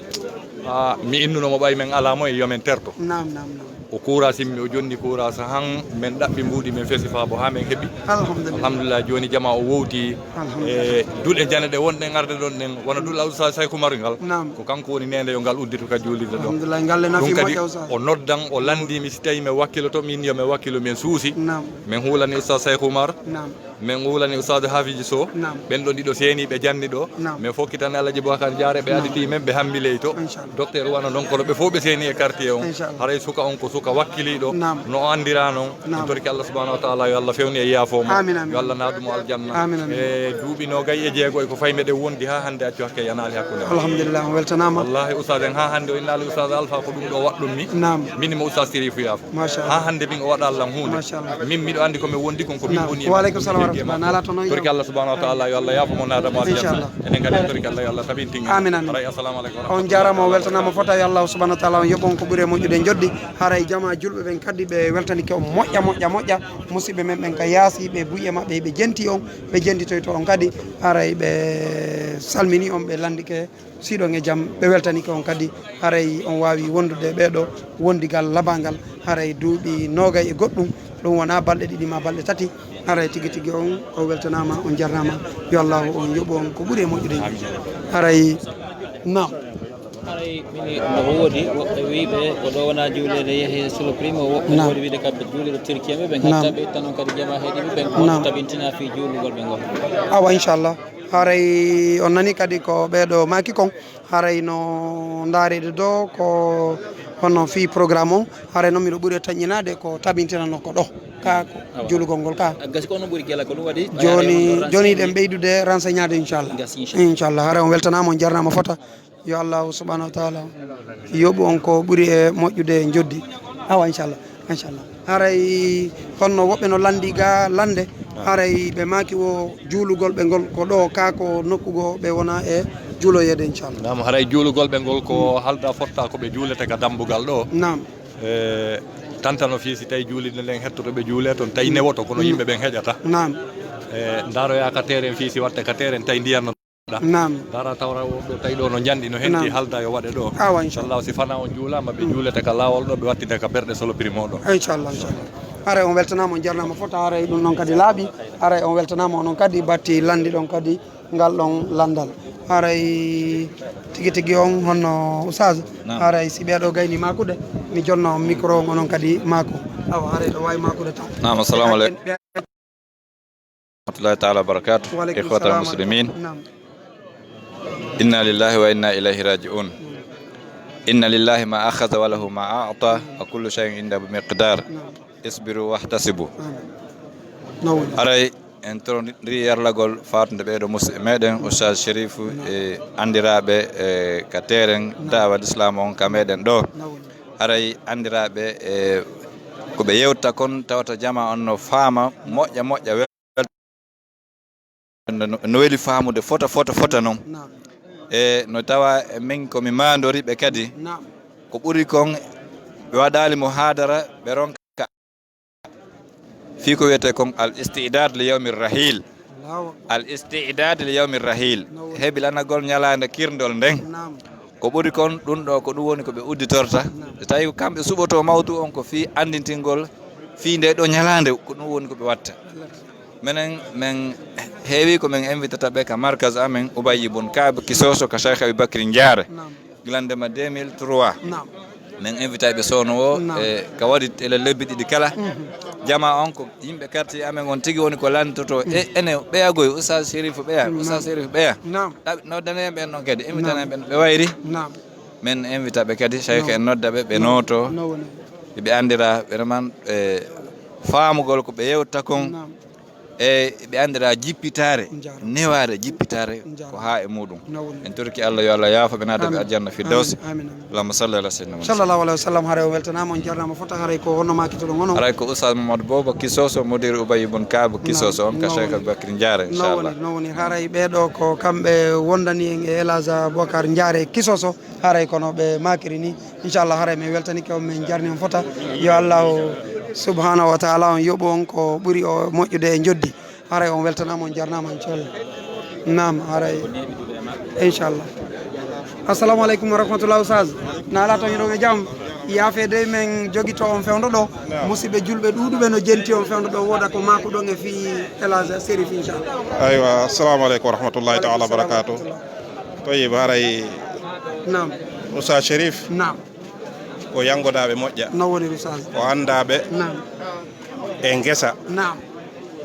Ah, mi innuno mo ɓay men alaa mo e yo men terto. Naam, naam, naam. O kuura simmi, o jonni kuura sahan, men ɗaɓɓi mbuuɗi, men fesi faabo haa men heɓi. Alhamdulillah. Alhamdulillah, jooni jamaa o wowti. Alhamdulillah. E duɗe jane ɗe wonɗen arde ɗon ɗen, wona duɗal Oustaz Saykou Oumar ngal. Naam. Ko kanko woni neene yo ngal uddito ka juulirde ɗo. Alhamdulillah, ngal le nafi moƴƴa, Oustaz. Ɗum kadi o noddan, o lanndii mi si tawii mi wakkiloto, min yo mi wakkilo, min suusi. Naam. Min huulani Oustaz Saykou Oumar. Naam. Min huulani Oustaz Hafiji Sow. Naam. Ɓen ɗon ɗiɗo seeni ɓe janni ɗo. Naam. Min fokkitani Alhaji Boubacar Diarra, ɓe aditi men, ɓe hammi ley to. Inchallah. Docteur wano non, kono ɓe fof ɓe seeni e quartier on. Inchallah. Haray suka on ko suka wakkiliiɗo. Naam. No o anndira non. Naam. En torki Allah subhanahu wa ta'ala yo Allah fewnu en, yaafo mo. Amin, amin. Yo Allah naadu mo aljanna. Amin, amin. E duuɓi noogay e jeego e ko fayi meɗen wondi haa hannde, accu hakke yanaali hakkunde. Alhamdulillah, on weltanaama. Wallahi, Oustaz en haa hannde o innaali Oustaz Alpha, ko ɗum ɗo waɗɗum mi. Naam. Min mo Oustaz Sirifou yaafo. Machallah. Haa hannde min o waɗa Allah huunde. Machallah. Min miɗo anndi ko mi wondi kon, ko min woni e. Wa aleykum salam wa rahmatullah. Torki Allah subhanahu wa ta'ala yo Allah yaafo mo, naada mo aljanna. Inchallah. Enen kadi en torki Allah yo Allah tabintin en. Amin, amin. Haray, assalamu aleykum wa rahmatullah. On jaaraama, on weltanaama fota, yo Allah subhanahu wa ta'ala on yoɓ on ko ɓuri e moƴƴude joddi. Haray jamaa julɓe ɓen kadi ɓe weltanike on moƴƴa, moƴƴa, moƴƴa. Musiɓɓe men ɓen ka yaasi, ɓe buy e maɓɓe, ɓe jenti on, ɓe jentitoyto on kadi. Haray ɓe salmini on, ɓe lanndike siɗon e jam, ɓe weltanike on kadi. Haray on waawi wondude e ɓee ɗo wondigal labangal, haray duuɓi noogay e goɗɗum, ɗum wona balɗe ɗiɗi ma balɗe tati. Haray tigi tigi on, on weltanaama, on jarnaama. Yo Allahu on yoɓu on ko ɓuri e moƴƴude. Haray, naam. Haray mini no woodi woɓɓe wiiɓe ko ɗo wona juuleede yehe Solo Primo, woɓɓe, naam, woodi wiide kamɓe juuleede Turki en ɓe, ɓen, naam, hatta ɓe itta noon kadi jamaa heediiɓe ɓen ko, naam, tabintina fii juulugol ɓe ngol. Awa, inchallah. Haray on nani kadi ko ɓee ɗo maaki kon, haray no ndaarede ɗo ko hono fii programme on, haray noon miɗo ɓuri tanƴinaade ko tabintinanoo ko ɗo, ka ko, awa, juulugol ngol ka. A gasi ko onon ɓuri gila ko ɗum waɗi. Jooni, haray on jooni ɗen ɓeydude renseignaade, inchallah. Gasi, inchallah. Inchallah. Haray on weltanaama, on jarnaama fota. Yo Allahu subhanahu wa ta'ala yoɓu on ko ɓuri e moƴƴude e joddi. Awa, inchallah. Inchallah. Haray kono woɓɓe no lanndi ga lannde. Ah. Haray ɓe maaki wo juulugol ɓe ngol ko ɗo ka ko nokku goo ɓe wona e juuloyeede, inchallah. Naam, haray juulugol ɓe ngol ko, mm, halda fotta ko ɓe juulete ka dambugal ɗo. Naam. E, tantano fii si tawi juulirde nden hettoto ɓe juule ton, tawi, mm, newoto, kono, mm, yimɓe ɓen heƴata. Naam. E, ndaroya ka terrain fii si watte ka terrain tawi ndiyan no. Naam. Dara tawra o ɗo tawi ɗo no njanɗi no henti, naam, halda yo waɗe ɗo. Awa, inchallah. Inchallah, si fana on juulama, ɓe, mm, juulete ka laawol ɗo, ɓe wattinte ka berɗe Solo Primo ɗo. Inchallah, inchallah. Haray on weltanaama, on jarnaama fota, haray ɗum noon kadi laaɓi, haray on weltanaama onon kadi batti lanndi ɗon kadi ngal ɗon lanndal. Haray tigi tigi on honno Oustaz? Naam. Haray si ɓee ɗo gayni maakude, mi jonna on micro on, onon kadi maako. Awa, haray ɗo waawi maakude tan. Naam, assalamu aleykum. Rahmatullahi ta'ala wa barakatuh. Wa aleykum salam. Ikhwatal muslimin. Naam. Inna lillahi wa inna ilayhi raji'un. Inna lillahi ma akhadha wa lahu ma a'ta wa kullu shay'in indahu bi miqdar. Naam. Isbiru wahtasibu. Amin. No woni? Haray en torondiri yarlagol faatunde ɓee ɗo musiɓɓe meɗen, Oustaz Chérif, naam, e anndiraaɓe, e ka terrain, naam, da'wa l'islam on ka meɗen ɗo. No woni? Haray anndiraaɓe, e ko ɓe yewta kon tawata jamaa on no faama moƴƴa moƴƴa, wel-, no, no weli faamude fota, fota, fota non. Naam. E no tawa e min ko mi maandori ɓe kadi. Naam. Ko ɓuri kon ɓe waɗaali muhaadara, ɓe ronka Fii ko wiyetee kon al istidad li yawmi rahil. Al istidad li yawmi rahil. Heɓi lanagol ñalaande kirndol nden. Ko ɓuri kon ɗum ɗo, ko ɗum woni ko ɓe udditorta. So tawi ko kamɓe suɓoto mawdu on ko fii anndintingol fii nde ɗo ñalaande, ko ɗum woni ko ɓe watta. Menen, men heewi ko men invitata ɓe ka markaz amen, Ubay ibn Kaab Kisoso, ka Cheikh Abi Bakri Njaare. Gilande ma deux mille trois. Men invita ɓe soono o, e ka waɗi ele lebbi ɗiɗi kala. Jama on ko yimɓe quartier amen on tigi woni ko lantoto. E ene ɓeyagoy, Oustaz Chérif ɓeya, Oustaz Chérif ɓeya. Ɗaɓi, noddane ɓen ɗon kadi, invitane ɓen ɓe wayri. Men invita ɓe kadi, Cheikh en nodda ɓe, ɓe nooto. Ɓe anndira vraiment, e, faamugol ko ɓe yewta kon. E ɓe anndira jippitaare, newaare jippitaare ko haa e muɗum. En torki Allah yo Allah yaafo ɓe, naada ɓe aljanna firdaws. Allahumma salli ala sayyidina Muhammad. Sallallahu alaihi wasallam, haray o weltanaama, on jarnaama fota, haray ko honno maakitoɗon onon? Haray ko Oustaz Mamadou Bobo Kisoso, mudir Ubay ibn Kaab Kisoso, on ka Cheikh Abubakar Njaare, inchallah. No woni, no woni, haray ɓeeɗo ko kamɓe wondani en e El Hadj Abubakar Njaare Kisoso. Haray kono ɓe maakiri ni, inchallah, haray min weltanike on, min jarni on fota. Yo Allahu subhanahu wa taala on yoɓu on ko ɓuri o moƴƴude e njoddi. Haray on weltanaama, on jarnaama, inchallah. Naam, haray, inchallah. Assalamu aleykum wa rahmatullah, Oustaz. Na ala toon, hiɗon e jam? Yaafe dey, min jogito on fewndo ɗo. Musidɓe julɓe ɗuuɗuɓe no jenti on fewndo ɗo, wooda ko maakuɗon e fii El Hadj Chérif, inchallah. Aywa, assalamu aleykum wa rahmatullahi taala wa barakatuh. Tayyib, haray. Naam. Oustaz Chérif. Naam. Ko yanngodaaɓe moƴƴa. No woni, Oustaz. Ko anndaaɓe. Naam. E ngesa. Naam.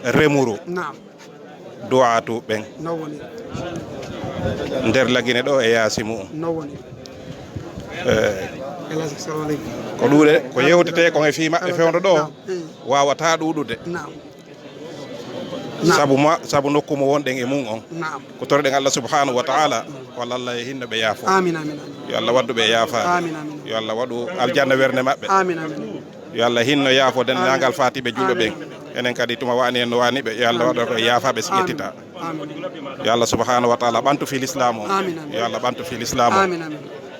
Remuru. Naam. Du'aatu ɓen. No woni. Nder Lagine ɗo e yaasi mu'un. No woni. Eh, El Hadj, assalamu aleykum. Ko ɗuuɗe, ko yewtetee kon e fii maɓɓe fewndo ɗo. Naam. Eh. Waawataa ɗuuɗude. Naam. Naam. Sabu ma, sabu nokku mo wonɗen e mum on. Naam. Ko torɗen Allah subhanahu wa taala, ko Allah, Allah e hinno ɓe yaafo. Amin, amin, amin. Yo Allah waddu ɓe e yaafaade. Amin, amin. Yo Allah waɗu aljanna wernde maɓɓe. Amin, amin. Yo Allah hinno yaafo denndaangal faatiɓe julɓe ɓen. Amin. Enen kadi tuma waani en no waani ɓe, yo Allah waɗu ko yaafaaɓe si ƴettita. Amin. Yo Allah subhanahu wa taala ɓantu fii lislaam o. Amin, amin. Yo Allah ɓantu fii lislaam o. Amin, amin.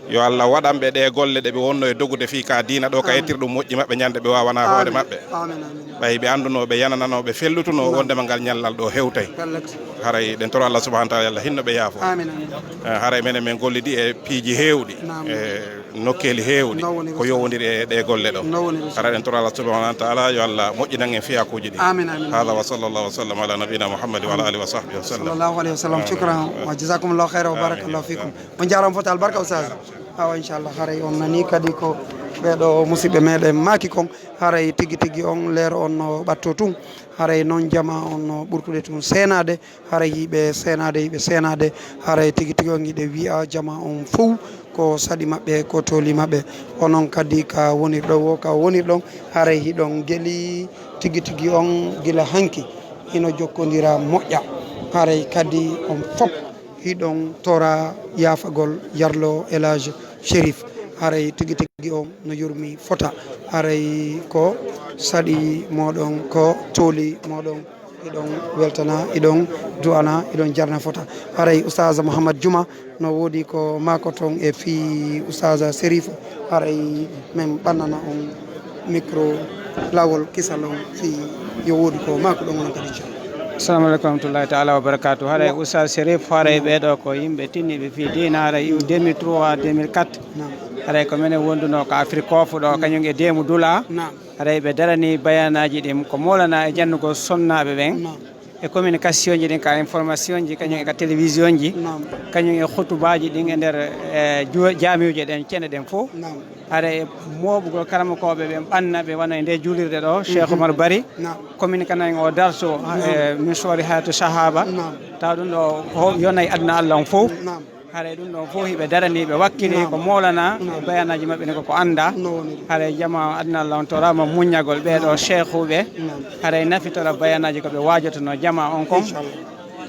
Yo Allah waɗan ɓe ɗee golle ɗe ɓe wonno e dogude fii ka diina ɗo, ka yettirɗum moƴƴi maɓɓe ñande ɓe waawanaa hoore maɓɓe. Amin, amin. Ɓay ɓe annduno, ɓe yananano, ɓe fellutuno wondema ngal ñallal ɗo hewtay. Pellet. Haray ɗen toro Allah subhanahu wa taala, yo Allah hinno ɓe yaafo. Amin, amin. Eh, haray menen men gollidi e piiji heewɗi, naam, e nokkeeli heewɗi, no woni ko yowondiri e ɗee golle ɗo. No woni. Haray ɗen toro Allah subhanahu wa taala, yo Allah moƴƴinan en fiyakuuji ɗi. Amin, amin. Hada wa sallallahu wa sallam ala nabiyina Muhammad wa ala alihi wa sahbihi wa sallam. Sallallahu alayhi wa sallam. Amin. Shukran. Amin. Wa jazakumullahu khairan wa barakallahu fikum. Amin. On jaaraama fota, albarka, Oustaz. Awa, inchallah, haray on nani kadi ko ɓeeɗo musidɓe meɗen maaki kon, haray tigi tigi on leero on no ɓatto tun, haray noon jama on no ɓurtude tun seenaade, haray yiɓe seenaade, yiɓe seenaade, haray tigi tigi on yiɗe wi'a jama on fow ko saɗi maɓɓe, ko tooli maɓɓe. Onon kadi ka wonirɗo wo, ka wonirɗon, haray hiɗon geli tigi tigi on gila hanki, hino jokkondira moƴƴa, haray kadi on fow hiɗon tora yaafagol yarlo El Hadj Chérif. Haray tigi tigi on no yurmi fota. Haray ko saɗi moɗon, ko tooli moɗon, iɗon weltana, iɗon du'ana, iɗon jarna fota. Haray Oustaz Mouhammad Juma no woodi ko maako ton e fii Oustaz Chérif. Haray men ɓannana on micro laawol kisal on fii yo woodi ko maako ɗon on kadi, inchallah. Assalamu aleykum wa rahmatullahi taala wa barakatuh. Haray Oustaz Chérif, haray ɓeeɗo ko yimɓe tinniiɓe fii diina, haray iw deux mille trois, deux mille quatre. Naam. Haray ko menen wonduno ko Afrique Koofu ɗo, kañum e Deemu Dula. Naam. Haray ɓe darani bayanaaji ɗin ko moolana e jannugol sonnaaɓe ɓen. Naam. E communication ji ɗin, ka information ji, kañum e ka télévision ji, naam, kañum e khutubaaji ɗin e nder, e, ju-, jaamiuje ɗen, cene ɗen fof. Naam. Haray e mooɓugol karamokooɓe ɓen ɓanna ɓe wano e nde juulirde ɗo, Cheikh Oumar Bari, naam, communiqué nan o darso, naam, e min soori hayatu sahaba. Naam. Tawa ɗum ɗo ko yonay aduna Allah on fof. Naam. Haray ɗum ɗon fof hiɓe darani, ɓe wakkili, naam, ko moolana, naam, e bayanaaji maɓɓe ɗin ko, ko annda. No woni. Haray jama aduna Allah on toraama muññagol ɓee ɗo, naam, cheikhuɓe. Naam. Haray nafitora bayanaaji ko ɓe waajotono jama on kon. Inchallah.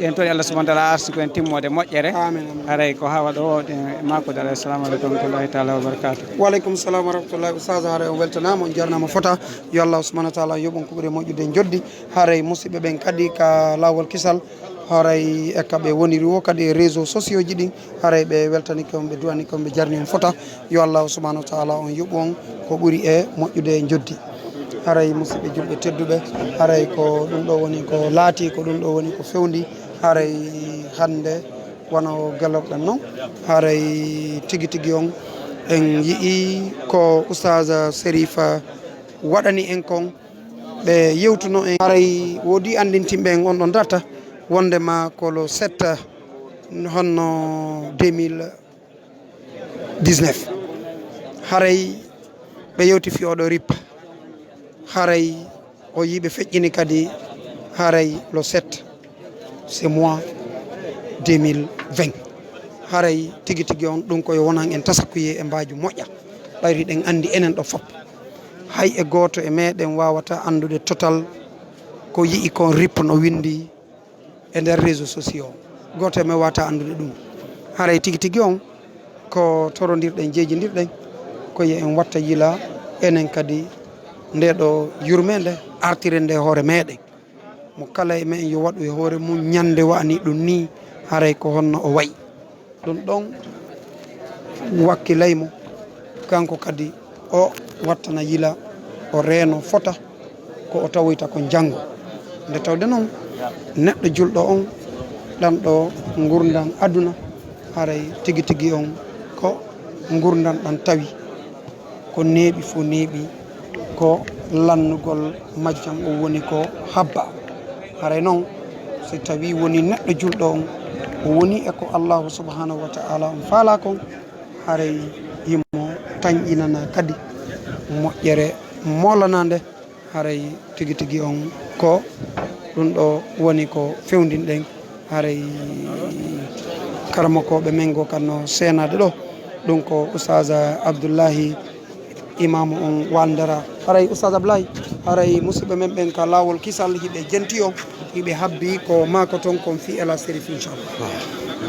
En tori Allah subhanahu wa taala arsugo en timmoode moƴƴere. Amin, amin. Haray ko hawa ɗo, ɗe maako dara. Assalamu aleykum wa rahmatullahi taala wa barakatuh. Wa aleykum salam wa rahmatullahi. Oustaz, haray on weltanaama, on jarnaama fota. Yo Allah subhanahu wa taala yoɓ on ko ɓuri moƴƴude njoddi. Haray musidɓe ɓen kadi ka laawol kisal. Haray e ka ɓe woniri wo kadi e réseaux sociaux ji ɗin, haray ɓe weltanike on, ɓe du'anike on, ɓe jarni on fota. Yo Allahu subhanahu wa taala on yoɓu on ko ɓuri e moƴƴude e njoddi. Haray musidɓe julɓe tedduɓe, haray ko ɗum ɗo woni ko laati, ko ɗum ɗo woni ko fewndi. Haray hannde wano gelorɗen noon, haray tigi tigi on en yi'i ko Oustaz Serif waɗani en kon, ɓe yewtuno en. Haray woodi anndintinɓe en on ɗon data wondema ko le sept honno deux mille dix-neuf. Haray ɓe yewti fii oɗo rip. Haray o yiɓe feƴƴini kadi haray le sept ce mois deux mille vingt. Haray tigi tigi on ɗum ko yo wonan en tasakuye e mbaaju moƴƴa. Ɓayri ɗen anndi enen ɗo fop. Hay e gooto e meɗen waawata anndude total ko yi'i kon rip no winndi e nder réseaux sociaux. Gooto e men waawata anndude ɗum. Haray tigi tigi on ko torondirɗen, jeejindirɗen, ko yo en watta yila enen kadi nde ɗo yurmeende artiren nde hoore meɗen. Mo kala e men yo waɗu e hoore mum ñande wa'ani ɗum ni, haray ko honno o wayi. Ɗum ɗon wakkilay mo, kanko kadi o wattana yila, o reeno fota ko o tawoyta kon janngo. Nde tawde noon, neɗɗo julɗo on, ɗan ɗo ngurndan aduna, haray tigi tigi on ko ngurndan ɗan tawi. Ko neeɓi fof neeɓi, ko lannugol majjam o woni ko habba. Haray noon, si tawii woni neɗɗo julɗo on, o woni e ko Allaahu subhaanahu wa ta'aalaa on faalaa kon, haray himo tanƴinana kadi moƴƴere moolanaande. Haray tigi tigi on ko ɗum ɗo woni ko fewndinɗen. Haray karamokooɓe men goo kan no seenaade ɗo. Ɗum ko Oustaz Abdullahi, imaamu on Wandara. Haray Oustaz Abdullahi, haray musidɓe men ɓen ka laawol kisal, hiɓe jenti on, hiɓe habbi ko maako ton kon fii Ela Serif, inchallah.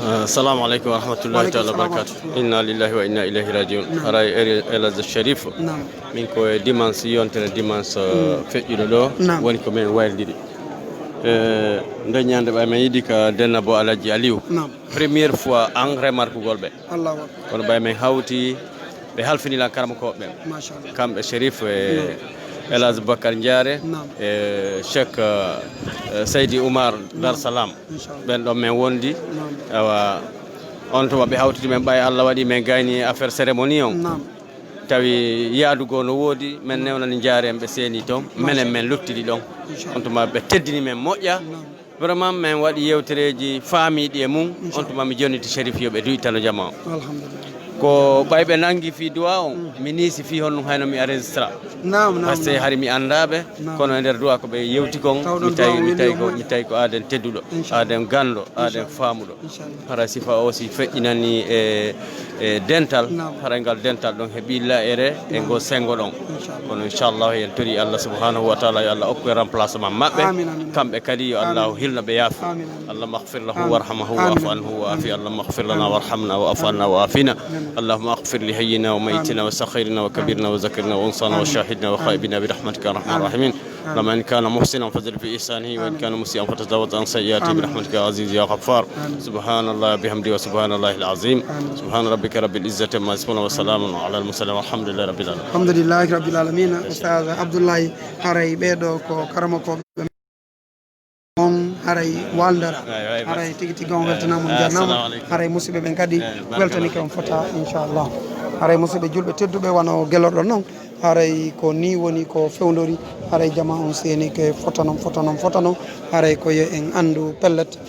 Ah, assalamu aleykum wa rahmatullahi taala wa barakatuh. Inna lillahi wa inna ilayhi rajiun. Naam. Haray Eri-, Ela Serif. Naam. Min ko e dimanche, yontere dimanche, eh, feƴƴuɗo ɗo, naam, woni ko min waylidiri. Eh, nde ñande ɓay min yiɗi ka denna bo Alhaji Aliou. Naam. Première fois an remarkugol ɓe. Allahu akbar. Kono ɓay min hawti, ɓe halfini lan karamokooɓe ɓen. Machallah. Kamɓe Chérif e, naam, El Hadj Bakar Ndiare, naam, e Cheikh, eh, Seydi Oumar, naam, Dar Salam. Inchallah. Ɓen ɗon min wondi. Naam. Awa, on tuma ɓe hawtidi min ɓay Allah waɗi min gayni affaire cérémonie on. Naam. Tawi yaadu goo no woodi, min newnani njaareen ɓe seeni toon, minen min luttidi ɗon. Inchallah. On tuma ɓe teddini min moƴƴa. Naam. Vraiment, min waɗi yewtereeji faamiiɗi e mum. Inchallah. On tuma mi jonniti Chérif yo ɓe duƴitano jama o. Alhamdulillah. Ko ɓay ɓe nanngi fii duwa on, mm, mi niisi fii honɗum hayno mi enregistra. Naam, naam, parce que naam, hari mi anndaa ɓe, naam, kono e nder duwa ko ɓe yewti kon, tawɗon mi tawi, duwa mi tawi ko, welii mi tawi ko aaden tedduɗo, inchallah, aaden ganndo, aaden, inchallah, faamuɗo. Inchallah. Hara sifa o si feƴƴinani e, e dental, naam, hara ngal dental ɗon heɓi laere e, naam, ngol senngo ɗon. Inchallah. Kono inchallah, en tori Allah subhanahu wa taala yo Allah okku en remplacement maɓɓe. Amin, amin, amin. Kamɓe kadi yo Allah, amin, hilno ɓe yaafa. Amin, amin. اللهم اغفر له، آمين، وارحمه، آمين، واعف عنه وعافيه. آمين. اللهم اغفر لنا وارحمنا وعافنا. آمين. اللهم اغفر لحينا وميتنا، آمين، وصغيرنا وكبيرنا، آمين، وذكرنا وانثانا، آمين، وشاهدنا وغائبنا، آمين، برحمتك يا ارحم، آمين، الراحمين. آمين. اللهم إن كان محسنا فزد في إحسانه، وإن، آمين، كان مسيئا فتجاوز عن سيئاته، آمين، برحمتك يا عزيز يا غفار. آمين. سبحان الله بحمده وسبحان الله العظيم. آمين. سبحان ربك رب العزة عما يصفون وسلام على المرسلين والحمد لله رب العالمين. Alhamdulillahi rabbil alamina. Ustaz Abdullahi, haray ɓee ɗoo ko karamokooɓe on, haray waldara. Eyi, eyi, haray tigi tigi on, eyi, weltanaama, on, eyi, jarnaama. Assalamu aleykum. Haray musidɓe ɓen kadi, eyi, barakallah, weltanike on fota, inchallah. Haray musidɓe julɓe tedduɓe, wano gelorɗon non, haray ko nii woni ko fewndori. Haray jama on seeni ke fota non, fota non, fota non. Haray ko yo en anndu pellet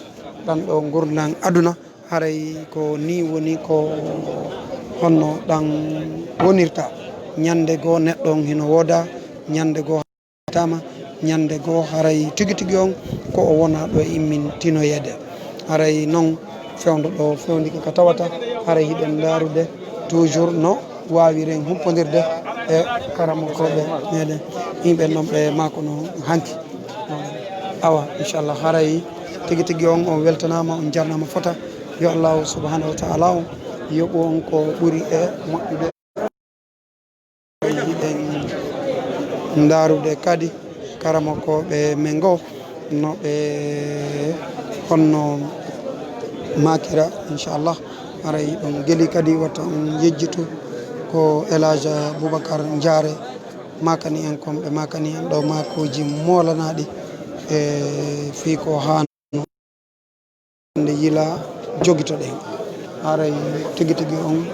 ɗan ɗo ngurndan aduna. Haray ko nii woni ko honno ɗan wonirta. Ñande goo neɗɗo on hino wooda, ñande goo tama, ñande goo haray tigi tigi on ko o wona ɗo e immintinoyeede. Haray non fewndo ɗo fewndike ka tawata, haray hiɗen ndaarude toujours no waawiren huppondirde e karamokooɓe meɗen, yimɓe non ɓe maako no hanki. Awa, inchallah, haray tigi tigi on, on weltanaama, on jarnaama fota. Yo Allahu subhanahu wa taala on yoɓu on ko ɓuri e moƴƴude. Hiɗen ndaarude kadi karamokooɓe men goo no ɓe honno maakira, inchallah. Haray ɗum geli kadi wata on yejjitu ko El Hadj Boubacar Ndiare. makani en kon, ɓe makani en ɗo makuuji moolanaaɗi e fii ko haano nde yila jogitoɗen. Haray tigi tigi on,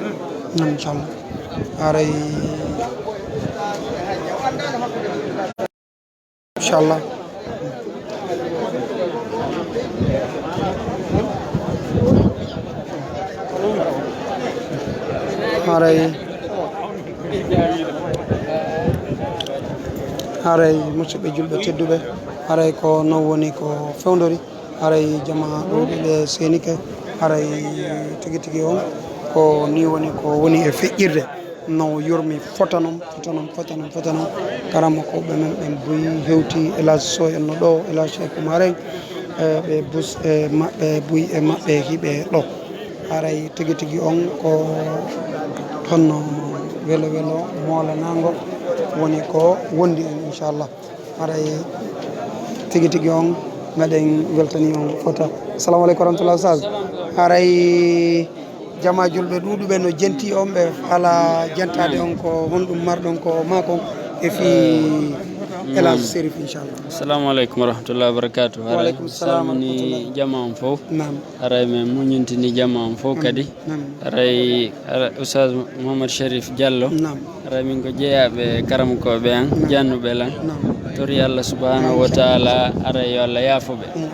nam, inchallah. Haray, inchallah. Haray, haray, musidɓe julɓe tedduɓe, haray ko non woni ko fewndori. Haray jama ɗuuɗi ɓe seenike. Haray tigi tigi on ko ni woni ko woni e feƴƴirde. No yurmi fota non, fota non, fota non, fota non. Karamokooɓe men ɓen buy hewti, Elhadj Sow en no ɗo, Elhadj Cheikh Oumar en, e ɓe bus e maɓɓe, buy e maɓɓe hiɓe ɗo. Haray tigi tigi on ko honno welo welo moolanango woni ko wondi en, inchallah. Haray tigi tigi on, meɗen weltani on fota. Assalamu aleykum warahmatullah, Oustaz. Haray jama julɓe ɗuuɗuɓe no jenti on, ɓe faala jentaade on, ko honɗum marɗon ko makon e fii Elhadj Serif, inchallah. Assalamu aleykum warahmatullahi wabarakatuh. Haray Wa aleykum salam mi salmini warahmatullah. Jama on fof. Naam. Haray min muñintini jama on fof kadi. Naam. Haray, haray Oustaz Mouhammad Cherif Diallo. Naam. Haray min ko jeyaaɓe karamokooɓe an, naam, jannuɓe lan. Naam. Tori Allah subhanahu wa taala, haray yo Allah yaafo ɓe. Mm.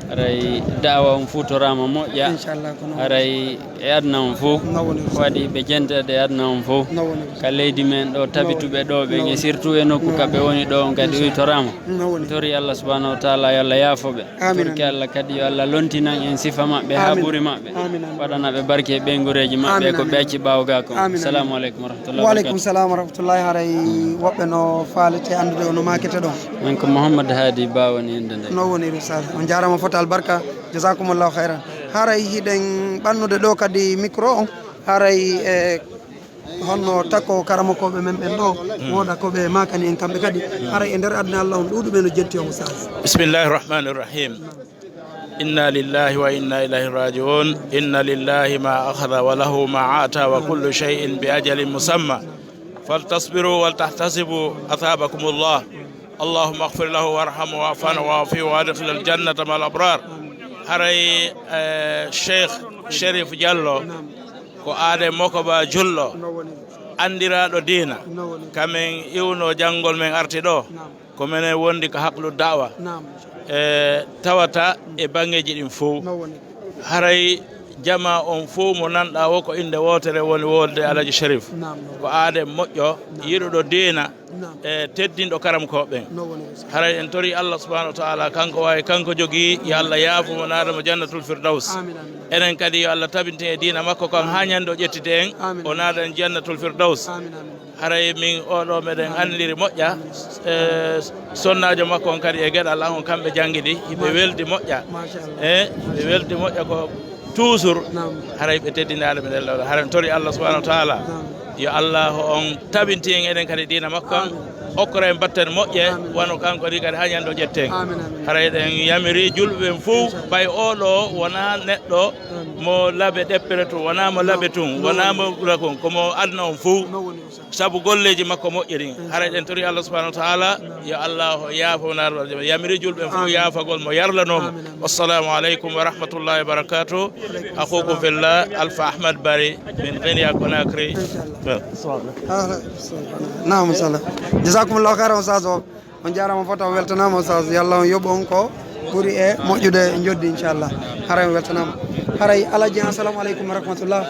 Haray da'wa on futoraama moƴƴa. Inchallah, ko non. Haray e aduna on fof. No woni. Waɗi ɓe jentede e aduna on fof. No woni. Ka leydi men ɗo, tabituɓe ɗo ɓen, no woni, e surtout e nokku, no woni, ka ɓe woni ɗo on kadi, inchallah, uytoraama. No woni. Tori Allah subhanahu wa taala yo Allah yaafo ɓe. Amin, torki amin. Allah kadi yo Allah lontinan en sifa maɓɓe, haa, amin, ɓuri maɓɓe. Amin, amin. Waɗana ɓe barke e ɓeyngureeji maɓɓe, amin, ko, amin, ɓe acci ɓaawo gaa kon. Amin, amin. Assalamu aleykum warahmatullahi wabarakatuh. Wa aleykum salam warahmatullahi. Haray woɓɓe no faalete anndude ono maakete ɗon. Min ko Mouhammad Hadi Ba woni innde nde. No woni, Oustaz. On jaaraama fota, albarka. Jazakumullahu khairan. Haray hiɗen ɓannude ɗo kadi micro on. Haray e honno takko karamokooɓe men ɓen ɗo, mm, wooda ko ɓe maakani en kamɓe kadi. Mm. Haray e nder aduna Allah on ɗuuɗuɓe no jenti on, Oustaz. Bismillahi rahmani rahim. Inna lillahi wa inna ilayhi raji'un. Inna lillahi ma akhadha wa lahu ma a'ta wa kullu shay'in bi ajalin musamma. Faltasbiru wal tahtasibu athabakumullah. Allahumma ighfir lahu warhamhu wa'fu anhu wa'afihi wa adkhilhu al jannata ma'al abrar. Haray, eh, Cheikh Cherif Diallo ko aaden Mokoba Jullo, no woni, anndiraaɗo diina. No woni. Kamen iwno janngol men arti ɗo. Naam. Ko menen wondi ka haqlu da'wa. Naam. E tawata e banngeeji ɗin fow. No woni. Haray jama on fow mo nanɗaa wo ko innde wootere woni wolde Alaji Sherif. Naam, no woni. Ko aaden moƴƴo, naam, yiɗuɗo diina, naam, e teddinɗo karamokooɓe ɓen. No woni. Haray en tori Allah subhanahu wa ta'ala, kanko wawi, kanko jogii, yo Allah yaafo mo, naada mo jannatul firdaus. Amin, amin. Enen kadi yo Allah tabintin e diina makko kan haa ñande o ƴettite en, amin, o naada en jannatul firdaus. Amin, amin. Haray min oɗo meɗen anndiri moƴƴa, e sonnaajo makko on kadi e geɗal an on, kamɓe janngidi, hiɓe weldi moƴƴa. Machallah. E hiɓe weldi moƴƴa ko toujours. Naam. Haray ɓe teddinaade meɗen lawla. Haray en tori Allah subhanahu wa ta'ala. Naam. Yo Allah on tabinti en enen kadi diina makko on. Amin. Okkora en batten moƴƴe, amin, wano kanko ni kadi haa ñande o ƴetten. Amin, amin. Haray eɗen yamiri julɓe ɓen fow, inchallah, ɓay oɗo wona neɗɗo, amin, mo laabe ɗeppere tun, wona mo laabe tun, naam, wona mo ɓura kon, ko mo aduna on fow. No woni. Sabu golleeji makko moƴƴi ɗin. Inchallah. Haray eɗen tori Allah subhanahu wa ta'ala, yo Allah o yaafo mo, naada mo aljana. Yamiri julɓe ɓen fow, amin, yaafagol mo, yarlano mo. Amin, amin. Wassalamu aleykum wa rahmatullahi wa barakatuh. Akhukum fillah, Alpha Ahmad Bari, min Guinea Conakry. Inchallah. Ah, naam, inchallah. Jazakumullahu khairan, Oustaz o. On jaaraama fota, on weltanaama, Oustaz. Yo Allah on yoɓu on ko ɓuri e moƴƴude njoddi, inchallah. Haray on weltanaama. Haray Alaji, assalamu aleykum wa rahmatullah.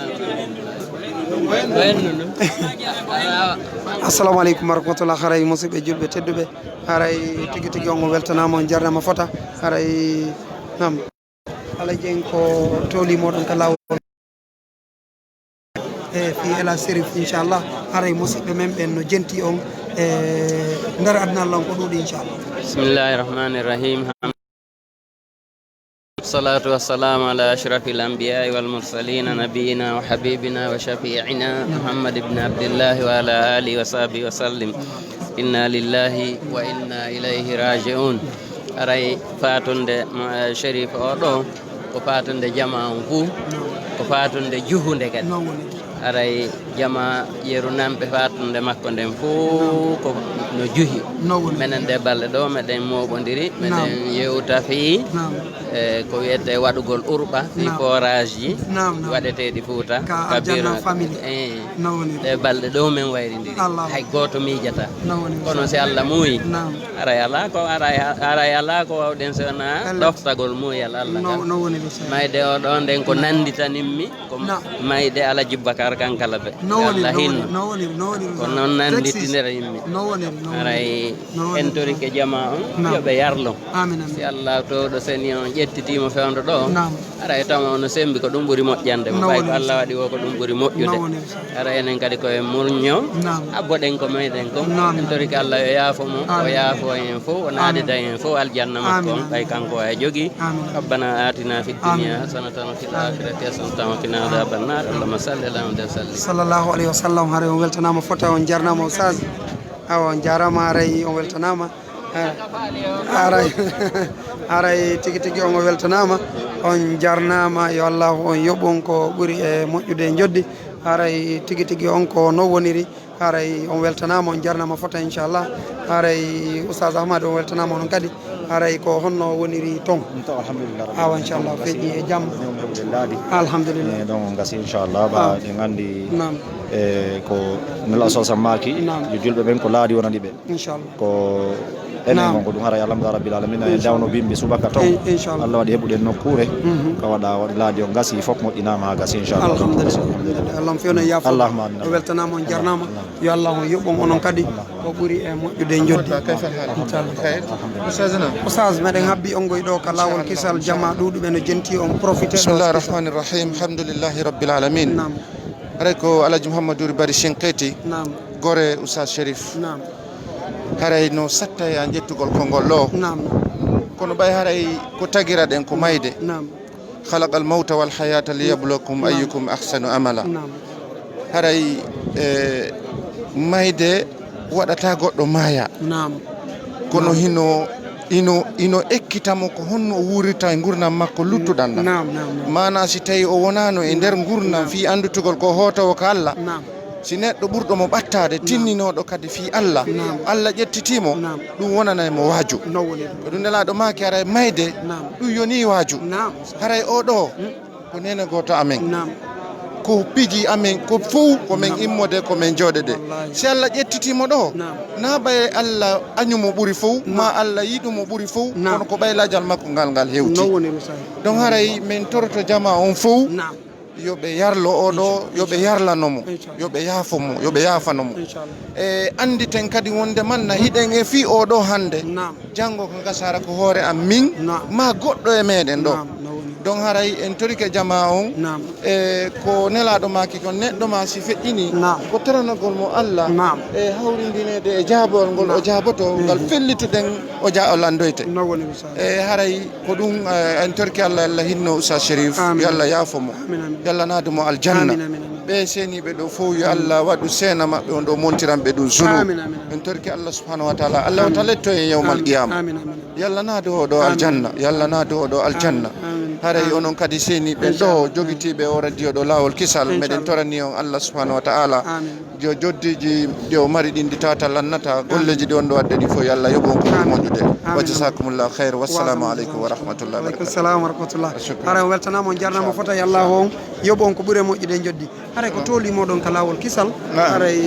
Assalamu aleykum wa rahmatullah. Haray musidɓe julɓe tedduɓe. Haray tigi tigi on weltanaama, on jarnama fota. Haray, naam. Alaji en ko toli moɗon ka laawol. E fii Elhadj Sherif, inchallah. Haray musidɓe men ɓen no jenti on e nder aduna Allah on ko ɗuuɗi, inchallah. Bismillahi rahmani rahim. Salatu wassalamu ala ashrafil anbiya'i wal mursalin, nabiyina wa habibina wa shafi'ina Muhammad ibn Abdillah wa ala alihi wa sahbihi wa sallim. Inna lillahi wa inna ilayhi raji'un. Haray fatunde mo, eh, Sherif o ɗo, ko fatunde jama on fuu, ko fatunde juhunde kadi. Non woni. Haray jama yeru nanɓe fatunde makko nden fof ko no juhi. Menen ɗe balɗe ɗo meɗen moɓondiri, meɗen yewta fii e ko wiyete waɗugol urɓa fii forage ji waɗeteeɗi Fuuta ka Bira. Ɗe balɗe ɗo men wayrindiri, hay gooto miijata. Kono si Allah muuyi, haray alaa ko, haray alaa ko wawɗen so wonaa ɗoftagol muuyal Allah ngal. Mayde o ɗo nden ko nanditaninmi. Ko mayde Alaji Bubakar Kankalabe. Yo Allah hinno. Ko non nanditinira yimɓe. Haray en torike jama on, yo ɓe yarlo. Si Allah towɗo seni on ƴettitiimo fewndo ɗo, haray tama ono sembi ko ɗum ɓuri moƴƴande mo. Ɓay ko Allah waɗi wo ko ɗum ɓuri moƴƴude. Haray enen kadi ko en murño, abboɗen ko mayɗen ko. En torike Allah yo yaafo mo, o yaafo en fof, o naadida en fof aljanna makko on, ɓay kanko o e jogii. ربنا آتنا في الدنيا حسنة وفي الآخرة حسنة وقنا عذاب النار. اللهم صل على محمد وسلم. Sallallahu alayhi wa sallam. Haray on weltanaama fota, on jarnaama Oustaz. Awa, on jarama, haray on weltanaama. Eh, haray, haray tigi tigi on weltanaama. On jarnaama, yo Allah on yoɓon ko ɓuri e moƴƴude e joddi. Haray tigi tigi on ko no woniri. Haray on weltanaama, on jarnaama fota, inchallah. Haray Oustaz Ahmad, on weltanaama onon kadi. Haray ko honno woniri ton? To, alhamdulillah, rabbil alamin. Awa, inchallah, feƴƴi e jam. Ɗum heɓude laabi. Alhamdulillah. Eh, ɗon on gasi, inchallah. Ba ɗen anndi, e ko Nela Sosa maaki, yo julɓe ɓen ko laaɗi wonani ɓe. Inchallah. Ko enen on ko ɗum haray, alhamdulillah, rabbil alamin. En dawno bimbi subaka ton. Inchallah. Allah waɗi heɓuɗen nokkuure. Ka waɗa, waɗi laaɗi on gasi, fof moƴƴinaama haa gasi, inchallah. Alhamdulillah. Allah on fewna yaafo. Allahumma amin. O weltanaama, on jarnaama. Yo Allah on yoɓon onon kadi ko ɓuri e moƴƴude e joddi. Inchallah. Oustaz, meɗen habbi on goy ɗo ka laawol kisal, jama ɗuuɗuɓe no jenti on, profité. Bismillahir rahmanir rahim. Alhamdulillahi rabbil alamin. Naam. Haray ko Alhaji Mouhamadou Bari Shinqiti, naam, gore Oustaz Sherif. Naam. Haray no satta e an ƴettugol konngol ɗo. Naam. Kono ɓay haray ko tagira ɗen ko mayde. Naam. خلق الموت والحياة ليبلوكم أيكم أحسن عملا. Naam. Haray, e, mayde waɗata goɗɗo maaya. Naam. Kono hino, ino, ino ekkita mo ko honno o wuurita e ngurndan makko luttuɗan ɗan. Naam, naam, naam. Maana si tawi o wonaano e nder ngurndan fii anndutugol ko hootoowo ka Allah. Naam. Si neɗɗo ɓurɗo mo ɓattaade, tinninooɗo kadi fii Allah, Allah ƴettitii mo, ɗum wonanay mo waaju. Ko ɗum Nelaaɗo maaki, haray mayde, ɗum yonii waaju. Haray oo ɗoo, ko neene gooto amen. Ko piji amen, ko fow, ko men immode, ko men jooɗede. Si Allah ƴettitii mo ɗoo, na ɓay Allah añu mo ɓuri fow, ma Allah yiɗu mo ɓuri fow, kono ko ɓay lajal makko ngal, ngal hewti. Donc haray men toroto jamaa on fow, yo ɓe yarlo oo ɗoo, yo ɓe yarlano mo, yo ɓe yaafo mo, yo ɓe yaafano mo. E annditen kadi wonde man na hiɗen e fii oo ɗoo hannde, janngo ko ngasara ko hoore am min, ma goɗɗo e meɗen ɗoo. Donc haray en torike jamaa on, e ko Nelaaɗo maaki kon, neɗɗo ma si feƴƴinii, ko taranagol mo Allah, e hawrindineede e jaabawol ngol o jaabotoo, ngal fellituɗen o ja-, o lanndoyte. E haray ko ɗum, eh, en torki Allah, Allah hinno Oustaz Sherif. Amin. Yo Allah yaafo mo. Amin, amin. Yo Allah naadu mo aljanna. Amin, amin, amin. Ɓe seeniiɓe ɗoo fow, yo Allah waɗu seena maɓɓe on ɗoo montiran ɓe ɗum zunub. Amin, amin, amin. En torki Allah subhanahu wa taala. Allah wata letto en yawmal qiyama. Amin, amin, amin. Yo Allah naadu oo ɗoo aljanna. Yo Allah naadu oo ɗoo aljanna. Amin, amin. Haray onon kadi seeniiɓe ɗoo, jogitiiɓe oo radio ɗoo Laawol Kisal, meɗen torani on Allah subhanahu wa taala. Amin. Yo joddiiji ɗi o mari ɗin ɗi tawata lannata, golleeji ɗi on ɗo adda ɗi fof, yo Allah yoɓ on ko ɓuri moƴƴude. Amin. Wa jazakumullahu khayr. Wassalamu aleykum wa rahmatullahi wa barakatuh. Wa aleykum salam wa rahmatullah. Shukran. Haray on weltanaama, on jarnaama fota, yo Allah on yoɓ on ko ɓuri e moƴƴude e joddi. Haray ko tooli moɗon ka laawol kisal. Naam. Haray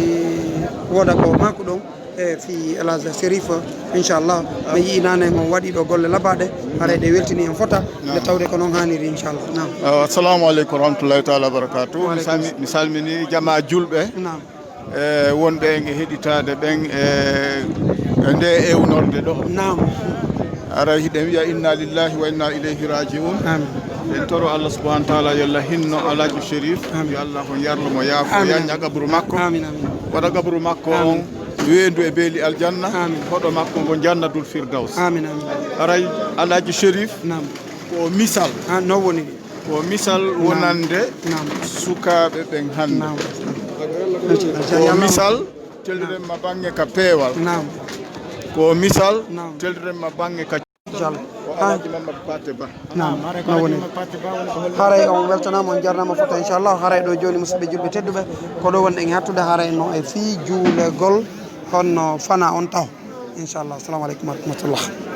wooda ko maakuɗon e fii El Hadj Sherif, inchallah. Mi yi'i naane on waɗi ɗo golle labaaɗe. Haray ɗe weltini en fota. Naam. Nde tawde ko noon haaniri, inchallah. Naam. Eh, assalamu aleykum wa rahmatullahi taala wa barakatuh. Wa aleykum salam. Mi salmi-, mi salmini jamaa julɓe. Naam. E wonɓe en e heɗitaade ɓen e, e nde ewnorde ɗo. Naam. Ara hiɗen wiya, "Inna lillahi wa inna ilayhi raji'un." Amin. En toro Allah subhanahu wa taala, yo Allah hinno Alhaji Sherif. Amin. Yo Allah on yarlo mo, yaafo, amin, yanña qabru makko. Amin, amin. Waɗa qabru makko on weendu e beeli aljanna. Amin. Hoɗo makko ngon jannatul firdaus. Amin, amin. Aray Alhaji Sherif, naam, ko misal. Ah, no woni? Ko misal, naam, wonande, naam, sukaaɓe ɓen hannde. Naam. Ko misal, telliren ma baŋŋe ka peewal. Naam. Ko misal, naam, telliren ma baŋŋe ka Inchallah. Naam, no woni. Haray on weltanaama, on jarnaama fota, inchallah. Haray ɗo jooni, musidɓe julɓe tedduɓe, ko ɗo wonɗen hattude, haray no e fii juulegol honno fana on taw. Inchallah. Assalamu aleykum wa rahmatullah.